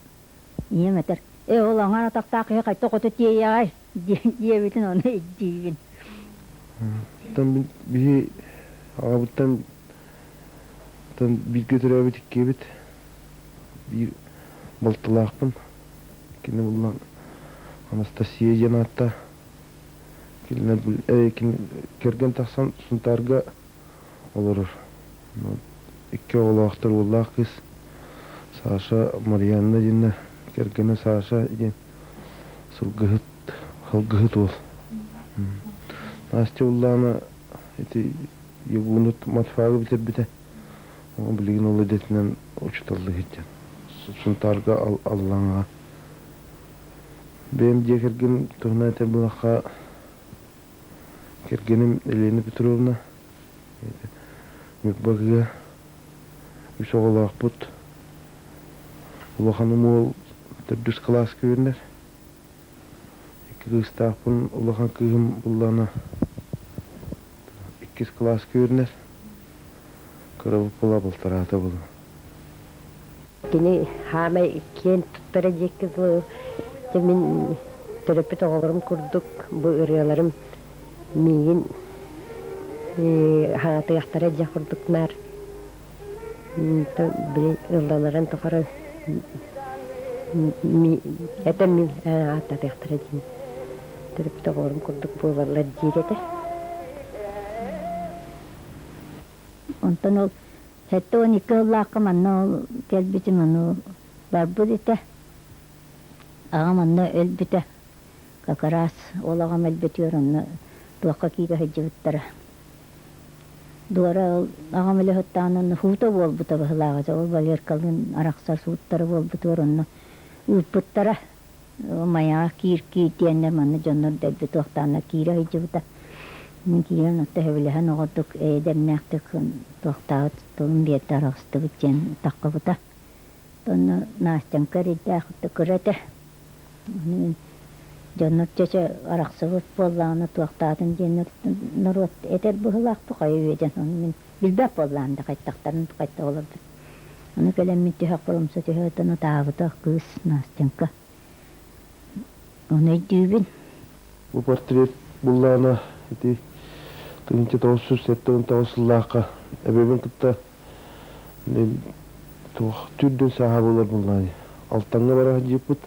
ийэм этэр, ээ ол аҥаар атахтаах киһи хайта хоту тиэйэҕэй диэбитин ону өйдүүбүн. Оттон биһи аҕабыттан бииргэ төрөөбүт иккиэбит биир балтылаахпын. Кини буллан Анастасия диэн ааттаах. Кинилэр кэргэн тахсан Сунтаарга олорор. Икки оҕолоохтор уоллаах кыыс Саша Марианна диэннэ кэргэнэ Саша диэн сылгыһыт Халгыһыт уол. Настя Уллаана ити Ягунут матфагы бүтэрбитэ. Билигин ол идэтинэн учууталлыы сылдьан. Сунтаарга Аллаҥаҕа. Бэйэм дьиэ кэргэн туһунан этэр буоллахха, кэргэним Елена Петровна Ньурба кыыһа. Үс оҕолоохпут. Улаханым уол төрдүс кылааска үөрэнэр. Икки кыыстаахпын, улахан кыыһым буллаҕына иккис кылааска үөрэнэр, кырабыт буола балтараата буолуо. Кини хаамай киэн туттара диэки дылы дьэ мин төрөппүт оҕолорум курдук бу ырыаларым миигин хаҥатыахтара дьэ курдук наар били ылланарын тухары этэ мин ааттатыахтара диэн төрөппүт оҕолорум курдук буолаллар диир этэ. Онтон ол 72 сыллаахха манна ол кэлбитим ону барбыт этэ. Аҕам онно өлбүтэ. Как раз ол аҕам өлбүтүгэр онно туохха киирэ сылдьыбыттара. Дуора ол аҕам өлөһүттэҕинэ онно һуута буолбута быһыылааҕа дьэ ол Валеркалыын арахсар сууттара буолбутугар онно ыыппыттара. Майаҕа киир-киир диэннэр манна дьоннор дэлби туохтааннар киирэ сылдьыбыта. Мин киирэн отто сөбүлэһэн оҕордук эйэ-дэмнээхтик туохтаабыт тылын биэрдэ араҕыстыбыт диэн таххыбыта. Онно Настенька эрэйдээх кыра этэ. Дьоннор чэ арахсыбыт буоллаҕына туохтаатын диэн норуот этэр быһыылаах хайа үөдэн ону мин билбэт буоллаҕым да хайтахтарын хайта олорбут. Ону кэлэммин түһэхпэр умса түһэ ытаабыта кыыс Настенька. Ону өйдүүбүн. Бу портрет буллаҕына Ити 1979 сыллаахха эбэбин кытта туох түрдүн сааһа буолар буоллаҕай. Алтаҥҥа бара сылдьыппыт.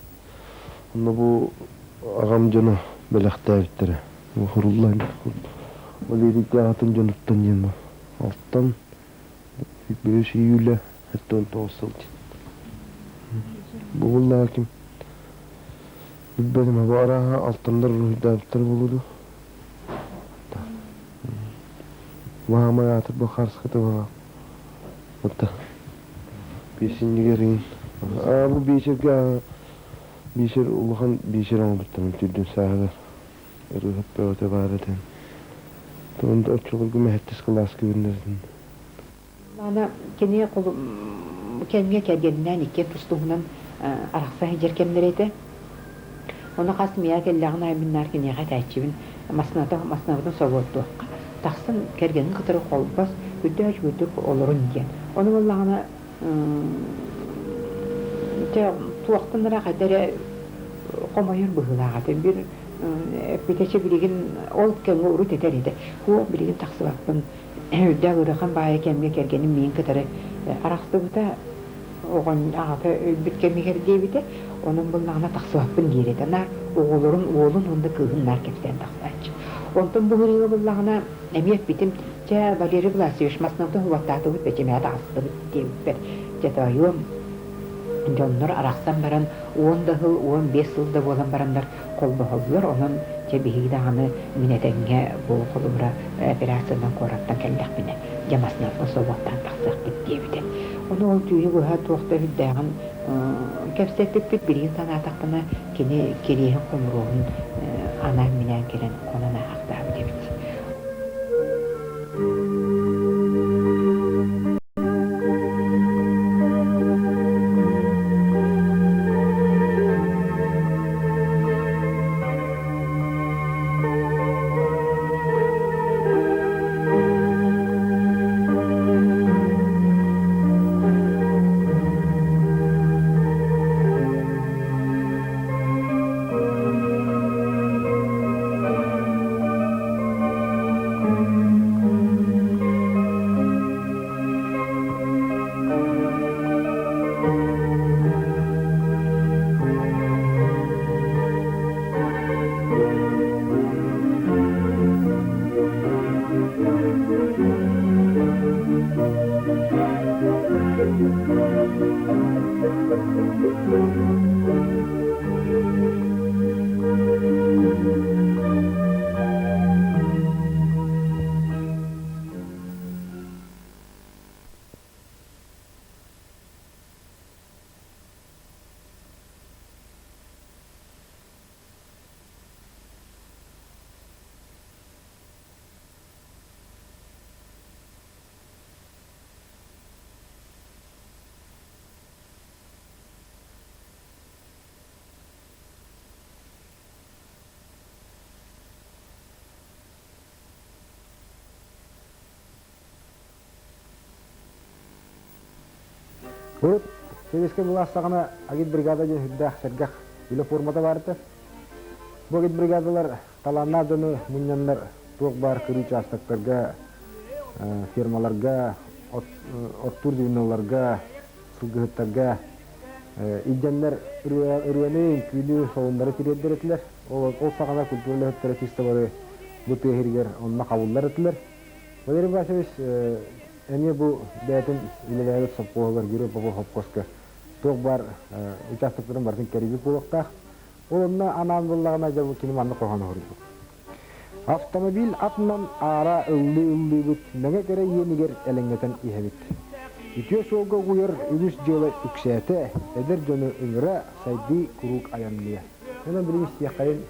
Онно бу аҕам дьоно бэлэхтээбиттэрэ. Хуруллан Валерий аҕатын дьонуттан диэн бу. Алтан бөс июля 79 сыл Бу буоллаҕа ким билбэтим бу арааһа алтаннар уруһуйдаабыттар буолуо дуу. Маамай аатырбыт харыската баҕа. Отта биэсинньигэр иҥин. Аа бу биэчэргэ биэчэр улахан биэчэр оҥорбуттарын түрдүн сааһыгар ырыаһыт бөҕөтө баар этэ. Онто оччолорго мэһэттис кылааска үөрэнэрин. Аны кини кэмҥэ кэргэнинээн иккиэн тус-туһунан арахса сылдьар кэмнэрэ этэ. Ону хас миэхэ кэллэҕин аайы мин наар киниэхэ этээччибин массыыната массыынабытын собуоттуохха, тахсан кэргэнин кытары холбос, үрдээх үчүгэйдик олорун диэн. Ону буоллаҕына дьэ туохтан эрэ хайда эрэ хомойор быһыылаах этэ. Биир эппитэ чэ билигин ол кэмҥэ урут этэр этэ, һуох билигин тахсыбаппын Үрдээх ыарахан баайы кэмҥэ кэргэним миигин кытары арахсыбыта, оҕон аҕата өлбүт кэмигэр диэбитэ, онон буллаҕына тахсыбаппын диир этэ. Наар оҕолорун уолун уонна кыыһын наар кэпсээн тахсааччы. Онтон бу ырыыга буллаҕына эмиэ эппитим, чэ, Валерий Власьевич массыынабытын уоттаатыбыт, бэчимээ таҕыстыбыт диэбиппэр, дьэ тоойуом, дьоннор арахсан баран 10 да сыл, 15 сыл да буолан бараннар холбоһоллор, онон дьэ биһиги даҕаны мин этэҥҥэ бу холобура операциянан куораттан кэллэхпинэ дьэ массыынаттан собуоттаан тахсыахпыт диэбитэ. Ону ол түүнү быһа туох да үрдээҕин кэпсэппиппит билигин санаатахпына кини кириэһин хомуруоһун анаан-минээн кэлэн хонон ааһахтаабыт эбит. Урут сэбиэскэй былаас саҕана агитбригада диэн сүрдээх сэргэх үлэ формата баар этэ. Бу агитбригадалар талааннаах дьону мунньаннар туох баар кырыы учаастактарга, фермаларга, оттуур звеноларга, сылгыһыттарга илдьэннэр ырыаны, үҥкүүнү, солуннары тириэрдэр этилэр. Ол саҕана культура үлэһиттэрэ чисто бары бу тыа сиригэр онно хабыллар этилэр. Валерий Васильевич эмиэ бу бэйэтин үлэлээбит сопхуоһугар Герой Попов сопхуоска туох баар участоктарын барытын кэрийбит буолуохтаах. Ол онно анаан буллаҕына дьэ бу кини маннык хоһоон оһорбут. Автомобиль атынан аара ыллыы-ыллыыбыт, мэҥэ кэрэ иэнигэр элэҥнэтэн иһэбит. Үтүө суолга угуйар үгүс дьыала үксээтэ, эдэр дьону ыҥыра, сайдыы куруук айанныа. Онон билигин истиэххэйин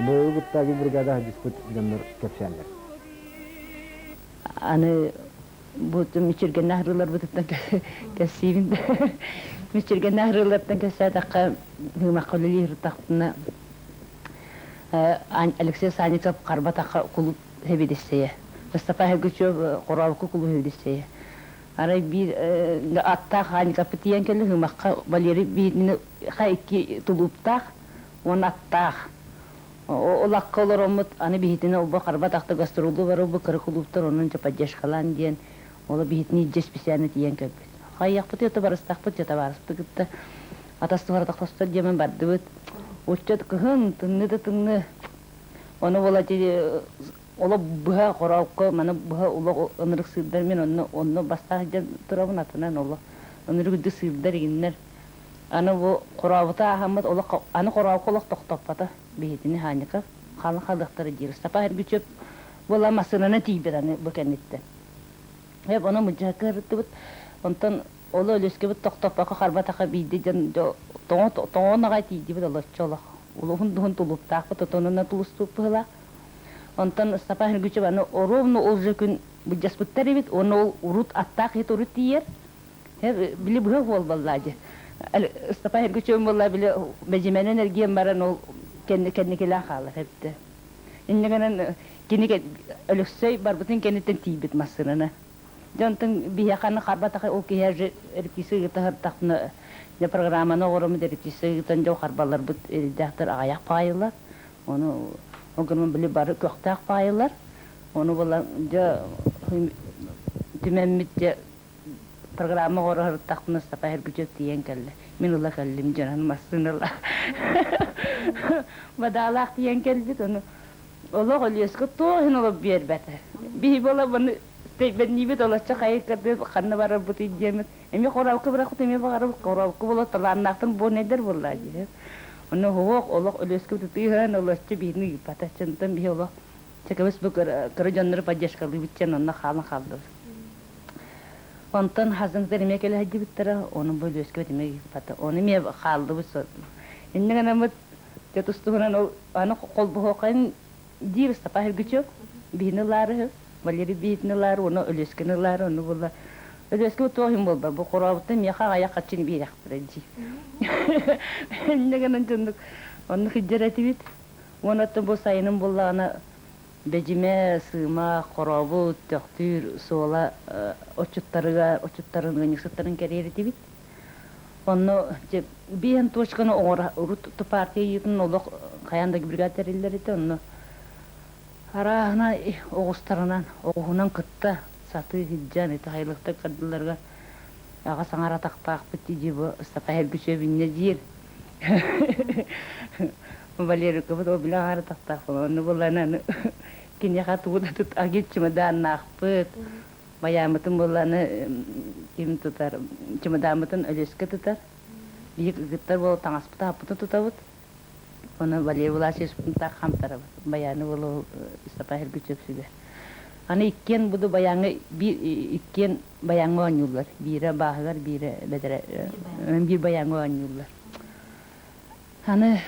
Нуойу кытта бригада сылдьыспыт дьоннор кэпсээннэр. Аны бу мүччүргэннээх ырыаларбытыттан кэпсиибин. Мүччүргэннээх ырыалартан кэпсээтэххэ, Һыымахха үлэлии сырыттахпына Алексей Санников Харбатахха кулууп сэбиэдиссэйэ. Мустафа Хегучев Хорообукка кулууп сэбиэдиссэйэ. Арай биир аттаах Аникаппыт тиийэн кэллэ Һыымахха Валерий биһигини икки тулууптаах уонна аттаах. Ол акка олороммут аны биһитини олбо харбатахта гастролу барыбы кыра клубтар онон дьэ поддержкалаан диэн оло биһитини илдьэ специально тиийэн кэлбит. Хайыахпыт это барыстахпыт дьэ табаарыспыт кытта атастыһар диэмэн бардыбыт. Уччат кыһын тымныы да тымныы. Ону була оло быһа хороокко маны быһа уло ынырык сыырдар мин онно онно бастаах дьэн турабын атынан оло ынырык үрдүк сыырдар игиннэр. Аны бу хорообута ааһаммыт олох аны хороокко олох тохтоппото биһитини Хаанньыков хаалан хаалыахтара диир. Сапа Эргүчүөп буола массыынанан тиийбит аны бу кэнниттэн. Эп ону мудьаһыкка ырыттыбыт. Онтон оло өлүөскэбит тохтоппокко харбатаха биирдэ дьон тоҥон аҕай тиийдибит олоччу олох. Улуһун дуһун тулуктаахпыт отонунан тулустууппуһулаах. Онтон Степан Эргүчүөп аны ровно ол же күн былдьаспыттар эбит уонна ол урут аттаах иһит урут тиийэр. Били быһа буолбаллаа дьэ. Степан Эргүчүөм буолла били бэдьимэнэн эргиэн баран ол кэнникилээн хаалар эбитэ. Инньэ гынан кини Өлөксөй барбытын кэнниттэн тиийбит массыынаны. Дьэ онтон биһиэхэ харбатах ол киһи репетиция ыыта сырыттахпына дьэ программаны оҥороммут репетиция ыытан дьэ харбалларбыт эрийдээхтэр аҕыйах паайылар. Ону ол гынан били бары көхтөөх паайылар. Ону буолан дьэ түмэммит дьэ программа оҥоро сырыттахпына Степан Эргичев тиийэн кэллэ. Мин ыла кэллим дьонун массыыналаах. Бадаалаах тиийэн кэлбит, ону олох Өлүөскэ туох иһин олох биэрбэтэ. Биһи буола тэйбэнниибит олоччу хайыккардыы ханна барарбытый диэммит. Эмиэ хоралка бырахпыт, эмиэ баҕарабыт хоралка буола талааннаахтан буонайдар буоллаа дии. Ону оһох олох Өлүөскэ тутуһан олоччу биһини ыыппата. Чынтан биһи олох чэкэбис бу кыра дьоннору поддержкалыыбыт диэн онно хаалан хааллыбыт. Онтон хазыҥтар эмиэ кэлэ сылдьыбыттара, ону бу Өлүөскэбит эмиэ ыыппата. Ону эмиэ хааллыбыт. Инньэ гынаммыт дьэ тустуһунан ол аны холбоһуоххайын диир Ыстапаа Үргүчүөк биһини ылаары Валерий биһитини ылаары уонна Өлүөскэни ылаары ону була Өлүөскэ туох иһин буолба бу хорообуттан миэхэ аҕыйах харчыны биэриэхтэрэ дии. Инньэ гынан дьоннук оннук илдьэр этибит. Уонна оттон бу сайынын буоллаҕына Бэдьимэ, Сыымах, Хорообут, Төхтүүр суола отчуттарыгар, отчуттарын, ыанньыксыттарын кэрийэр этибит. Онно дьэ биэһин точканы оҥоро урут партия ыйыытын олох хайаан да бригада тэриллэр этэ. Онно арааһына оҕустарынан, оҕуһунан кытта сатыы сылдьан ити сайылыктар кардыларыгар аҕа саҥара атахтаахпыт дии бу Ыстапа Эргүчүөбүннэ диир. Валерикабыт ол били аҕара тахтаахпын онно буоллаҕына аны киниэхэ тугу да тут агит чемоданнаахпыт байааммытын буоллаҕына ким тутар чемодаммытын Өлүөскэ тутар биһиги кыргыттар буола таҥаспытын аппытын тутабыт ону Валерий Власьевичпытын таах хамтарабыт байааны буола Ыстапа Эргичев сүгэ аны иккиэн буду байааҥҥа биир иккиэн байааҥҥа оонньууллар биирэ бааһыгар биирэ бэдэрэ биир байааҥҥа оонньууллар Аны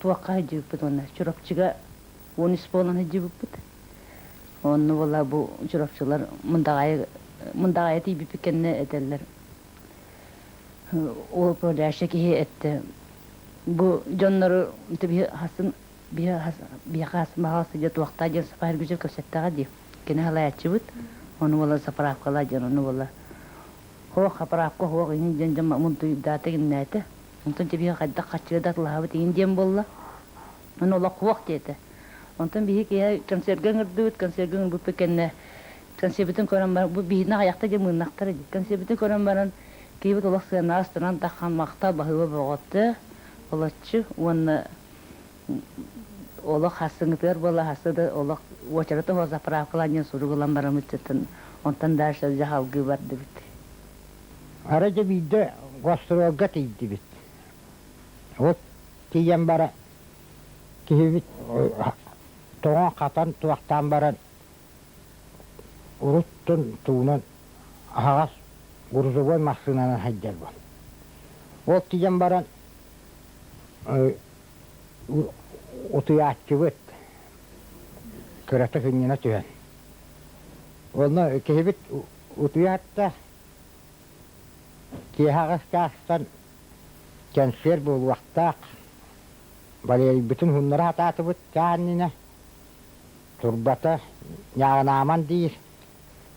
туохха сылдьыбыппыт уонна Чурапчыга 13 буолан сылдьыбыппыт. Онно буола бу Чурапчылар Мындаҕаайы Мындаҕаайы тиийбиппит кэннэ этэллэр ол управляющай киһи эттэ бу дьоннору биһи хасын биһиэхэ хасын баҕа сылдьа туохтаа диэн сапа күчүр кэпсэттэҕэ дии. Кини халайааччыбыт. Ону буола заправкалаа диэн ону буола Һуох, хапыраапка һуох иҥин диэн дьон мунтуйдаата иҥнээтэ. Онтон дьэ хайдах хаччыга да атылаһабыт иҥин диэн буолла. Ону олох һуох диэтэ. Онтон биһи киһи концерга ыҥырдыбыт, концерга ыҥырбыппыт кэннэ концербытын көрөн баран, бу биһини аҕыйахта дьэ мыыннахтара дии. Концербытын көрөн баран, киһибит олох сыанаҕа ыстанан таххан махтал баһыыба бөҕөттө, олоччу уонна олох хассыҥытыгар буолла хассы да олох уочарата суох заправкалаан диэн сурук ылан бараммытыттан онтон дальше дьэ салгыы бардыбыт. Арай дьэ биирдэ гастролга тиийдибит. Вот тиийэн бара киһибит тоҥон-хатан туохтаан баран уруттун туунан аһаҕас грузовой массыынанан сылдьар буол. Ол тиийэн баран утуйааччыбыт кыратык ынньана түһэн. Онно киһибит утуйаатта киэһэ аҕыс чаастан кэнсиэр буолуохтаах. Валерийбытын уһуннара сатаатыбыт чаа иннинэ турбата ньааҕынааман диир.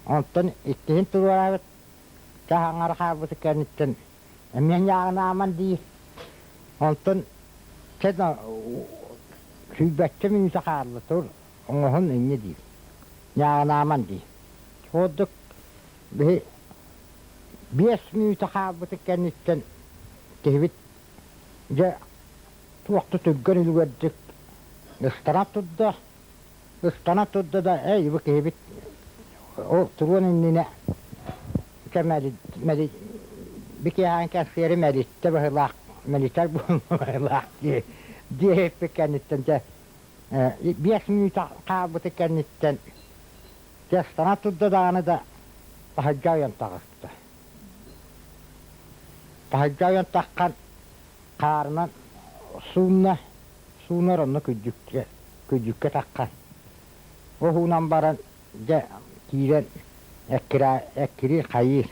Онтон иккиһин туруораабыт чаас аҥара хаалбыт кэнниттэн эмиэ ньааҕынааман диир. Онтон чэ Сүүрбэччэ мүнүүтэ хаалла тур, оҥоһун инньэ диир. Ньааҕынааман дии. Ордук биһи 5 мүнүүтэ хаалбытын кэнниттэн киһибит дьэ туох да түргэн үлүгэрдик ыстана турда, ыстана турда да эй бу киһибит ол туруон иннинэ кэмэли бикиэһээн кэнсиэри мэлиттэ быһыылаах мэлитэр быһыылаах дии диэбиппит кэнниттэн дьэ 5 мүнүүтэ хаалбыты кэнниттэн дьэ ыстана турда даҕаны да таһырдьа ойон таҕыста. Таһырдьа ойон таххан хаарынан суунна, суунар онно күрдьүккэ, күрдьүккэ таххан. Оһуунан баран дьэ киирэн эккирээ эккириир хайыыр.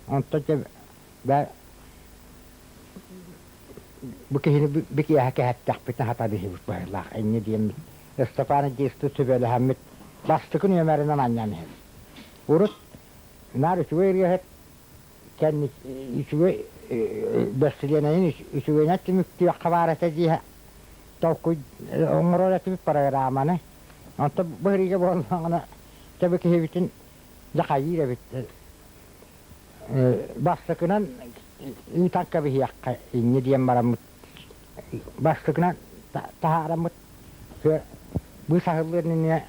Онтон дьэ бээ бу киһини бу киэһэ кэһэттэхпитинэ хатарыһыбыт быһыылаах инньэ диэммит Ыстапаан Дьиэстэ сүбэлэһэммит бастакы нүөмэринэн анньан иһэбит. Урут наар үчүгэй ырыаһыт кэнник үчүгэй бэстилиэнэйин үчүгэйинэн түмүктүөххэ баар этэ дии толкуй оҥорор этибит программаны. Онтон бу ырыыга буоллаҕына дьэ бу киһибитин дьэ хайыыр эбит бастакынан ыытан кэбиһиэххэ инньэ диэн бараммыт бастакынан таһаараммыт быыс аһыллыан иннинэ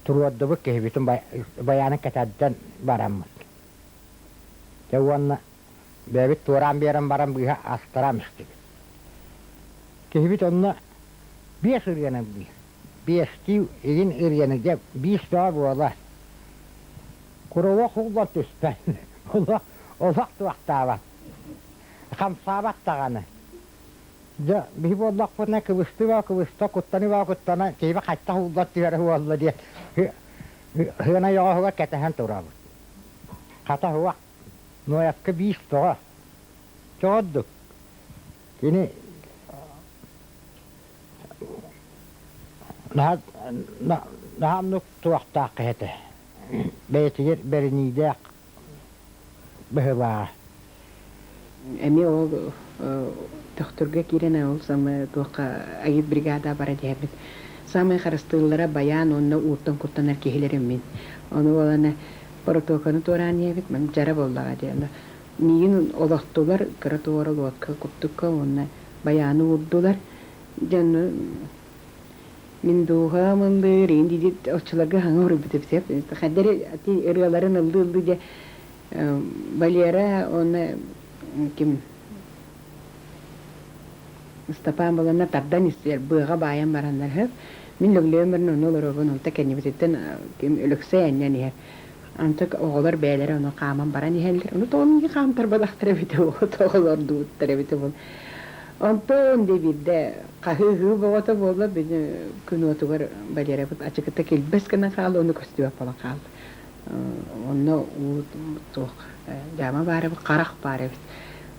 туруордубут киһибитин байаанын кэтэрдэн бараммыт. Дьэ уонна бэйэбит туораан биэрэн баран быыһа астаран истибит. Киһибит онно 5 ырыаны ыллыыр. Биэстии игин ырыаны дьэ биир саа буола. Курова хулла түспэт. Олох олох туохтаабат. Хамсаабат даҕаны. Дьэ, биһи буоллахпытына кыбыстыы баа кыбыста, куттаныы баа куттана, киһибэ хайтах ууллар түһэрэ буолла диэн сыана йоҕоһугар кэтэһэн турабыт. Хата суох, Ноевка биис тоҕо? Чоҕордук. Кини наһаа оннук туохтаах киһи этэ. Бэйэтигэр бэриниилээх быһыылааҕа. Эмиэ ол Төхтүргэ киирэн ол самы туохха агит бригада бара диэбит. Самый харыстыыллара баян уонна ууттан куттанар киһилэрим мин. Ону буолана протоканы туораан диэбит, ман дьара буоллаҕа диэн. Миигин олохтулар кыра туора лодка куттукка уонна баяны уурдулар. Дьону мин дууһам ыллыыр, иин дии оччолорго хаҥа уруйбут эбит. Хаддары ырыаларын ыллыы-ыллыы дьэ Валера уонна ким Ыстапаан буланна тардан истилэр, быаҕа баайан бараннар үһү. Мин Лөглөйөн баран онно олоробун, онто кэннибититтэн ким Өлөксөй анньан иһэр. Онто оҕолор бэйэлэрэ ону хааман баран иһэллэр. Ону тоҕо миигин хаамтарбатахтар эбитэ буолуо, тоҕо олордубуттар эбитэ буолуо. Онтон дии биирдэ хаһыы-ыһыы бөҕөтө буолла, били күн уотугар Валерабыт ачыкыта килбэс гынан хаалла, ону көстүбэт буолан хаалла. Онно уу туох дьаама баар эбит, харах баар эбит.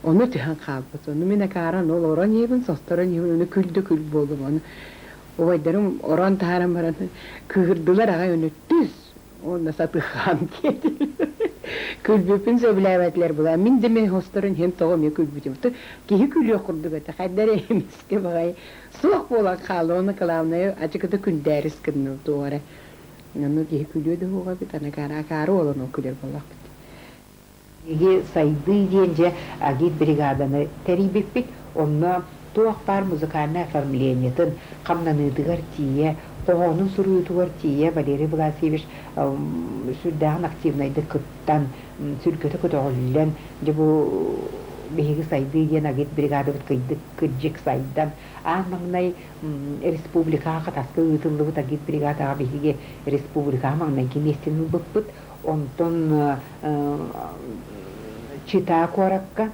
Ону түһэн хаалбыт. Ону мин акааран ол орон иһэбин, состорон иһэбин, ону күл да күл буоллум. Ону убайдарым орон таһааран баран кыыһырдылар аҕай ону түс уонна сатыхаан диэтилэр. Күлбүппүн сөбүлээбэтилэр була. Мин да эмиэ хосторон иһэн тоҕо эмиэ күлбүтүм. Киһи күлүөх курдук этэ. Хайда эрэ эмискэ баҕайы суох буолан хаалла. Уонна кылаабынайа ачыкыта күндээрис гынна туох эрэ. Ону киһи күлүө да суоҕа эбит, аны акаары уолан ол күлэр буоллахпыт. Биһиги сайдыы диэн дьэ агит бригаданы тэрийбиппит. Онно туох баар музыкальнай оформлениетын, хамнаныытыгар тиийэ, хоһоонун суруйуутугар тиийэ Валерий Власьевич сүрдээҕин активнайдык кыттан, сүргэтэ көтөҕүллэн, дьэ бу биһиги сайдыы диэн агит бригадабыт кыйдык кырдьык сайдан, аан маҥнай республикаҕа Хатаска ыытыллыбыт агитбригадаҕа биһиги республикаҕа маҥнайгы миэстэни ылбыппыт. Онтон Чита куоракка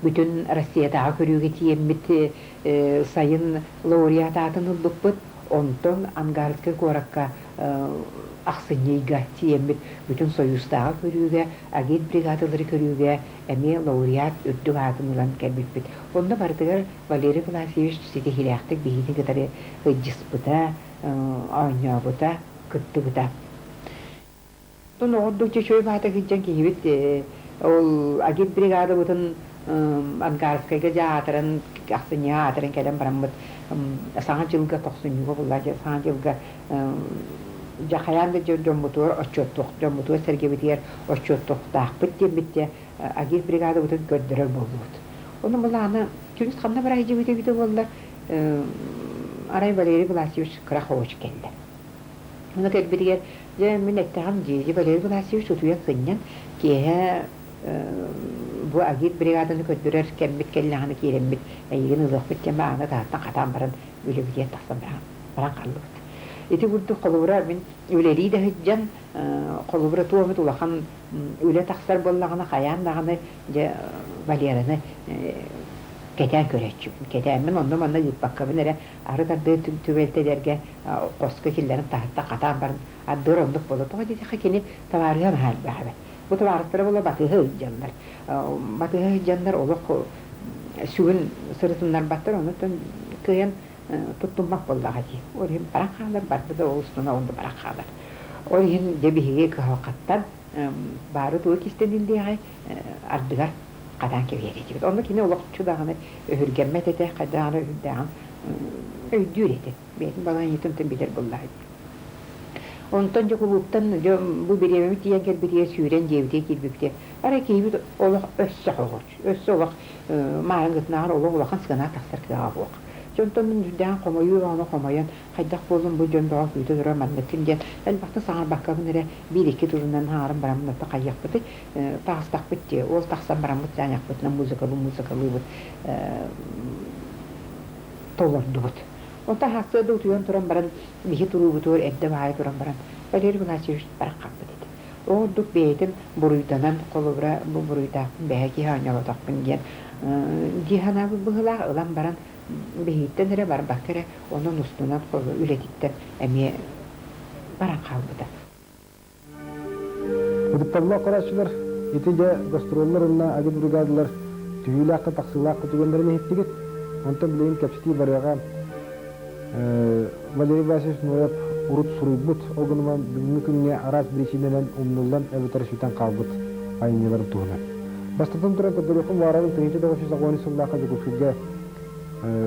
бүтүн Россиятааҕы көрүүгэ тиийэммит сайын лауреат аатын ылбыппыт. Онтон Ангарскай куоракка ахсынньы ыйга тиийэммит бүтүн Союзтааҕы көрүүгэ, агитбригадалары көрүүгэ эмиэ лауреат үрдүк аатын ылан кэлбиппит. Онно барытыгар Валерий Власьевич ситиһиилээхтик биһигини кытары сылдьыспыта, оонньообута, кыттыбыта. Оттон оҕордук чөчүөй баата сылдьан киһибит ол агитбригадабытын Ангарскайга дьэ аатыран, ахсынньыга аатыран кэлэн бараммыт Саҥа дьылга тохсунньуга булла дьэ Саҥа дьылга дьэ хайаан да дьоммутугар отчуоттуох дьоммутугар сэргэбитигэр отчуоттуохтаахпыт диэммит дьэ агит бригадабытын көрдөрөр буоллубут. Ону былаана күнүс ханна бара сылдьыбыт эбитэ буоллар арай Валерий Власьевич кыра хоһуч кэллэ. Ону кэлбитигэр дьэ мин эттэҕим дии Валерий Власьевич утуйан сынньан киэһэ бу агит бригаданы көрдөрөр кэммит кэллэҕинэ киирэммит эйигин ылыахпыт диэн баҕана таһыттан хатаан баран үлэбитигэр тахсан баран хааллыбыт. Ити курдук холобура мин үлэлии да сылдьан холобура туох эмит улахан үлэ тахсар буоллаҕына хайаан даҕаны дьэ Валераны кэтээн көрөөччүбүн. Кэтээммин онно-манна ыыппаккабын эрэ арыт ардыы түбэлтэлэргэ хоско киллэрэн таһыттан хатаан баран ардыгар оннук буолар. Тоҕо диэтэххэ кини табаарыһа наһаа элбэх эбит. Бу табаарыстара буола батыһа сылдьаллар. Батыһа сылдьаннар олох сүгүн сырытыннарбаттар, онуттан кыайан туттуммат буоллаҕа дии. Ол иһин баран хаалар, барда да ол устуна ол да баран хаалар. Ол иһин дьэ биһиги кыһалҕаттан баары тугу кистэниллиэҕэй ардыгар хатаан кэбиһэр этибит. Онно кини олохчу даҕаны өһүргэммэт этэ, хайдах даҕаны өһүрдээҕин өйдүүр этэ. Бэйэтин балаһыанньатын билэр буоллаҕа дии. Онтон дьэ кулууптан дьэ бу бириэмэбит тиийэн кэлбитигэр сүүрэн дьиэбитигэр киирбиппитигэр арай киһибит олох өссө хоҕоч, өссө олох маарыҥҥытынааҕар олох улахан сыана тахсар кыаҕа суох. Дьэ онтон мин үрдээҕин хомойуу бөҕөнү хомойон хайдах буоллум бу дьон бөҕө күүтэ турар манныккын диэн элбэхтик саҥарбаккабын эрэ биир-икки тылынан саҥаран бараммын оттон хайыахпытый таҕыстахпыт дии ол тахсан бараммыт сааньахпытынан музыкалыы музыкалыыбыт толордубут. Онтон сарсыарда утуйан туран баран, биһи туруубутугар эрдэ баайа туран баран, Валерий Игнатьевич бараххаппыт этэ. Ол курдук бэйэтин буруйданан, холобура, бу буруйдаахпын бэһэ киһи оонньооботохпун диэн дии санаабыт быһыылаах ылан баран, биһиттэн эрэ барбакка эрэ, онон устунан үлэтиттэн эмиэ баран хаалбыта. Ытыктабыллаах көрөөччүлэр, ити дьэ гастроллар уонна агитбригадалар түһүүлээх да тахсыылаах да түгэннэрин иһиттигит. Онтон билигин кэпсэтии барыаҕа Валерий Васильевич Ноев урут суруйбут, ол гынан бүгүҥҥү күҥҥэ араас биричиинэнэн умнуллан эбэтэр сүтэн хаалбыт айымньыларын туһунан. Бастатан туран көрдөрүөххүн баҕарабын 1990 сыллаахха Дьокуускайга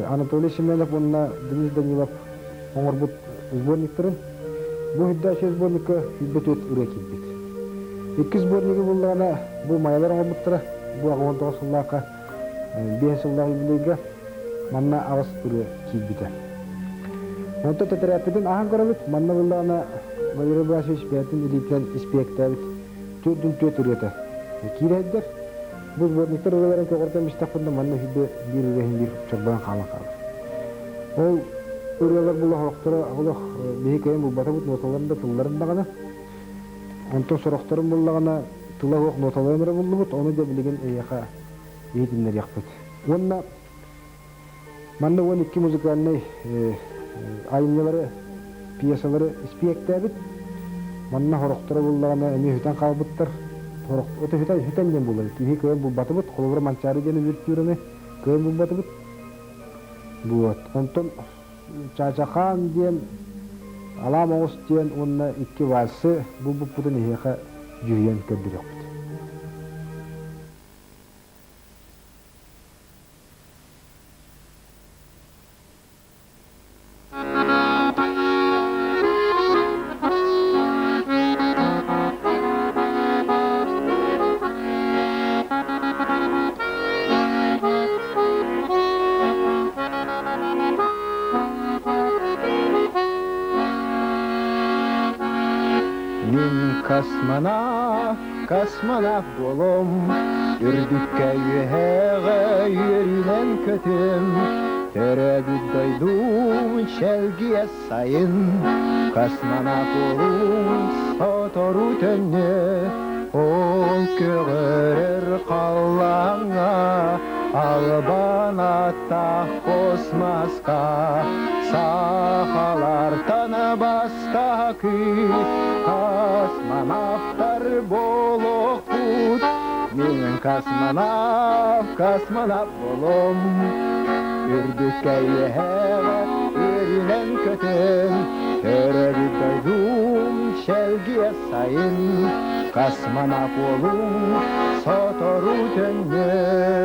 Анатолий Семенов уонна Денис Данилов оҥорбут сборниктарын. Бу үрдээччи сборникка 24 ырыа киирбит. Иккис сборнигы буллаҕына бу майалар оҥорбуттара. Бу 89 сыллаахха 5 сыллаах юбилейга манна аҕыс ырыа киирбитэ. Онтон тэтэрээппитин аһан көрөбүт. Манна буллаҕына Валерий Власович бэйэтин илиитинэн испиэктээбит төрдүн түөрт ырыата киирэрдэр. Бу сборниктар ырыаларын көҕөртөн истэхпинэ манна үһү биир ырыа иһин биир чорбойон хаалан хаалар. Ол ырыалар була сорохторо олох биһи кыайан булбатыбыт ноталарын да тылларын даҕаны. Онтон сорохторун буллаҕына тыла суох ноталарын эрэ буллубут, ону дьэ билигин эйиэхэ иһитиннэриэхпит. Уонна манна 12 музыкальнай айымньылары, пьесалары испиэктээбит. Манна сорохторо буллаҕына эмиэ сүтэн хаалбыттар. Ото сүтэн диэн буолар. Киһи кыайан булбатыбыт. Холобура Манчаары диэн увертюраны кыайан булбатыбыт. Вот. Онтон Чаачахаан диэн, Алаам оҕус диэн уонна икки вальсы булбуппутун эһиэхэ дьүһүйэн көрдөрүөхпүт. Мин космонавт, космонавт буолуом, үрдүккэ үөһэҕэ үөрүүнэн көтүөм, төрөөбүт дойдум чэлгийэ сайын, космонавт буолуум сотору төннүө, ол көҕөрөр халлааҥҥа албан аттаах космоска сахалартан бастакы космонавтар буолуохпут. Мин космонавт, космонавт буолуом, үрдүккэ үөһэҕэ үөрүүнэн көтөн, төрөөбүт дойдум Чэлгиэ сайын космонавт уолуҥ сотору төннүө.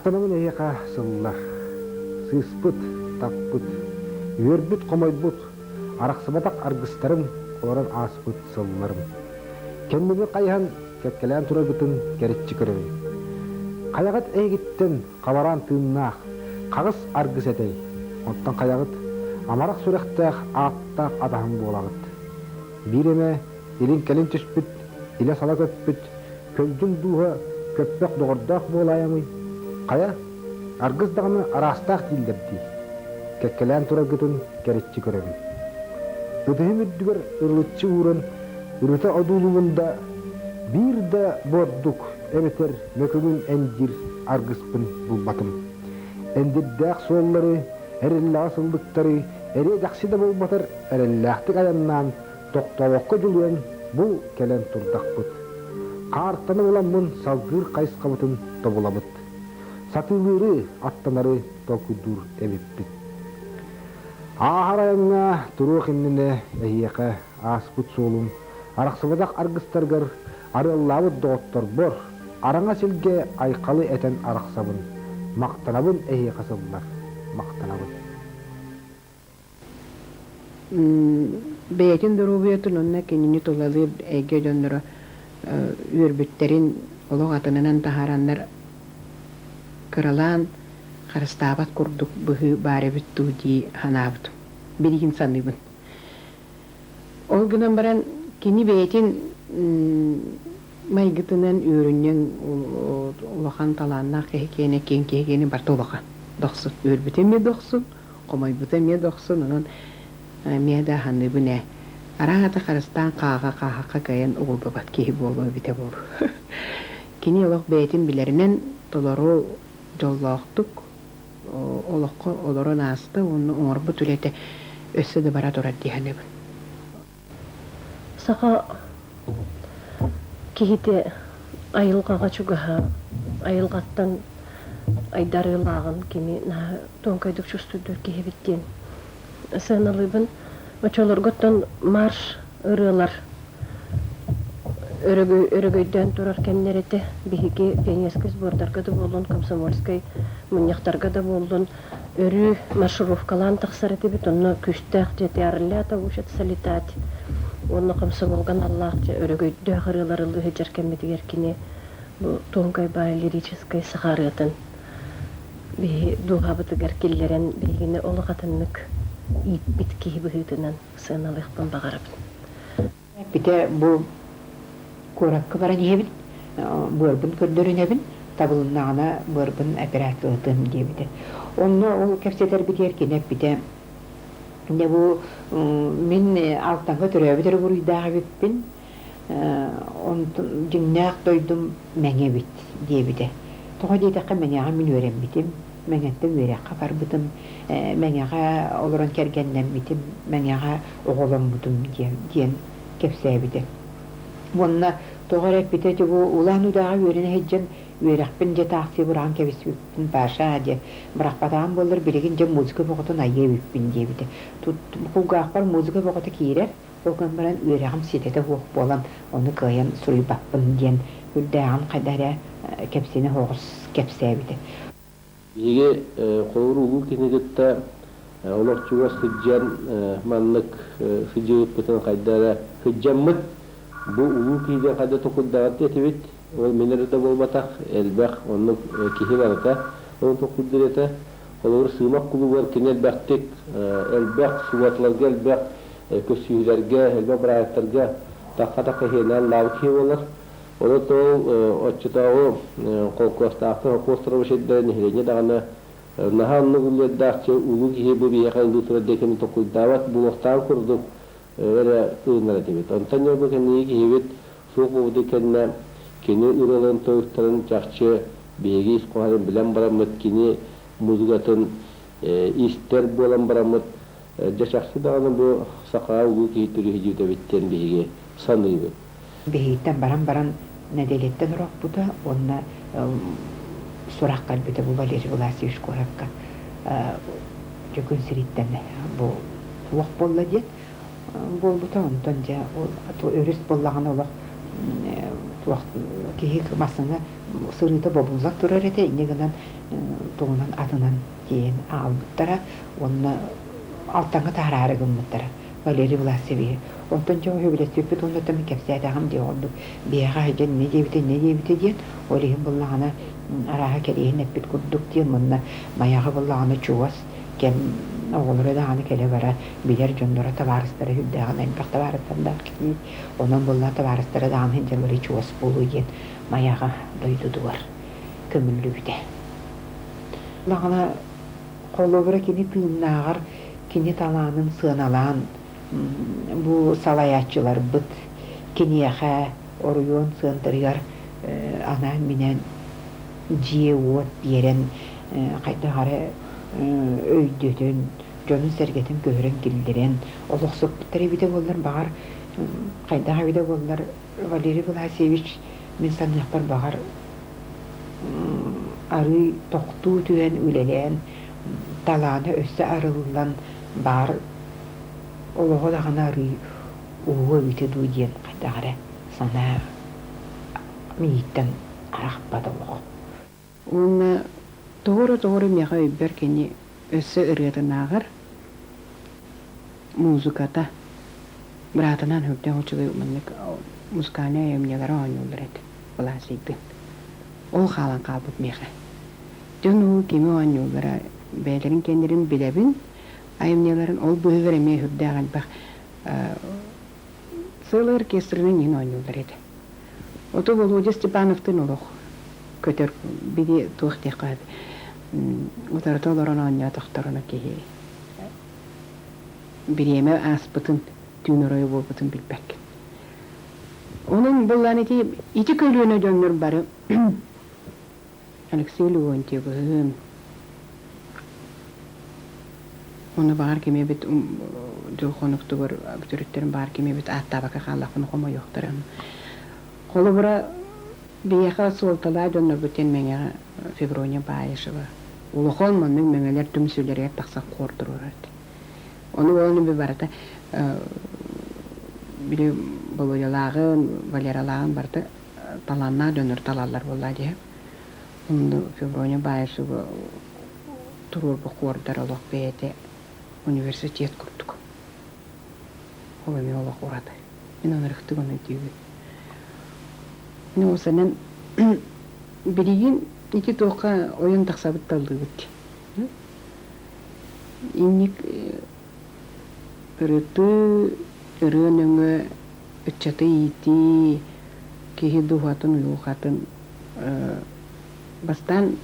Махтанабын эһиэхэ сыллар. Сыыспыт, таппыт, үөрбүт, хомойбут, арахсыбатах аргыстарым олорон ааспыт сылларым. Кэннибин хайыһан кэккэлээн тураргытын кэриччи көрөбүн. Хайаҕыт эһигиттэн хабараан тыыннаах, хаҕыс аргыс этэй, оттон хайаҕыт амарах сүрэхтээх ааттаах атаһым буолаҕыт. Биир эмэ илин-кэлин түспүт, илэ-сала көппүт, көлдьүн дууһа көппөх доҕордоох буолаайамый? Хайа, аргыс даҕаны араастаах дииллэр дии. Кэккэлээн тураргытын кэриччи көрөбүн. Ытыһым үрдүгэр ырылыччы ууран, ырыта одуулуубун да, биир да бордук эбэтэр мөкүгүн эндир аргыспын булбатым. Эндирдээх суоллары, эриллэҕэ сыллыктары эриэ-дэхси да буолбатар эрэллээхтик айаннаан, тохтообокко дьулуйан бу кэлэн турдахпыт. Хаартаны буламмын салгыыр хайысхабытын тобулабыт. Сатыылыыры, аттанары толкуйдуур эбиппит. Ааһар айаҥҥа туруох иннинэ эһиэхэ ааспыт суолум арахсыбатах аргыстаргар арыаллаабыт доҕотторбор араҥас илгэ айхалы этэн арахсабын, махтанабын эһиэхэ сыллар, махтанабын. Бэйэтин доруобуйатын уонна кинини тулалыыр эйгэ дьонноро үөрбүттэрин олох атынынан таһаараннар кыралаан харыстаабат курдук быһыы баар эбит дуу дии санаабытым. Билигин саныыбын. Ол гынан баран кини бэйэтин майгытынан үөрүнньэҥ улахан талааннаах киһи киэнэ киэҥ киһи киэнэ барыта улахан дохсун. Үөрбүтэ эмиэ дохсун, хомойбута эмиэ дохсун, онон эмиэ да аһаныыбын ээ. Арааһата харыстаан хааҕа-хааһахха кыайан угуллубат киһи буолуо эбитэ буолуо. Кини олох бэйэтин билэринэн толору дьоллоохтук олоххо олорон ааста уонна оҥорбут үлэтэ өссө да бара турар дии саныыбын. Саха киһитэ айылҕаҕа чугаһа, айылҕаттан айдарыылааҕын кини наһаа тонкайдык чувствуйдуур киһибит диэн сыаналыыбын. Оччолорготтон марш ырыалар өрөгөйдөөн турар кэмнэр этэ. Биһиги пионерскай сбордарга да буоллун, комсомольскай мунньахтарга да буоллун, өрүү маршировкалаан тахсар этибит. Онно күүстээх дьэ орлята учатся летать уонна комсомолга аналлаах дьэ өрөгөйдөөх ырыалары ылыы сылдьар кэммитигэр кини бу тонкай баай лирическэй саха ырыатын биһи дууһабытыгар киллэрэн биһигини олох атыннык ииппит киһи быһыытынан сыаналыахпын баҕарабын. Эппитэ бу куоракка баран иһэбин, быарбын көрдөрүнэбин, табылыннаҕына быарбын операциялатыам диэбитэ. Онно ол кэпсэтэрбитигэр кини эппитэ, дьэ бу мин Алтанга төрөөбүт эрэ буруйдаах эбиппин, онтон дьиҥнээх дойдум Мэҥэ эбит диэбитэ. Тоҕо диэтэххэ Мэҥэҕэ мин үөрэммитим, Мэҥэттэн үөрэххэ барбытым, Мэҥэҕэ олорон кэргэннэммитим, Мэҥэҕэ оҕоломмутум диэн, диэн кэпсээбитэ. Уонна тоҕо эрэ эппитэ ити бу Улаан Удааҕа үөрэнэ сылдьан үөрэхпин дьэ таахсыы быраҕан кэбиспиппин Паша диэн бырахпатаҕым буоллар билигин дьэ музыка бөҕөтүн айыа эбиппин диэбитэ. Тут кулгаахпар музыка бөҕөтө киирэр, ол гынан баран үөрэҕим ситэтэ суох буолан ону кыайан суруйбаппын диэн үрдээҕин хайда эрэ кэпсэнэ соҕус кэпсээбитэ. Биһиги холобур улуу киһини кытта олох чугас сылдьан маннык сылдьыбыппытын хайда эрэ сылдьаммыт бу улуу киһи диэн хайда токуйдаҕыт этибит. Ол мин эрэ да буолбатах, элбэх оннук киһи барыта ону токуйдуур этэ. Холобур, Сыымах кулуубар кини элбэхтик, элбэх субуоталарга элбэх көссүүһүлэргэ, элбэх бырааһыктарга тахха-тахха иһиэнээн лаабыт киһи буолар. Ол ол оччотооҕу холкуостаахтар, холкуостар сирдэрэ нэһилиэнньэ даҕаны наһаа оннук үллэрдээх улуу киһи бу биһиэхэ ылыы турар диэкини толкуйдаабат буолуохтааҕын курдук эрэ ылынар этибит. Онтон дьэ бу кэнники киһибит суох буолбутун кэннэ кини ырыаларын тойуктарын чахчы биһиги ис хоһоонун билэн бараммыт кини музыкатын истэр буолан бараммыт дьэ чахчы даҕаны бу сахаҕа улуу киһи түрүһүдьүүтэ эбит диэн биһиги саныыбыт. Биһигиттэн баран-баран нэдиэлэттэн орохпута уонна сурах кэлбитэ бу Валерий Власьевич куоракка Дьөкүн сириттэн бу суох буолла диэн буолбута. Онтон дьэ өрүс буоллаҕына олох Киһи массыына сырыыта бобуллан турар этэ, инньэ гынан тугунан атынан тиэйэн аҕалбыттара уонна Алтаҥҥа таһараары гыммыттара Валерий Власовиһы. Онтон дьэ сөбүлэспиппит уонна мин кэпсээтэҕим дии ордук биһиэхэ сылдьан инньэ диэбитэ, инньэ диэбитэ диэн, ол иһин буллаҕына арааһа кэриэһин эппит курдук диэн уонна Майаҕа буллаҕына чугас кэм оҕолоро даҕаны кэлэ-бара билэр дьонноро табаарыстара сүрдээҕин элбэх табаарыстардаах киһи. Онон буолла табаарыстара даҕаны сылдьаллара чугас буолуо диэн Майаҕа дойдутугар көмүллүбүтэ. Даҕаны холобура кини тыыннааҕар кини талаанын сыаналаан бу салайааччыларбыт киниэхэ оройуон сыантарыгар анаан-минээн дьиэ-уот биэрэн хайдах эрэ өйдөтөн, дьонун-сэргэтин көһөрөн киллэрэн олохсуппуттар эбитэ буоллар, баҕар, хайдах эбитэ буоллар, Валерий Власьевич мин саныахпар баҕар арыый тохтуу түһэн үлэлээн, талаана өссө арыллан баар олоҕо даҕаны арыый уһуо эбитэ дуу диэн хайдах эрэ санаа миигиттэн арахпат олох. Уонна тоҕо эрэ тоҕо эрэ миэхэ өйбөр кини өссө ырыатынааҕар музыката быраатынаан үрдээх үчүгэй маннык музыкальнай айымньылары оонньууллар этэ Власийдыын. Ол хаалан хаалбыт миэхэ. Дьон уу кими оонньууллара бэйэлэрин кэннилэрин билэбин, айымньыларын ол быыһыгар эмиэ үрдээх элбэх сыалай оркестрынан иһин оонньууллар этэ. Ото Володя Степановтыын олох көтөр били туох диэххэ утарыта олорон оонньоотохторуна киһи бириэмэ ааспытын, түүн оройо буолбутун билбэккин. Онон былаан ити ити көлүөнэ дьоннор бары Алексей Леонтьевыһын, Ону баҕар кими эбит дьыл хонуктугар төрүттэрин баҕар кими эбит ааттаабакка хааллахпына хомойуохтара. Холобура, биһиэхэ суолталаах дьоннорбут диэн Мэҥэҕэ Феврония Баишева улахан маннык мэҥэлэр түмсүүлэригэр тахсан хор туруорар этэ. Ону буолан би барыта били Володялааҕын, Валералааҕын барыта талааннаах дьоннор талаллар буоллаа дии. Онно Феврония Баишева туруорбут хуордар олох бэйэтэ университет курдук. Ол эмиэ олох ураты. Мин ынырыктык ону өйдүүбүн. Мин уосанан билигин ити туохха ойон тахсабыт таллыыбыт. Инник ырытыы, ырыа нөҥүө ыччаты иитии, киһи дууһатын, уйулҕатын бастаан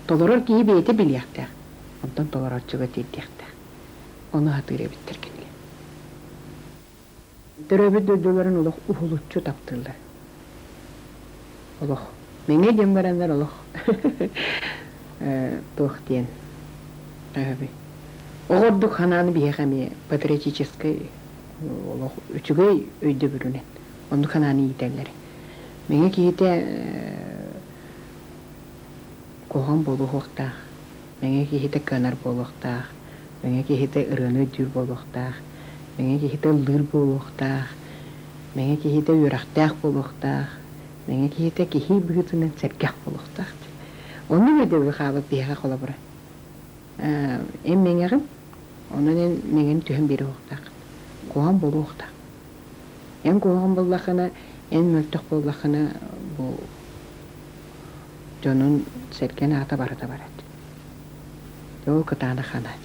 толорор киһи бэйэтэ билиэхтээх, онтон толорооччуга тиэрдиэхтээх. Ону сатыыр эбиттэр кинилэр. Төрөөбүт дойдуларын олох уһулуччу таптыыллар. Олох. Мэҥэ диэн бараннар олох туох диэн Оҕо ордук ханааны биһиэхэ эмиэ патриотическай олох үчүгэй өйдөбүлүнэн оннук ханааны иитэллэр. Мэҥэ киһитэ куһаҕан буолуохтаах, мэҥэ киһитэ кыанар буолуохтаах, мэҥэ киһитэ ырыаны өйдүүр буолуохтаах, мэҥэ киһитэ ыллыыр буолуохтаах, мэҥэ киһитэ үөрэхтээх буолуохтаах, мэҥэ киһитэ киһи быһыытынан сэргэх буолуохтаах. Оннук өйдөбүл хаалбыт биһиэхэ холобура. Эн мэҥэҕин, онон эн мэҥэни түһэн биэриэхтааххын. Куһаҕан буолуохтаах. Эн куһаҕан буоллаххына, эн мөлтөх буоллаххына, бу дьонун сэргэн аата барыта барат. Ол кытаанах ханаат.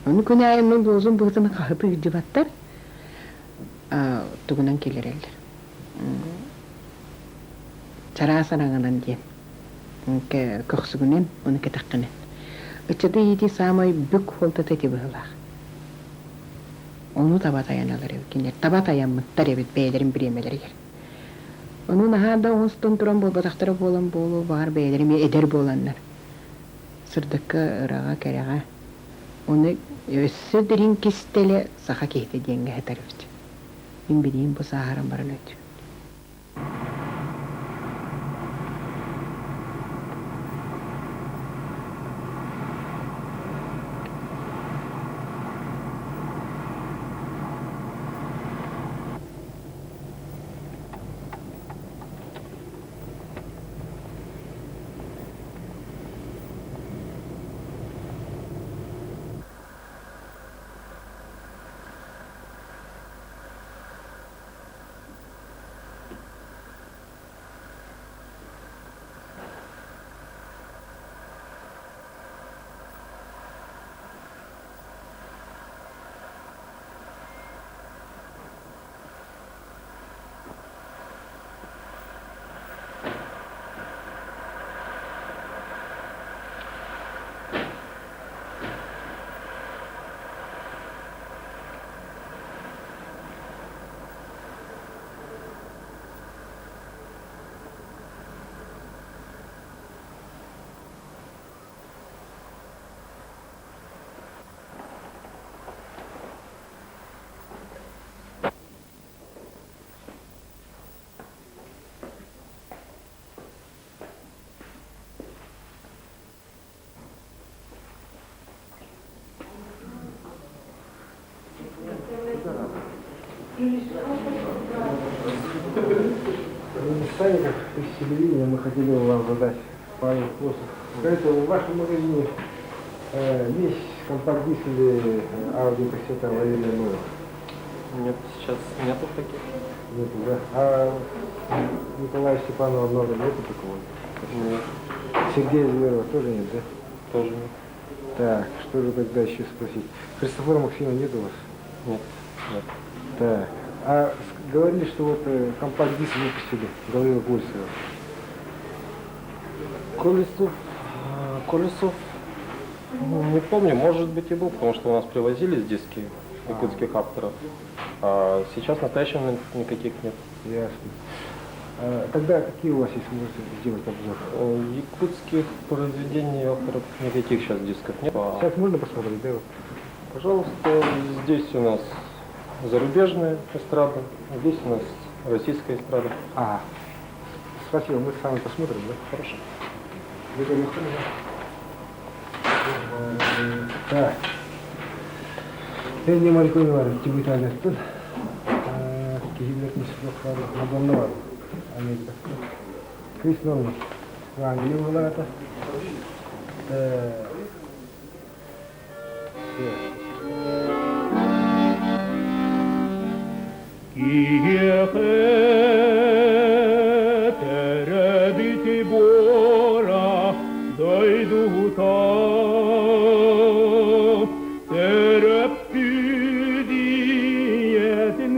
Ону күн аайы оннун лозун быһыытынан хаһыты ыдьыбаттар, тугунан киллэрэллэр. Чараас араҥанан диэн көхсүгүнэн уонна кэтэххинэн. Ыччаты иитии саамай бүк суолтата ити быһыылаах. Ону таба тайаналар эбит кинилэр. Таба тайаммыттар эбит бэйэлэрин бириэмэлэригэр. Ону наһаа да оҥостон туран буолбатахтара буолан буолуо, баҕар бэйэлэрэ эмиэ эдэр буоланнар. Сырдыкка, ыраҕа, кэрэҕэ. Ону өссө дириҥ кистэлэ саха киһитэ диэҥҥэ сытар эбит. Мин билиим бу сааһыран баран өйдүүбүн. Санников из телевидения, мы хотели вам задать пару вопросов. Скажите, в вашем магазине есть компакт-диск или аудиокассета Валерия Ноева? Нет, сейчас нету таких. Нету, да? А Николая Степанова много нету такого? Нет. Сергея Зверова тоже нет, да? Тоже нет. Так, что же тогда еще спросить? Христофора Максима нет у вас? Нет, нет. Так, а говорили, что вот компакт-диск выпустили Гаврила Колесова. Колесов, Колесов, ну, не помню, может быть и был, потому что у нас привозились диски якутских авторов. А сейчас в настоящий момент никаких нет. Ясно. А, тогда какие у вас есть, можете сделать обзор? Якутских произведений авторов никаких сейчас дисков нет. Сейчас можно посмотреть, да? Пожалуйста, здесь у нас зарубежная эстрада, здесь у нас российская эстрада. Ага. Спасибо, мы с вами посмотрим, да? Хорошо. Так. Энни Марикони бар, тибиталеттин. Кихилер мислохлар, Мадонна бар. Америка. Крис Норман. Англия была это. Киехе теребити бора дойдута тереппүдиетин